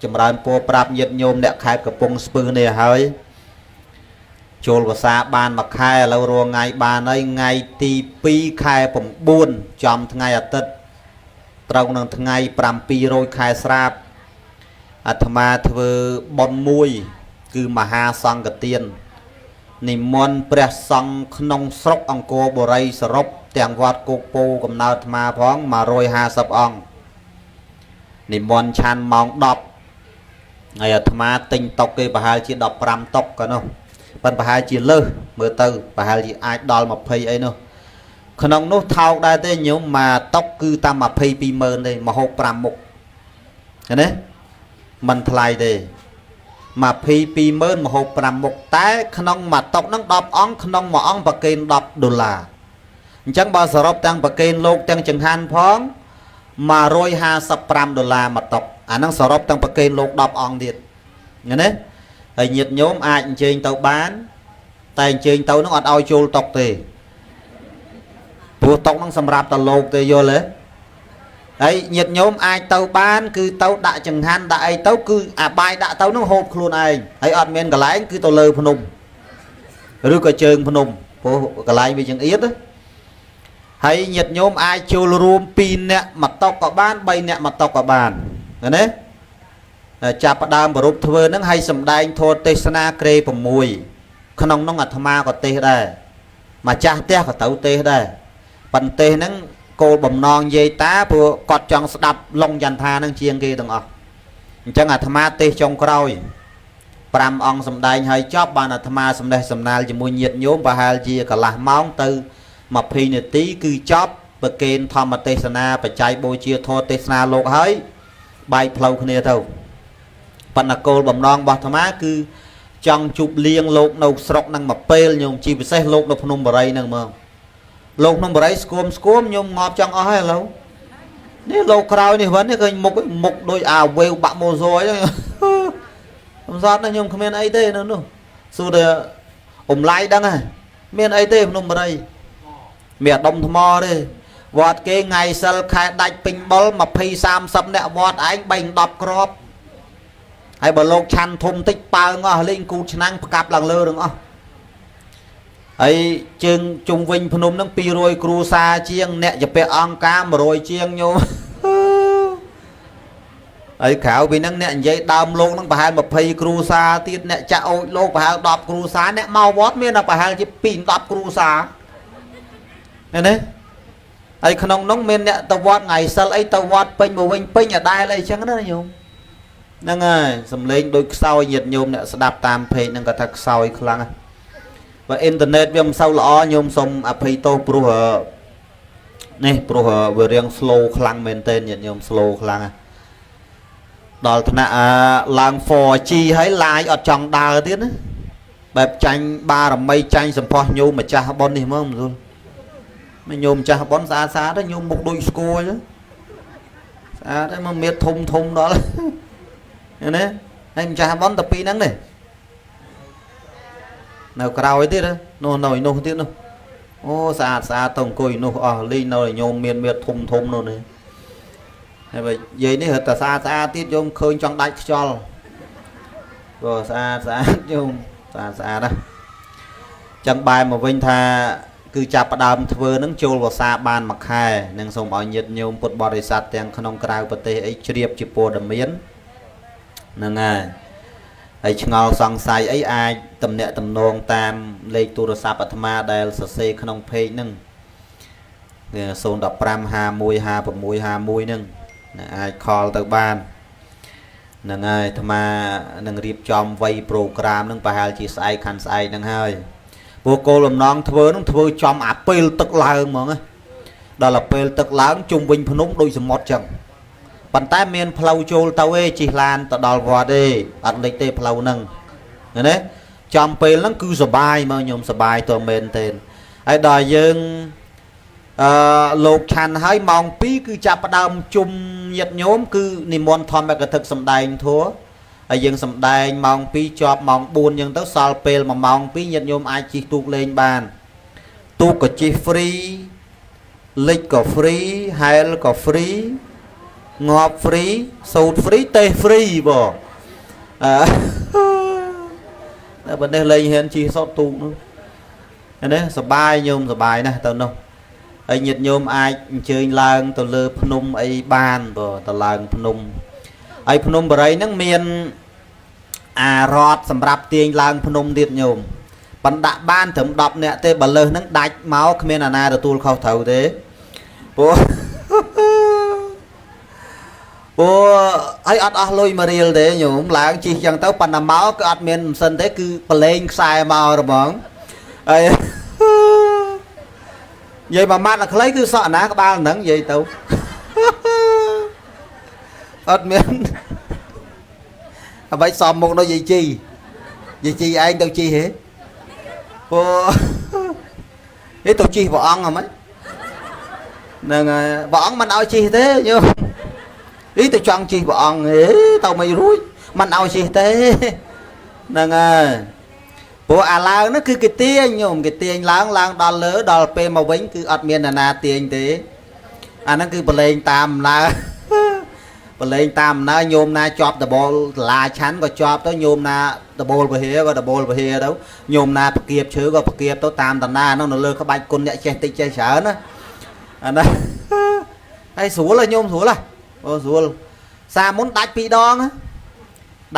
ចម្រើនពរប្រាប់ញាតិញោមអ្នកខេត្តកំពង់ស្ពឺនេះហើយចូលវស្សាបានមួយខែឥឡូវរាល់ថ្ងៃបានហើយថ្ងៃទី2ខែ9ចំថ្ងៃអាទិត្យត្រូវនឹងថ្ងៃ700ខែស្រាបអាត្មាធ្វើបុណ្យមួយគឺមហាសង្ឃទាននិមន្តព្រះសង្ឃក្នុងស្រុកអង្គរបុរីសរុបទាំងវត្តគោកពោកំណើតអាត្មាផង150អង្គនិមន្តឆាន់ម៉ោង10ហើយអាត្មាទិញតុកគេប្រហែលជា15តុកក៏នោះប៉ុន្តែប្រហែលជាលើសមើលទៅប្រហែលជាអាចដល់20អីនោះក្នុងនោះថោកដែរទេញោមមួយតុកគឺតាម220,000ទេមហូប5មុខឃើញទេមិនថ្លៃទេ220,000មហូប5មុខតែក្នុងមួយតុកហ្នឹង10អង្គក្នុងមួយអង្គប្រគេន10ដុល្លារអញ្ចឹងបើសរុបទាំងប្រគេនលោកទាំងចង្ហាន់ផង155ដុល្លារមួយតុកអាហ្នឹងសរុបទាំងប្រគេនលោក10អង្គទៀតឃើញទេហើយញាតិញោមអាចអញ្ជើញទៅបានតែអញ្ជើញទៅហ្នឹងអត់ឲ្យចូលតុកទេព្រោះតុកហ្នឹងសម្រាប់តែលោកទេយល់ទេ ហើយញាតិញោមអាចទៅបានគឺទៅដាក់ចង្ហាន់ដាក់អីទៅគឺអាបាយដាក់ទៅនឹងហូបខ្លួនឯងហើយអត់មានកន្លែងគឺទៅលើភ្នំឬក៏ជើងភ្នំព្រោះកន្លែងវាចង្អៀតហើយញាតិញោមអាចចូលរួម2នាក់មួយតុក៏បាន3នាក់មួយតុក៏បានណាចាប់ផ្ដើមប្រពធ្វើនឹងហើយសំដែងធម៌ទេសនាក្រេ6ក្នុងនោះអាត្មាក៏ទេសដែរម្ចាស់ផ្ទះក៏ទៅទេសដែរប៉ុន្តែហ្នឹងគោលបំណងយាយតាព្រោះគាត់ចង់ស្ដាប់ឡុងចន្ទថានឹងជាងគេទាំងអស់អញ្ចឹងអាត្មាទេសចុងក្រោយ5អង្គសំដែងហើយចប់បានអាត្មាសំណេះសំណាលជាមួយញាតិញោមប្រហែលជាកន្លះម៉ោងទៅ20នាទីគឺចប់ប្រគេនធម្មទេសនាបច្ច័យបូជាធម៌ទេសនាលោកហើយបែកផ្លូវគ្នាទៅប៉ុន្តែគោលបំណងរបស់អាត្មាគឺចង់ជប់លៀងលោកនៅស្រុកនឹងមួយពេលញោមជាពិសេសលោកនៅភ្នំបរិយនឹងមកលោកភ្នំបរិយស្គមស្គមញោមងាប់ចង់អស់ហើយឥឡូវនេះលោកក្រោយនេះវិញនេះឃើញមុខមុខដូចអាវេវបាក់ម៉ូសូអញ្ចឹងកំសត់ណាញោមគ្មានអីទេនៅនោះសួរតែអ៊ំឡៃដឹងហ៎មានអីទេភ្នំបរិយមានអាដុំថ្មទេវត្តគេថ្ងៃសិលខែដាច់ពេញបុល20 30នាក់វត្តឯង3 10គ្រាប់ហើយបើលោកឆាន់ធំតិចប៉ើងអស់លេងគូតឆ្នាំងផ្កាប់ឡើងលើទាំងអស់ហើយជើងជុំវិញភ្នំហ្នឹង200គ្រួសារជាងអ្នកជាពាក់អង្គការ100ជាងញោមហើយក្រៅពីហ្នឹងអ្នកនិយាយដើមលោកហ្នឹងប្រហែល20គ្រួសារទៀតអ្នកចាក់អូចលោកប្រហែល10គ្រួសារអ្នកមកវត្តមានតែប្រហែលជា2 10គ្រួសារឃើញទេហើយក្នុងនោះមានអ្នកទៅវត្តថ្ងៃសិលអីទៅវត្តពេញមកវិញពេញអដែលអីចឹងណាញោមហ្នឹងហើយសំឡេងដូចខ្សោយញាតិញោមអ្នកស្ដាប់តាមពេកហ្នឹងគាត់ថាខ្សោយខ្លាំងបើអ៊ីនធឺណិតវាមិនសូវល្អញោមសូមអភ័យទោសព្រោះនេះព្រោះវារៀង slow ខ្លាំងមែនទែនញាតិញោម slow ខ្លាំងដល់ថ្នាក់ឡើង 4G ហើយ live អត់ចង់ដើរទៀតណាបែបចាញ់បារមីចាញ់សម្ផស្សញោមម្ចាស់ប៉ុននេះហ្មងមិនស្រួលមិនញោមម្ចាស់ប៉ុនស្អាតស្អាតញោមមុខដូចស្គរចឹងស្អាតហើយមកមៀតធំធំដល់ណាហើយម្ចាស់ប៉ុនតែពីរហ្នឹងទេនៅក្រោយទៀតនោះនៅឯនោះទៀតនោះអូស្អាតស្អាតទៅអង្គុយនោះអស់លីងនៅញោមមានមៀតធំធំនោះនេះហើយបើយាយនេះរត់តែស្អាតស្អាតទៀតញោមឃើញចង់ដាច់ខ្យល់ព្រោះស្អាតស្អាតញោមស្អាតស្អាតណាចឹងបែរមកវិញថាគឺចាប់ផ្ដើមធ្វើនឹងចូលវស្សាបានមួយខែនឹងសូមឲ្យញាតិញោមពុទ្ធបរិស័ទទាំងក្នុងក្រៅប្រទេសអីជ្រាបជាព័ត៌មានហ្នឹងហើយហើយឆ្ងល់សង្ស័យអីអាចតំណាក់តំណងតាមលេខទូរស័ព្ទអាត្មាដែលសរសេរក្នុងเพจហ្នឹង015 51 56 51ហ្នឹងអាចខលទៅបានហ្នឹងហើយអាត្មានឹងរៀបចំវ័យប្រូក្រាមហ្នឹងប្រហែលជាស្អែកខាន់ស្អែកហ្នឹងហើយព្រោះគោលបំណងធ្វើហ្នឹងធ្វើចំអាពេលទឹកឡើងហ្មងដល់អាពេលទឹកឡើងជុំវិញភ្នំដូចសមុទ្រចឹងប៉ុន្តែមានផ្លូវចូលទៅឯងជិះឡានទៅដល់វត្តទេអត់លិចទេផ្លូវហ្នឹងណាចំពេលហ្នឹងគឺសបាយមកញោមសបាយតមែនទេហើយដល់យើងលោកឆាន់ហើយម៉ោង2គឺចាប់ផ្ដើមជុំញាតិញោមគឺនិមន្តធម្មកថាសំដែងធัวហើយយើងសំដែងម៉ោង2ជាប់ម៉ោង4អញ្ចឹងទៅសល់ពេល1ម៉ោង2ញាតិញោមអាចជិះទូកលេងបានទូកក៏ជិះ free លិចក៏ free ហែលក៏ free ងាប់ free សូត្រ free ទេ free បងអឺតែបើនេះលេងហ៊ានជិះសតទូកនោះនេះសបាយញោមសបាយណាស់ទៅនោះហើយញាតិញោមអាចអញ្ជើញឡើងទៅលើភ្នំអីបានបើទៅឡើងភ្នំហើយភ្នំបរិយហ្នឹងមានអារតសម្រាប់ទាញឡើងភ្នំទៀតញោមបណ្ដាក់បានត្រឹម10នាក់ទេបើលើសហ្នឹងដាច់មកគ្មានអាណាទទួលខុសត្រូវទេព្រោះព្រោះហើយអត់អស់លុយមួយរៀលទេញោមឡើងជិះចឹងទៅប៉ុន្តែមកគឺអត់មានម៉ាស៊ីនទេគឺប្រឡែងខ្សែមករបងហើយនិយាយមួយម៉ាត់ដល់ខ្លីគឺសក់ណាក្បាលហ្នឹងនិយាយទៅអត់មានអ្វីសំមុខនោះយាយជីយាយជីឯងទៅជីហេព្រោះហេទៅជីព្រះអង្គហ្មងហ្នឹងហើយព្រះអង្គមិនឲ្យជីទេញោមអីទៅចង់ជីព្រះអង្គហេទៅមិនរួចមិនឲ្យជីទេហ្នឹងហើយព្រោះអាឡើងនោះគឺគេទាញញោមគេទាញឡើងឡើងដល់លើដល់ពេលមកវិញគឺអត់មានអ្នកណាទាញទេ អាហ្នឹងគឺប្រឡែងតាមដំណើរប្រឡែងតាមដំណើរញោមណាជាប់ដបលសាលាឆាន់ក៏ជាប់ទៅញោមណាដបលពហិក៏ដបលពហិទៅញោមណាប្រគៀបឈើក៏ប្រគៀបទៅតាមដំណើរហ្នឹងនៅលើក្បាច់គុណអ្នកចេះតិចចេះច្រើនណាអាណាហើយស្រួលហ៎ញោមស្រួលហ៎អូស្រួលសាមុនដាច់ពីរដង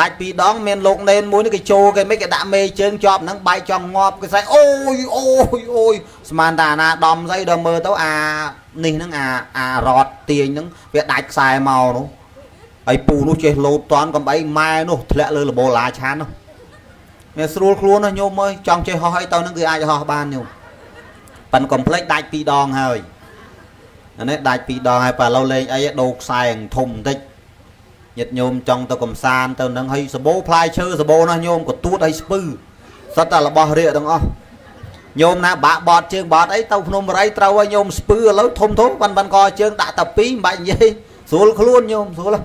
ដាច់ពីរដងមានលោកនេនមួយនេះគេចូលគេមិនគេដាក់មេជើងជាប់ហ្នឹងបែកចង់ងាប់គេស្អីអូយអូយអូយស្មានតាអាណាដំស្អីដល់មើលទៅអានេះហ្នឹងអារតទាញហ្នឹងវាដាច់ខ្សែមកនោះហើយពូនោះចេះលោតតាន់កំអីម៉ែនោះធ្លាក់លើលបោឡាឆាននោះវាស្រួលខ្លួនណាញោមអើយចង់ចេះហោះអីទៅហ្នឹងគឺអាចហោះបានញោមប៉ិនកុំភ្លេចដាច់ពីរដងហើយអានេះដាច់ពីរដងហើយបើឥឡូវលេងអីដូរខ្សែធំបន្តិចញាតិញោមចង់ទៅកំសាន្តទៅនឹងហើយសបោផ្លែឈើសបោណាញោមកទួតហើយស្ពឺសុទ្ធតែរបស់រាកទាំងអស់ញោមណាបាក់បត់ជើងបត់អីទៅភ្នំបរិយត្រូវឲ្យញោមស្ពឺឥឡូវធំធំបានបានកជើងដាក់តែពីរមិនបាច់និយាយស្រួលខ្លួនញោមស្រួលដូច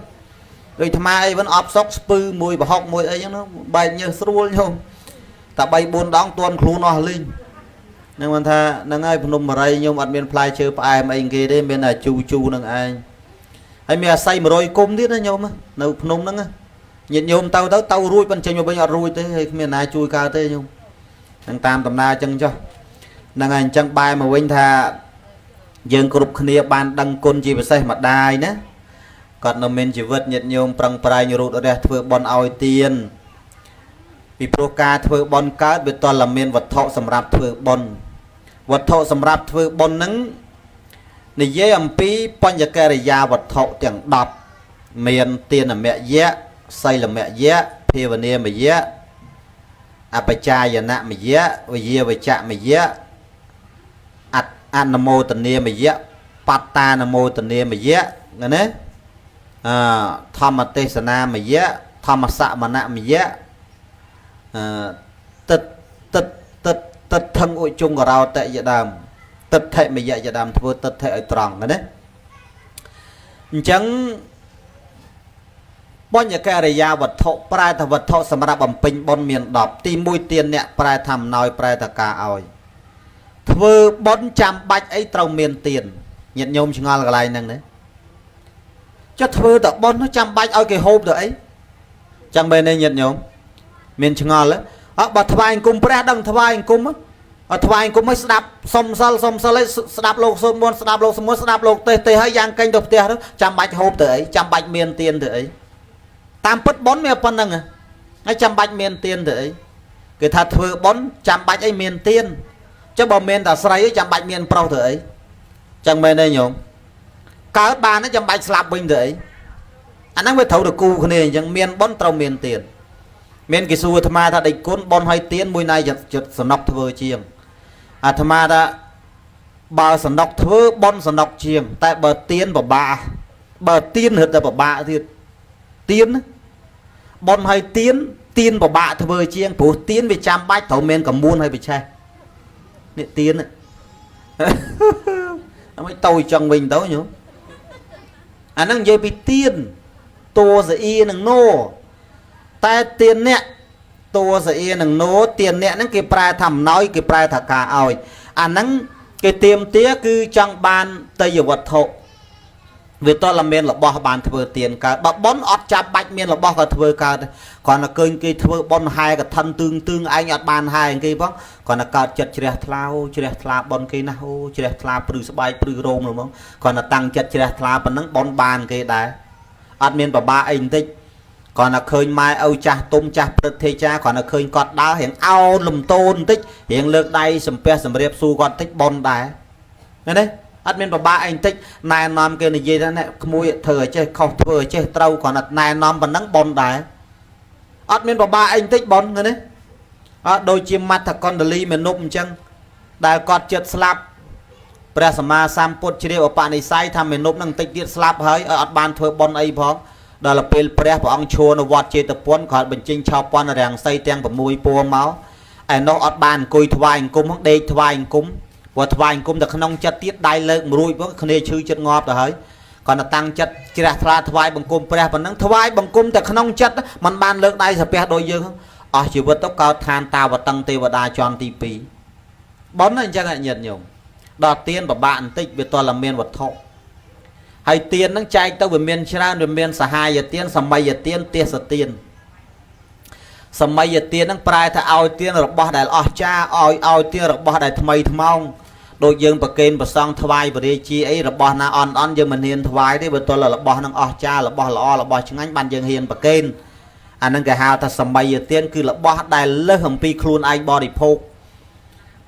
អាត្មាអីវិញអបសុកស្ពឺមួយប្រហុកមួយអីចឹងបែកញើសស្រួលញោមតែ3 4ដងទន់ខ្លួនអស់លីងនឹងមិនថាហ្នឹងហើយភ្នំបរិយញោមអត់មានផ្លែឈើផ្អែមអីគេទេមានតែជូជូនឹងឯងហើយមានអាស័យ100គុំទៀតណាញោមនៅភ្នំហ្នឹងញាតិញោមទៅទៅទៅរួចប៉ុន្តែចេញមកវិញអត់រួចទេហើយគ្មានណាជួយកើតទេញោមនឹងតាមដំណើរចឹងចុះហ្នឹងហើយអញ្ចឹងបែរមកវិញថាយើងគ្រប់គ្នាបានដឹងគុណជាពិសេសម្ដាយណាគាត់នៅមានជីវិតញាតិញោមប្រឹងប្រែងរូតរះធ្វើបុណ្យឲ្យទានពីព្រោះការធ្វើបុណ្យកើតវាតលមានវត្ថុសម្រាប់ធ្វើបុណ្យវត្ថុសម្រាប់ធ្វើបុណ្យហ្នឹងនិយាយអំពីបញ្ញកិរិយាវត្ថុទាំង10មានទានមយៈសីលមយៈភាវនាមយៈអបជាយនមយៈវិយាវចមយៈអនុមោទនាមយៈបត្តានុមោទនាមយៈណាធម្មទេសនាមយៈធម្មសមនមយៈទឹកទឹកទឹកទឹកថឹងអុជុងករោតយដើមទិដ្ឋិមយៈយដើមធ្វើទិដ្ឋិឲ្យត្រង់ណាអញ្ចឹងបញ្ញកិរិយាវត្ថុប្រែថាវត្ថុសម្រាប់បំពេញបុណ្យមាន10ទី1ទានអ្នកប្រែថាអំណោយប្រែថាការឲ្យធ្វើបុណ្យចាំបាច់អីត្រូវមានទានញាតិញោមឆ្ងល់កន្លែងហ្នឹងណាចុះធ្វើតែបុណ្យនោះចាំបាច់ឲ្យគេហូបទៅអីចឹងមែនទេញាតិញោមមានឆ្ងល់អត់បើថ្វាយអង្គមព្រះដឹងថ្វាយអង្គមអត់ថ្វាយអង្គមឲ្យស្ដាប់សុំសិលសុំសិលឲ្យស្ដាប់លោកសូត្រមន្តស្ដាប់លោកសមុទ្រស្ដាប់លោកទេសទេសឲ្យយ៉ាងកេញទៅផ្ទះទៅចាំបាច់ហូបទៅអីចាំបាច់មានទានទៅអីតាមពិតបុណ្យមានប៉ុណ្្នឹងហើយចាំបាច់មានទានទៅអីគេថាធ្វើបុណ្យចាំបាច់អីមានទានចុះបើមានតែស្រីចាំបាច់មានប្រុសទៅអីចឹងមែនទេញោមកើតបានចាំបាច់ស្លាប់វិញទៅអីអាហ្នឹងវាត្រូវទៅគូគ្នាអញ្ចឹងមានបុណ្យត្រូវមានទានមានគេសួរអាត្មាថាដេចគុណបុណ្យហើយទានមួយណៃចិត្តសំណុកធ្វើជាងអាត្មាថាបើសំណុកធ្វើបុណ្យសំណុកជាងតែបើទានពិបាកបើទានរឹតតែពិបាកទៀតទានបុណ្យហើយទានទានពិបាកធ្វើជាងព្រោះទានវាចាំបាច់ត្រូវមានកមួនហើយបច្ឆេះនេះទានអមិនទៅចង់វិញទៅញោមអាហ្នឹងនិយាយពីទានតួស្អ៊ីនឹងណូតែទានអ្នកតួស្អ៊ីនឹងណូទានអ្នកហ្នឹងគេប្រែថាអំណោយគេប្រែថាការឲ្យអាហ្នឹងគេទៀមទាគឺចង់បានតយវត្ថុវាតលមានរបស់បានធ្វើទានកើតបើបុណ្យអត់ចាប់បាច់មានរបស់ក៏ធ្វើកើតគ្រាន់តែឃើញគេធ្វើបុណ្យហែកឋិនទឿងទឿងឯងអត់បានហែគេផងគ្រាន់តែកើតចិត្តជ្រះថ្លាជ្រះថ្លាបុណ្យគេណាស់អូជ្រះថ្លាព្រឺស្បែកព្រឺរោមហ្មងគ្រាន់តែតាំងចិត្តជ្រះថ្លាប៉ុណ្ណឹងបុណ្យបានគេដែរអត់មានប្របាអីបន្តិចគ្រាន់តែឃើញម៉ែឪចាស់ទុំចាស់ព្រឹទ្ធាចារគ្រាន់តែឃើញគាត់ដើររៀងអោនលំទោនបន្តិចរៀងលើកដៃសំពះសំរៀបសួរគាត់បន្តិចបុណ្យដែរឃើញទេអត់មានប្របាអីបន្តិចណែនាំគេនិយាយថាអ្នកក្មួយធ្វើឲ្យចេះខុសធ្វើឲ្យចេះត្រូវគ្រាន់តែណែនាំប៉ុណ្ណឹងបុណ្យដែរអត់មានប្របាអីបន្តិចបុណ្យឃើញទេអត់ដូចជាមត្តកណ្ដលីមនុស្សអញ្ចឹងដែលគាត់ចិត្តស្លាប់ព្រះសម្មាសម្ពុទ្ធជ្រាបឧបនិស្ស័យថាមនុស្សនឹងបន្តិចទៀតស្លាប់ហើយអត់បានធ្វើបុណ្យអីផងដល់ពេលព្រះព្រះអង្គឈួរនៅវត្តចេតពុនគាត់បញ្ចេញឆោពន្ធរាំងសីទាំង6ពួរមកឯនោះអត់បានអង្គុយថ្វាយអង្គមដេកថ្វាយអង្គមព្រោះថ្វាយអង្គមតែក្នុងចិត្តទៀតដៃលើកមួយរួចផងគ្នាឈឺចិត្តងាប់ទៅហើយគាត់តែតាំងចិត្តជ្រះថ្លាថ្វាយបង្គំព្រះប៉ុណ្ណឹងថ្វាយបង្គំតែក្នុងចិត្តมันបានលើកដៃសាពះដូចយើងអស់ជីវិតទៅកើតឋានតាវតឹងទេវតាជាន់ទី2បុណ្យអញ្ចឹងញាតិញោមដល់ទានពិបាកបន្តិចវាតលមានវត្ថុ ហើយទានហ្នឹងចែកទៅវាមានច្រើនវាមានសហាយទានសម័យទានទេសទានសម័យទានហ្នឹងប្រែថាឲ្យទានរបស់ដែលអស្ចារ្យឲ្យទានរបស់ដែលថ្មីថ្មោងដូចយើងប្រគេនប្រសង់ថ្វាយព្រះរាជាអីរបស់ណាអន់អន់យើងមិនហ៊ានថ្វាយទេបើទល់របស់ហ្នឹងអស្ចារ្យរបស់ល្អរបស់ឆ្ងាញ់បានយើងហ៊ានប្រគេនអាហ្នឹងគេហៅថាសម័យទានគឺរបស់ដែលលើសអំពីខ្លួនឯងបរិភោគ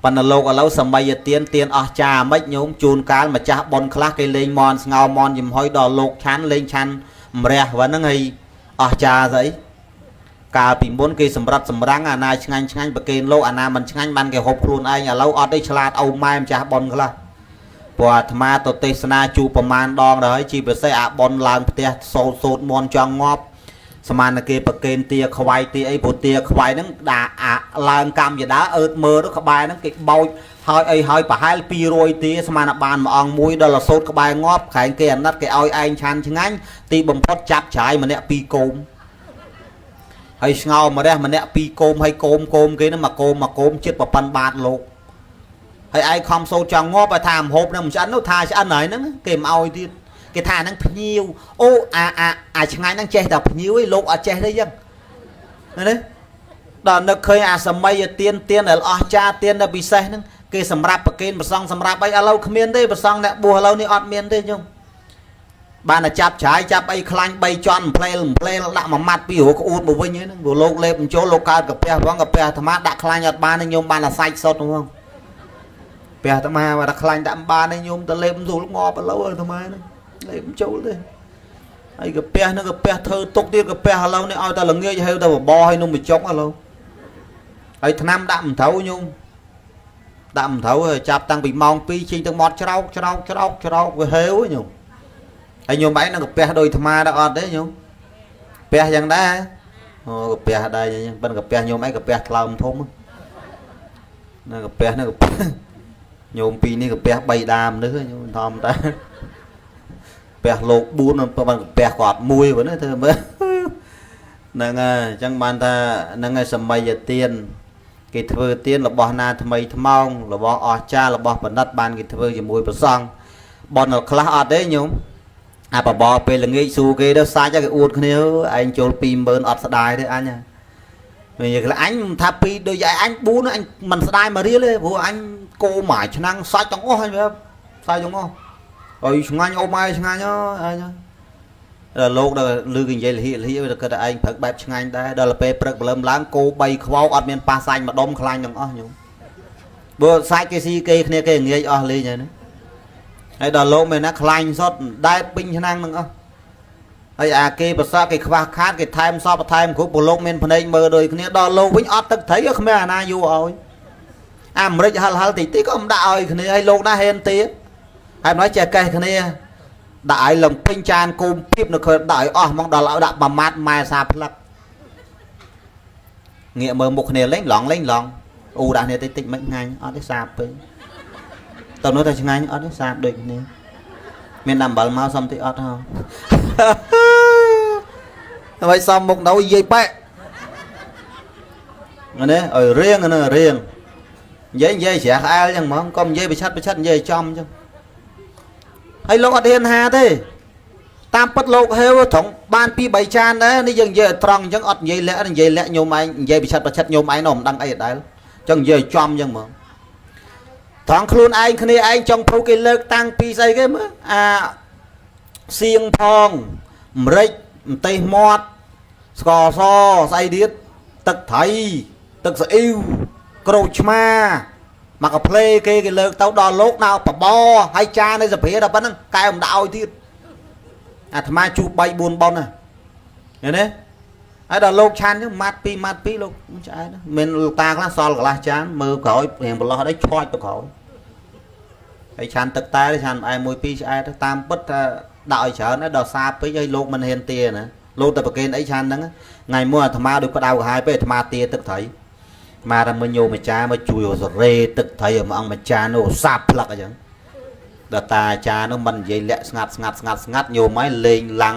ប៉ុន្តែលោកឥឡូវសម័យទានទានអស្ចារ្យមិនញោមជួនកាលម្ចាស់ប៉ុនខ្លះគេលេងមន់ស្ងោមន់ចំហុយដល់លោកឆាន់លេងឆាន់ម្រះហ្នឹងហើយអស្ចារ្យស្អីកាលពីមុនគេសម្រិតសម្រាំងអាណាឆ្ងាញ់ឆ្ងាញ់ប្រគេនលោកអាណាមិនឆ្ងាញ់បានគេហូបខ្លួនឯងឥឡូវអត់ទេឆ្លាតអូម៉ែម្ចាស់ប៉ុនខ្លះព្រោះអាត្មាទៅទេសនាជួបប្រមាណដងដល់ហើយជាពិសេសអាប៉ុនឡើងផ្ទះសូត្រសូត្រមន់ចង់ងាប់សមានគេប្រគេនទាខ្វាយទាអីព្រោះទាខ្វាយហ្នឹងដាក់អាឡើងកម្មយដាអើតមើលទៅក្បែរហ្នឹងគេបោចហើយអីហើយប្រហែល200ទាសមានបានមួយអង្គមួយដល់សូត្រក្បែរងាប់ក្រែងគេអាណិតគេឲ្យឯងឆានឆ្ងាញ់ទីបំផុតចាប់ច្រាយម្នាក់2គោមហើយស្ងោម្រះម្នាក់2គោមហើយគោមគោមគេហ្នឹងមកគោមមកគោមចិត្តប្រប៉ិនបាតលោកហើយឯងខំសូត្រចង់ងាប់ឲ្យថាម្ហូបហ្នឹងមិនឆ្អិននោះថាឆ្អិនហើយហ្នឹងគេមិនឲ្យទៀតគេថាហ្នឹងភ្ញៀវអូអាអាអាឆ្ងាញ់ហ្នឹងចេះតែភ្ញៀវឯងលោកអត់ចេះទេចឹងណាដល់នឹកឃើញអាសម័យទានទានដែលអស្ចារ្យទានដែលពិសេសហ្នឹងគេសម្រាប់ប្រគេនប្រសង់សម្រាប់អីឥឡូវគ្មានទេប្រសង់អ្នកបួសឥឡូវនេះអត់មានទេញោមបានតែចាប់ច្រាយចាប់អីខ្លាញ់3ជាន់ផ្លែផ្លែដាក់មួយម៉ាត់ពីរក្អួតមកវិញហ្នឹងព្រោះលោកលេបបញ្ចូលលោកកើតកាពះផងកាពះអាត្មាដាក់ខ្លាញ់អត់បានទេញោមបានតែសាច់សុទ្ធហ្មងពះអាត្មាបានតែខ្លាញ់ដាក់មិនបានទេញោមទៅលេបស្រួលងាប់ឥឡូវអាត្មាហ្នឹងលេបចូលទេហើយកាពះហ្នឹងកាពះធ្វើទុកទៀតកាពះឥឡូវនេះឲ្យតែល្ងាចហេវតែបបរឲ្យនំបញ្ចុកឥឡូវហើយថ្នាំដាក់មិនត្រូវញោមដាក់មិនត្រូវចាប់តាំងពីម៉ោង2ចេញទៅមាត់ច្រោកច្រោកច្រោកច្រោកវាហេវញោមហើយញោមឯងនឹងកាពះដូចអាត្មាដែរអត់ទេញោមកាពះយ៉ាងដែរអូកាពះដែរអញ្ចឹងប៉ិនកាពះញោមឯងកាពះថ្លើមធំណាកាពះហ្នឹងកាពះញោមពីរនេះកាពះ3ដាមនេះញោមធម្មតាពះលោក4ប៉ុន្តែពះគាត់មួយប៉ុណ្ណាធ្វើមើលហ្នឹងហើយអញ្ចឹងបានថាហ្នឹងហើយសម័យទានគេធ្វើទានរបស់ណាថ្មីថ្មោងរបស់អស្ចារ្យរបស់បណ្ឌិតបានគេធ្វើជាមួយប្រសង់បនខ្លះអត់ទេញោមអាបបរពេលល្ងាចសួរគេទៅសាច់គេអួតគ្នាឯងចូល20000អត់ស្ដាយទេអញនិយាយខ្លះអញថា2ដូចឯងអញ4អញមិនស្ដាយមួយរៀលទេព្រោះអញគោមួយឆ្នាំងសាច់ទាំងអស់អញប្រាប់សាច់ទាំងអស់អើយឆ្ងាញ់អូម៉ែឆ្ងាញ់អើយដល់លោកដល់លឺគេនិយាយលហិលហិវាគិតថាឯងព្រឹកបែបឆ្ងាញ់ដែរដល់ពេលព្រឹកព្រលឹមឡើងគោ3ខ្វោកអត់មានប៉ះសាច់ម្ដុំខ្លាញ់ទាំងអស់ញោមបើសាច់គេស៊ីគេគ្នាគេងាយអស់លេងហើយណាហើយដល់លោកមែនណាខ្លាញ់សុទ្ធដែតពេញឆ្នាំងទាំងអស់ហើយអាគេប្រសក់គេខ្វះខាតគេថែមសពថែមគ្រប់ព្រោះលោកមានភ្នែកមើលដូចគ្នាដល់លោកវិញអត់ទឹកត្រីគ្មានអាណាយូរឲ្យអាមេរិកហិលហិលតិចតិចក៏មិនដាក់ឲ្យគ្នាហើយលោកណាហ៊ានទៀតហើយម្ល៉េះចេះកេះគ្នាដាក់ឲ្យលំពេញចានគោមពីបនៅឃើញដាក់ឲ្យអស់ហ្មងដល់ឲ្យដាក់មួយម៉ាត់ម៉ែសាផ្លឹកងាកមើលមុខគ្នាលេងឡងលេងឡងអ៊ូដាក់គ្នាតិចតិចមិនងាញ់អត់ទេសាបពេកតើនោះតែឆ្ងាញ់អត់ទេសាបដូចគ្នាមានដាក់អំបិលមកសុំតិចអត់ហ៎ហើយសំមុខនៅយាយប៉ែនេះឲ្យរៀងហ្នឹងរៀងនិយាយនិយាយជ្រះក្អែលចឹងហ្មងកុំនិយាយប្រឆិតប្រឆិតនិយាយចំចឹងហើយលោកអត់ហ៊ានហាទេតាមពិតលោកហេវត្រង់បាន2 3ចានដែរនេះយើងនិយាយឲ្យត្រង់អញ្ចឹងអត់និយាយលាក់និយាយលាក់ញោមឯងនិយាយប្រឆិតប្រឆិតញោមឯងនោះមិនដឹងអីដែរអញ្ចឹងនិយាយចំអញ្ចឹងហ្មងត្រង់ខ្លួនឯងគ្នាឯងចង់ព្រោះគេលើកតាំងពីស្អីគេមើលអាសៀងផងម្រេចម្ទេសមាត់ស្ករសស្អីទៀតទឹកត្រីទឹកស៊ីអ៊ីវក្រូចឆ្មាមកកាផ្លេគេគេលើកទៅដល់លោកដល់បបរហើយចានៅសភាដល់ប៉ុណ្្នឹងកែមិនដាក់ឲ្យទៀតអាត្មាជួប3 4ប៉ុនណាឃើញទេហើយដល់លោកឆានហ្នឹងម៉ាត់2ម៉ាត់2លោកឆ្អែតមានលោកតាខ្លះសល់កន្លះចានមើលក្រោយរៀងប្រឡោះអីឆាច់ទៅក្រោយហើយឆានទឹកតែឆានផ្អែម1 2ឆ្អែតតាមពិតថាដាក់ឲ្យច្រើនដល់សាពេកហើយលោកមិនហ៊ានទាណាលោកតែប្រគេនអីឆានហ្នឹងថ្ងៃមួយអាត្មាដូចក្តៅក្រហាយពេកអាត្មាទាទឹកត្រីមកតែមើលញោមអាចារ្យមកជួយសរេទឹកត្រីឲ្យមួយអង្គអាចារ្យនោះសាបផ្លឹកអញ្ចឹងដល់តាអាចារ្យនោះមិននិយាយលាក់ស្ងាត់ស្ងាត់ស្ងាត់ស្ងាត់ញោមហើយលេងឡាំង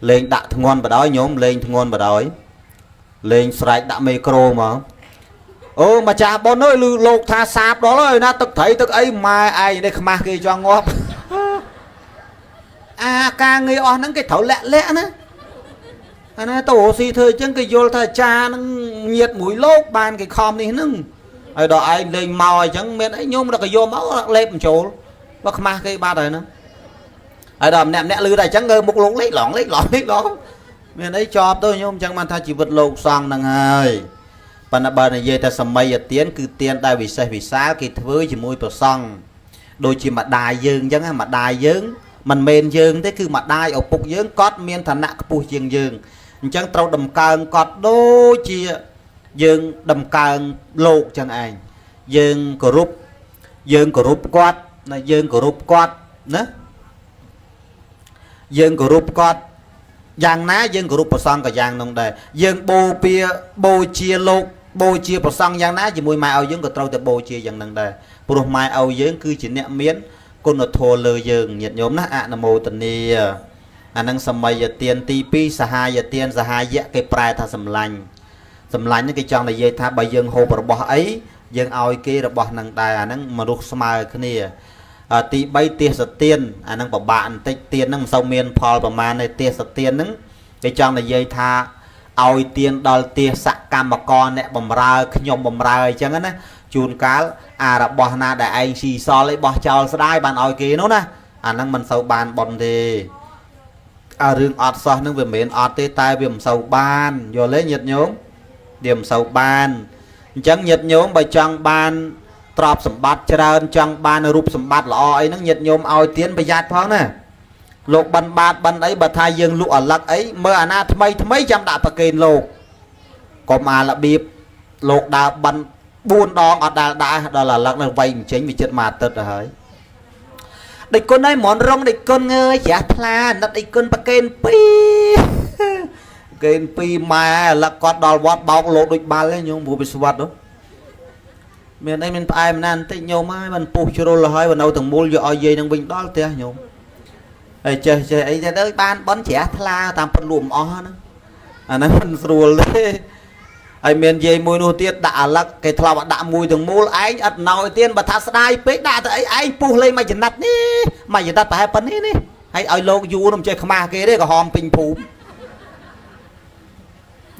លេងដាក់ធ្ងន់បដ ாய் ញោមលេងធ្ងន់បដ ாய் លេងស្រែកដាក់មេក្រូមកអូម្ចាស់ប៉ុនអើយឮលោកថាសាបដល់ហើយណាទឹកត្រីទឹកអីម៉ែឯងនេះខ្មាស់គេចង់ងាប់ អាការងារអស់ហ្នឹងគេត្រូវលាក់លាក់ណាអាណាទៅរកស៊ីធ្វើអញ្ចឹងគេយល់ថាអាចារ្យហ្នឹងញាតមួយលោកបានគេខំនេះហ្នឹងហើយដល់ឯងលេងមកអញ្ចឹងមានអីញោមដល់គេយកមកលេបបញ្ចូលបើខ្មាស់គេបាត់ហើយហ្នឹងហើយដល់ម្នាក់ម្នាក់លឺតែអញ្ចឹងគេមុខលោកលេខឡងលេខឡងលេខឡងមានអីចប់ទៅញោមអញ្ចឹងបានថាជីវិតលោកសង្ឃហ្នឹងហើយប៉ុន្តែបើនិយាយថាសម័យទានគឺទានដែលវិសេសវិសាលគេធ្វើជាមួយព្រះសង្ឃដូចជាម្ដាយយើងអញ្ចឹងម្ដាយយើងមិនមែនយើងទេគឺម្ដាយឪពុកយើងគាត់មានឋានៈខ្ពស់ជាងយើងអញ្ចឹងត្រូវដំកើងគាត់ដូចជាយើងដំកើងលោកចឹងឯងយើងគោរពគាត់ណាយើងគោរពគាត់ណាយើងគោរពគាត់យ៉ាងណាយើងគោរពព្រះសង្ឃក៏យ៉ាងនោះដែរយើងបូពៀបូជាលោកបូជាព្រះសង្ឃយ៉ាងណាជាមួយម៉ែឲ្យយើងក៏ត្រូវតែបូជាយ៉ាងនឹងដែរព្រោះម៉ែឲ្យយើងគឺជាអ្នកមានគុណធម៌លើយើងញាតិញោមណាអនុមោទនាអានឹងសម័យទានទី2សហាយទានសហាយៈគេប្រែថាសម្លាញ់សម្លាញ់ហ្នឹងគេចង់និយាយថាបើយើងហូបរបស់អីយើងឲ្យគេរបស់នឹងដែរអាហ្នឹងមនុស្សស្មើគ្នាទី3ទេសទានអាហ្នឹងពិបាកបន្តិចទានហ្នឹងមិនសូវមានផលប្រមាណទេទេសទានហ្នឹងគេចង់និយាយថាឲ្យទានដល់ទេសកម្មករអ្នកបំរើខ្ញុំបំរើអញ្ចឹងណាជួនកាលអារបស់ណាដែលឯងស៊ីសល់ឯងបោះចោលស្ដាយបានឲ្យគេនោះណាអាហ្នឹងមិនសូវបានប៉ុនទេអារឿងអត់សោះហ្នឹងវាមិនមែនអត់ទេតែវាមិនសូវបានយល់ទេញាតិញោមវាមិនសូវបានអញ្ចឹងញាតិញោមបើចង់បានទ្រព្យសម្បត្តិច្រើនចង់បានរូបសម្បត្តិល្អអីហ្នឹងញាតិញោមឲ្យទានប្រយ័ត្នផងណាលោកបិណ្ឌបាតបិណ្ឌអីបើថាយើងលក់អាលឹកអីមើលអាណាថ្មីថ្មីចាំដាក់ប្រកេនលោកកុំអារបៀបលោកដើរបិណ្ឌ4ដងអត់ដែលដាក់ដល់អាលឹកនៅវៃអញ្ចឹងវាចិត្តមួយអាទិត្យទៅហើយដេចគុណហើយមនរងដេចគុណអើយជ្រះថ្លាណិតដេចគុណប្រកេន2គេ2ម៉ែអាលឹកគាត់ដល់វត្តបោកលោកដូចបាល់ហ្នឹងញោមព្រោះវាស្វិតនោះមានអីមានផ្អែមណាបន្តិចញោមហើយមិនពុះជ្រុលហើយបើនៅទាំងមូលយកឲ្យយាយនឹងវិញដល់ផ្ទះញោមហើយចេះចេះអីទៅបានបនជ្រះថ្លាតាមពិតលក់មិនអស់ហ្នឹងអាហ្នឹងមិនស្រួលទេហើយមានយាយមួយនោះទៀតដាក់អាលឹកគេធ្លាប់ដាក់មួយទាំងមូលឯងអត់ណោយទៀតបើថាស្ដាយពេកដាក់ទៅអីឯងពុះលេងមួយចំណិតនេះមួយចំណិតប្រហែលប៉ុណ្នេះនេះហើយឲ្យលោកយូរមិនចេះខ្មាស់គេទេក្រហមពេញភូមិ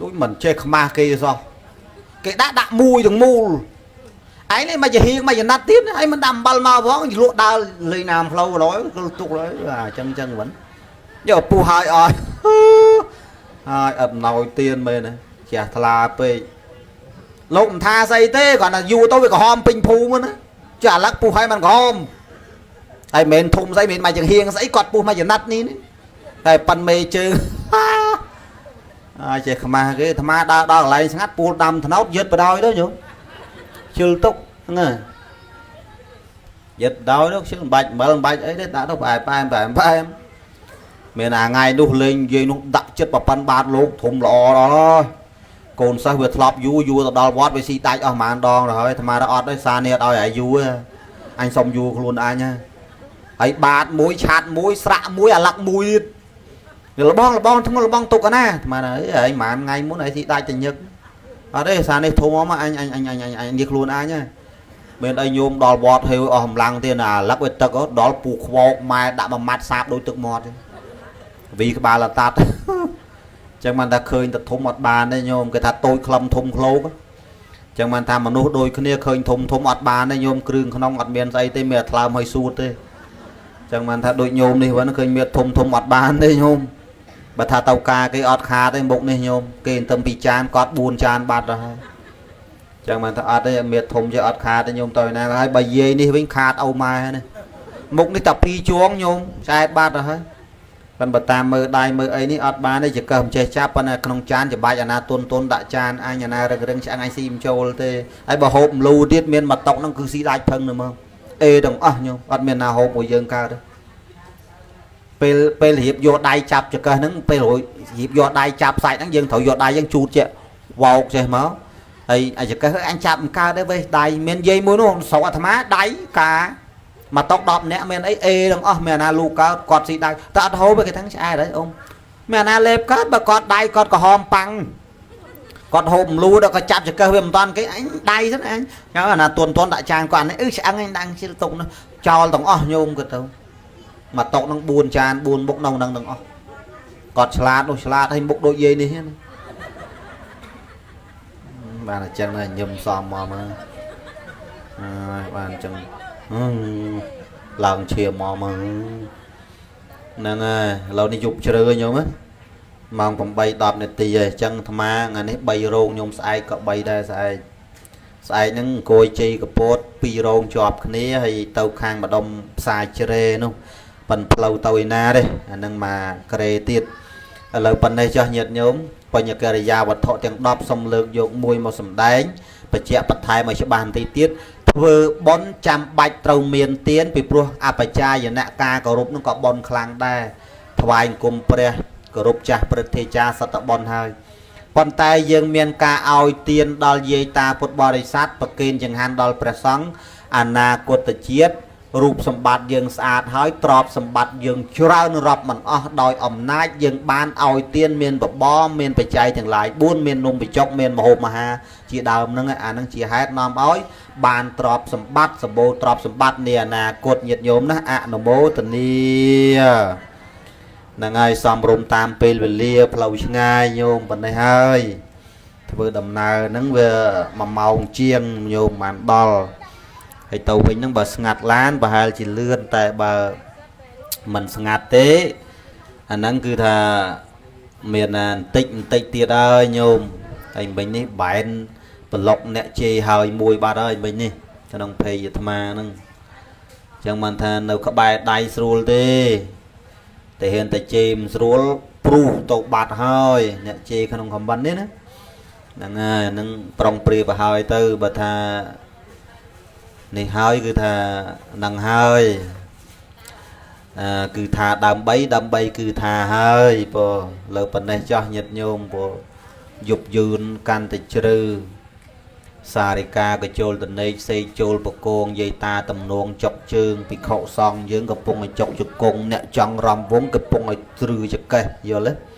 ដូចមិនចេះខ្មាស់គេសោះគេដាក់ដាក់មួយទាំងមូលឯងនេះមកជាហៀងមកចំណិតទៀតហើយមិនដាក់អំបិលមកផងលក់ដើរលេងណាមផ្លូវឡើយគឺទុកឡើយអាចឹងចឹងវិញយកពុះហើយអត់ហើយអត់ណោយទៀនមែនណាជ្រះថ្លាពេកលោកមិនថាស្អីទេគ្រាន់តែយូរទៅវាក្រហមពេញភូមិណាចុះអាលឹកពុះហើយមិនក្រហមហើយមិនមែនធំស្អីមិនមែនមកចង្ហៀងស្អីគាត់ពុះមកចំណិតនេះតែប៉ិនមេជើងអាចេះខ្មាស់គេអាត្មាដើរដល់កន្លែងស្ងាត់ពូលដាំថ្នោតយឹតបដ ாய் ទៅញោមជិលទុកហ្នឹងហើយយឹតដោយនោះជិលមិនបាច់អំបិលមិនបាច់អីទេដាក់ទៅផ្អែមផ្អែមផ្អែមផ្អែមមានអាថ្ងៃនោះលេងនិយាយនោះដាក់ចិត្តប្រប៉ិនបាតលោកធំល្អដល់ហើយកូនសិស្សវាធ្លាប់យូរយូរទៅដល់វត្តវាស៊ីដាច់អស់ប្រហែលដងទៅហើយអាត្មាអត់ទេសានេះអត់ឲ្យអាយូរអញសុំយូរខ្លួនអញហើយបាតមួយឆាតមួយស្រាក់មួយអាឡឹកមួយទៀតលបងលបងធ្ងន់លបងទុកណាអាត្មាអីហើយប្រហែលថ្ងៃមុនហើយស៊ីដាច់តែញឹកអត់ទេសានេះធំមកអញអញអញអញអញអញនិយាយខ្លួនអញហ្នឹងមានអីញោមដល់វត្តហេវអស់កម្លាំងទៀតអាឡឹកវាទឹកដល់ពូខ្វោកម៉ែដាក់មួយម៉ាត់សាបដូចទឹកមាត់វីក្បាលតាត់ចឹងបានថាឃើញតែធំអត់បានទេញោមគេថាតូចខ្លឹមធំឃ្លោកចឹងបានថាមនុស្សដូចគ្នាឃើញធំធំអត់បានទេញោមគ្រឿងក្នុងអត់មានស្អីទេមានថ្លើមហើយសួតទេចឹងបានថាដូចញោមនេះវិញឃើញមានធំធំអត់បានទេញោមបើថាតៅការគេអត់ខាតទេមុខនេះញោមគេទន្ទឹមពីចានគាត់4ចានបាត់ទៅហើយចឹងបានថាអត់ទេមានធំចេះអត់ខាតទេញោមទៅណាហើយបើយាយនេះវិញខាតអូម៉ែនេះមុខនេះតែ2ជួងញោមឆ្អែតបាត់ទៅហើយប៉ុន្តែតាមមើលដៃមើលអីនេះអត់បានទេចកឹះមិនចេះចាប់ប៉ុន្តែក្នុងចានច្បាច់អាណាទុនទុនដាក់ចានអញអាណារឹងរឹងឆ្អឹងអញស៊ីមិនចូលទេហើយបើហូបមលូទៀតមានមួយតុកហ្នឹងគឺស៊ីដាច់ផឹងទៅមកអេទាំងអស់ញោមអត់មានណាហូបមួយយើងកើតទេពេលរៀបយកដៃចាប់ចកឹះហ្នឹងពេលរៀបយកដៃចាប់សាច់ហ្នឹងយើងត្រូវយកដៃយើងជូតចេះវោកចេះមកហើយអាចកឹះអញចាប់មិនកើតទេវេដៃមានយាយមួយនោះស្រុកអាត្មាដៃកាមកតុក10នាក់មានអីអេទាំងអស់មានអាណាលូកើតគាត់ស៊ីដៃតែអត់ហូបទេគេថាឆ្អែតហើយអ៊ំមានអាណាលេបកើតបើគាត់ដៃគាត់ក្រហមប៉ាំងគាត់ហូបមលូដល់គាត់ចាប់ចកឹះវាមិនតាន់គេអញដៃសិនអញអាណាទុនទុនដាក់ចានគាត់នេះអឺឆ្អឹងអញដាក់ជិលទុកនោះចោលទាំងអស់ញោមគាត់ទៅ មកតុកនឹង4ចាន4មុខនៅនឹងទាំងអស់គាត់ឆ្លាតនោះឆ្លាតហើយមុខដូចយាយនេះណាបានអញ្ចឹងញឹមសំមកមើលហើយបានអញ្ចឹងឡើងឈាមមកមើលហ្នឹងហើយឥឡូវនេះយប់ជ្រៅញោមណាម៉ោង8 10នាទីហើយអញ្ចឹងអាត្មាថ្ងៃនេះ3រោងញោមស្អែកក៏3ដែរស្អែកហ្នឹងអង្គុយជ័យកពត2រោងជាប់គ្នាហើយទៅខាងម្ដុំផ្សារជ្រេនោះប៉ិនផ្លូវទៅឯណាទេអាហ្នឹងមកក្រេទៀតឥឡូវប៉ុណ្ណេះចុះញាតិញោមបញ្ញកិរិយាវត្ថុទាំង10សូមលើកយកមួយមកសម្ដែងបញ្ជាក់បន្ថែមឲ្យច្បាស់បន្តិចទៀតធ្វើបុណ្យចាំបាច់ត្រូវមានទានពីព្រោះអបជាយនការគោរពនឹងក៏បុណ្យខ្លាំងដែរថ្វាយអង្គមព្រះគោរពចាស់ព្រឹទ្ធាចារ្យសតបុណ្យហើយប៉ុន្តែយើងមានការឲ្យទានដល់យាយតាពុទ្ធបរិស័ទប្រគេនចង្ហាន់ដល់ព្រះសង្ឃអនាគតជាតិរូបសម្បត្តិយើងស្អាតហើយទ្រព្យសម្បត្តិយើងច្រើនរាប់មិនអស់ដោយអំណាចយើងបានឲ្យទានមានបបរមានបច្ច័យទាំងឡាយ4មាននំបញ្ចុកមានម្ហូបអាហារជាដើមហ្នឹងអាហ្នឹងជាហេតុនាំឲ្យបានទ្រព្យសម្បត្តិសម្បូរទ្រព្យសម្បត្តិនាអនាគតញាតិញោមណាអនុមោទនាហ្នឹងហើយសំរុំតាមពេលវេលាផ្លូវឆ្ងាយញោមប៉ុណ្ណេះហើយធ្វើដំណើរហ្នឹងវា1ម៉ោងជាងញោមបានដល់ហើយទៅវិញហ្នឹងបើស្ងាត់ឡានប្រហែលជាលឿនតែបើមិនស្ងាត់ទេអាហ្នឹងគឺថាមានបន្តិចបន្តិចទៀតហើយញោមហើយមិញនេះបែនប្លុកអ្នកជេរហើយមួយបាត់ហើយមិញនេះក្នុងភេយអាត្មាហ្នឹងអញ្ចឹងបានថានៅក្បែរដៃស្រួលទេតែហ៊ានតែជេរមិនស្រួលព្រុសទៅបាត់ហើយអ្នកជេរក្នុងខមមិននេះណាហ្នឹងហើយហ្នឹងប្រុងព្រាបហើយទៅបើថានេះហើយគឺថានឹងហើយគឺថាដើម្បីគឺថាហើយព្រោះលើប៉ុណ្ណេះចោះញាតិញោមព្រោះយប់យឺនកាន់តែជ្រៅសារិកាក៏ចូលតនេកសេកចូលបកងយាយតាតំនួងចុកជើងភិក្ខុសង្ឃយើងកំពុងឲ្យចុកជង្គង់អ្នកចង់រំវងកំពុងឲ្យទ្រឺចកេះយល់ទេ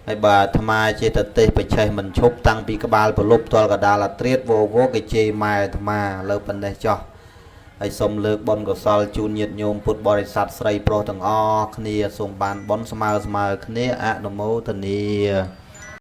ហើយបើអាត្មាចេតទេសបច្ឆេះមិនឈប់តាំងពីក្បាលប្រលប់តលកដាលអាត្រៀតវវគេជេរម៉ែអាត្មាលើប៉ុណ្ណេះចោះហើយសូមលើកបុណ្យកុសលជូនញាតិញោមពុទ្ធបរិស័ទស្រីប្រុសទាំងអស់គ្នាសូមបានបុណ្យស្មើស្មើគ្នាអនុមោទនា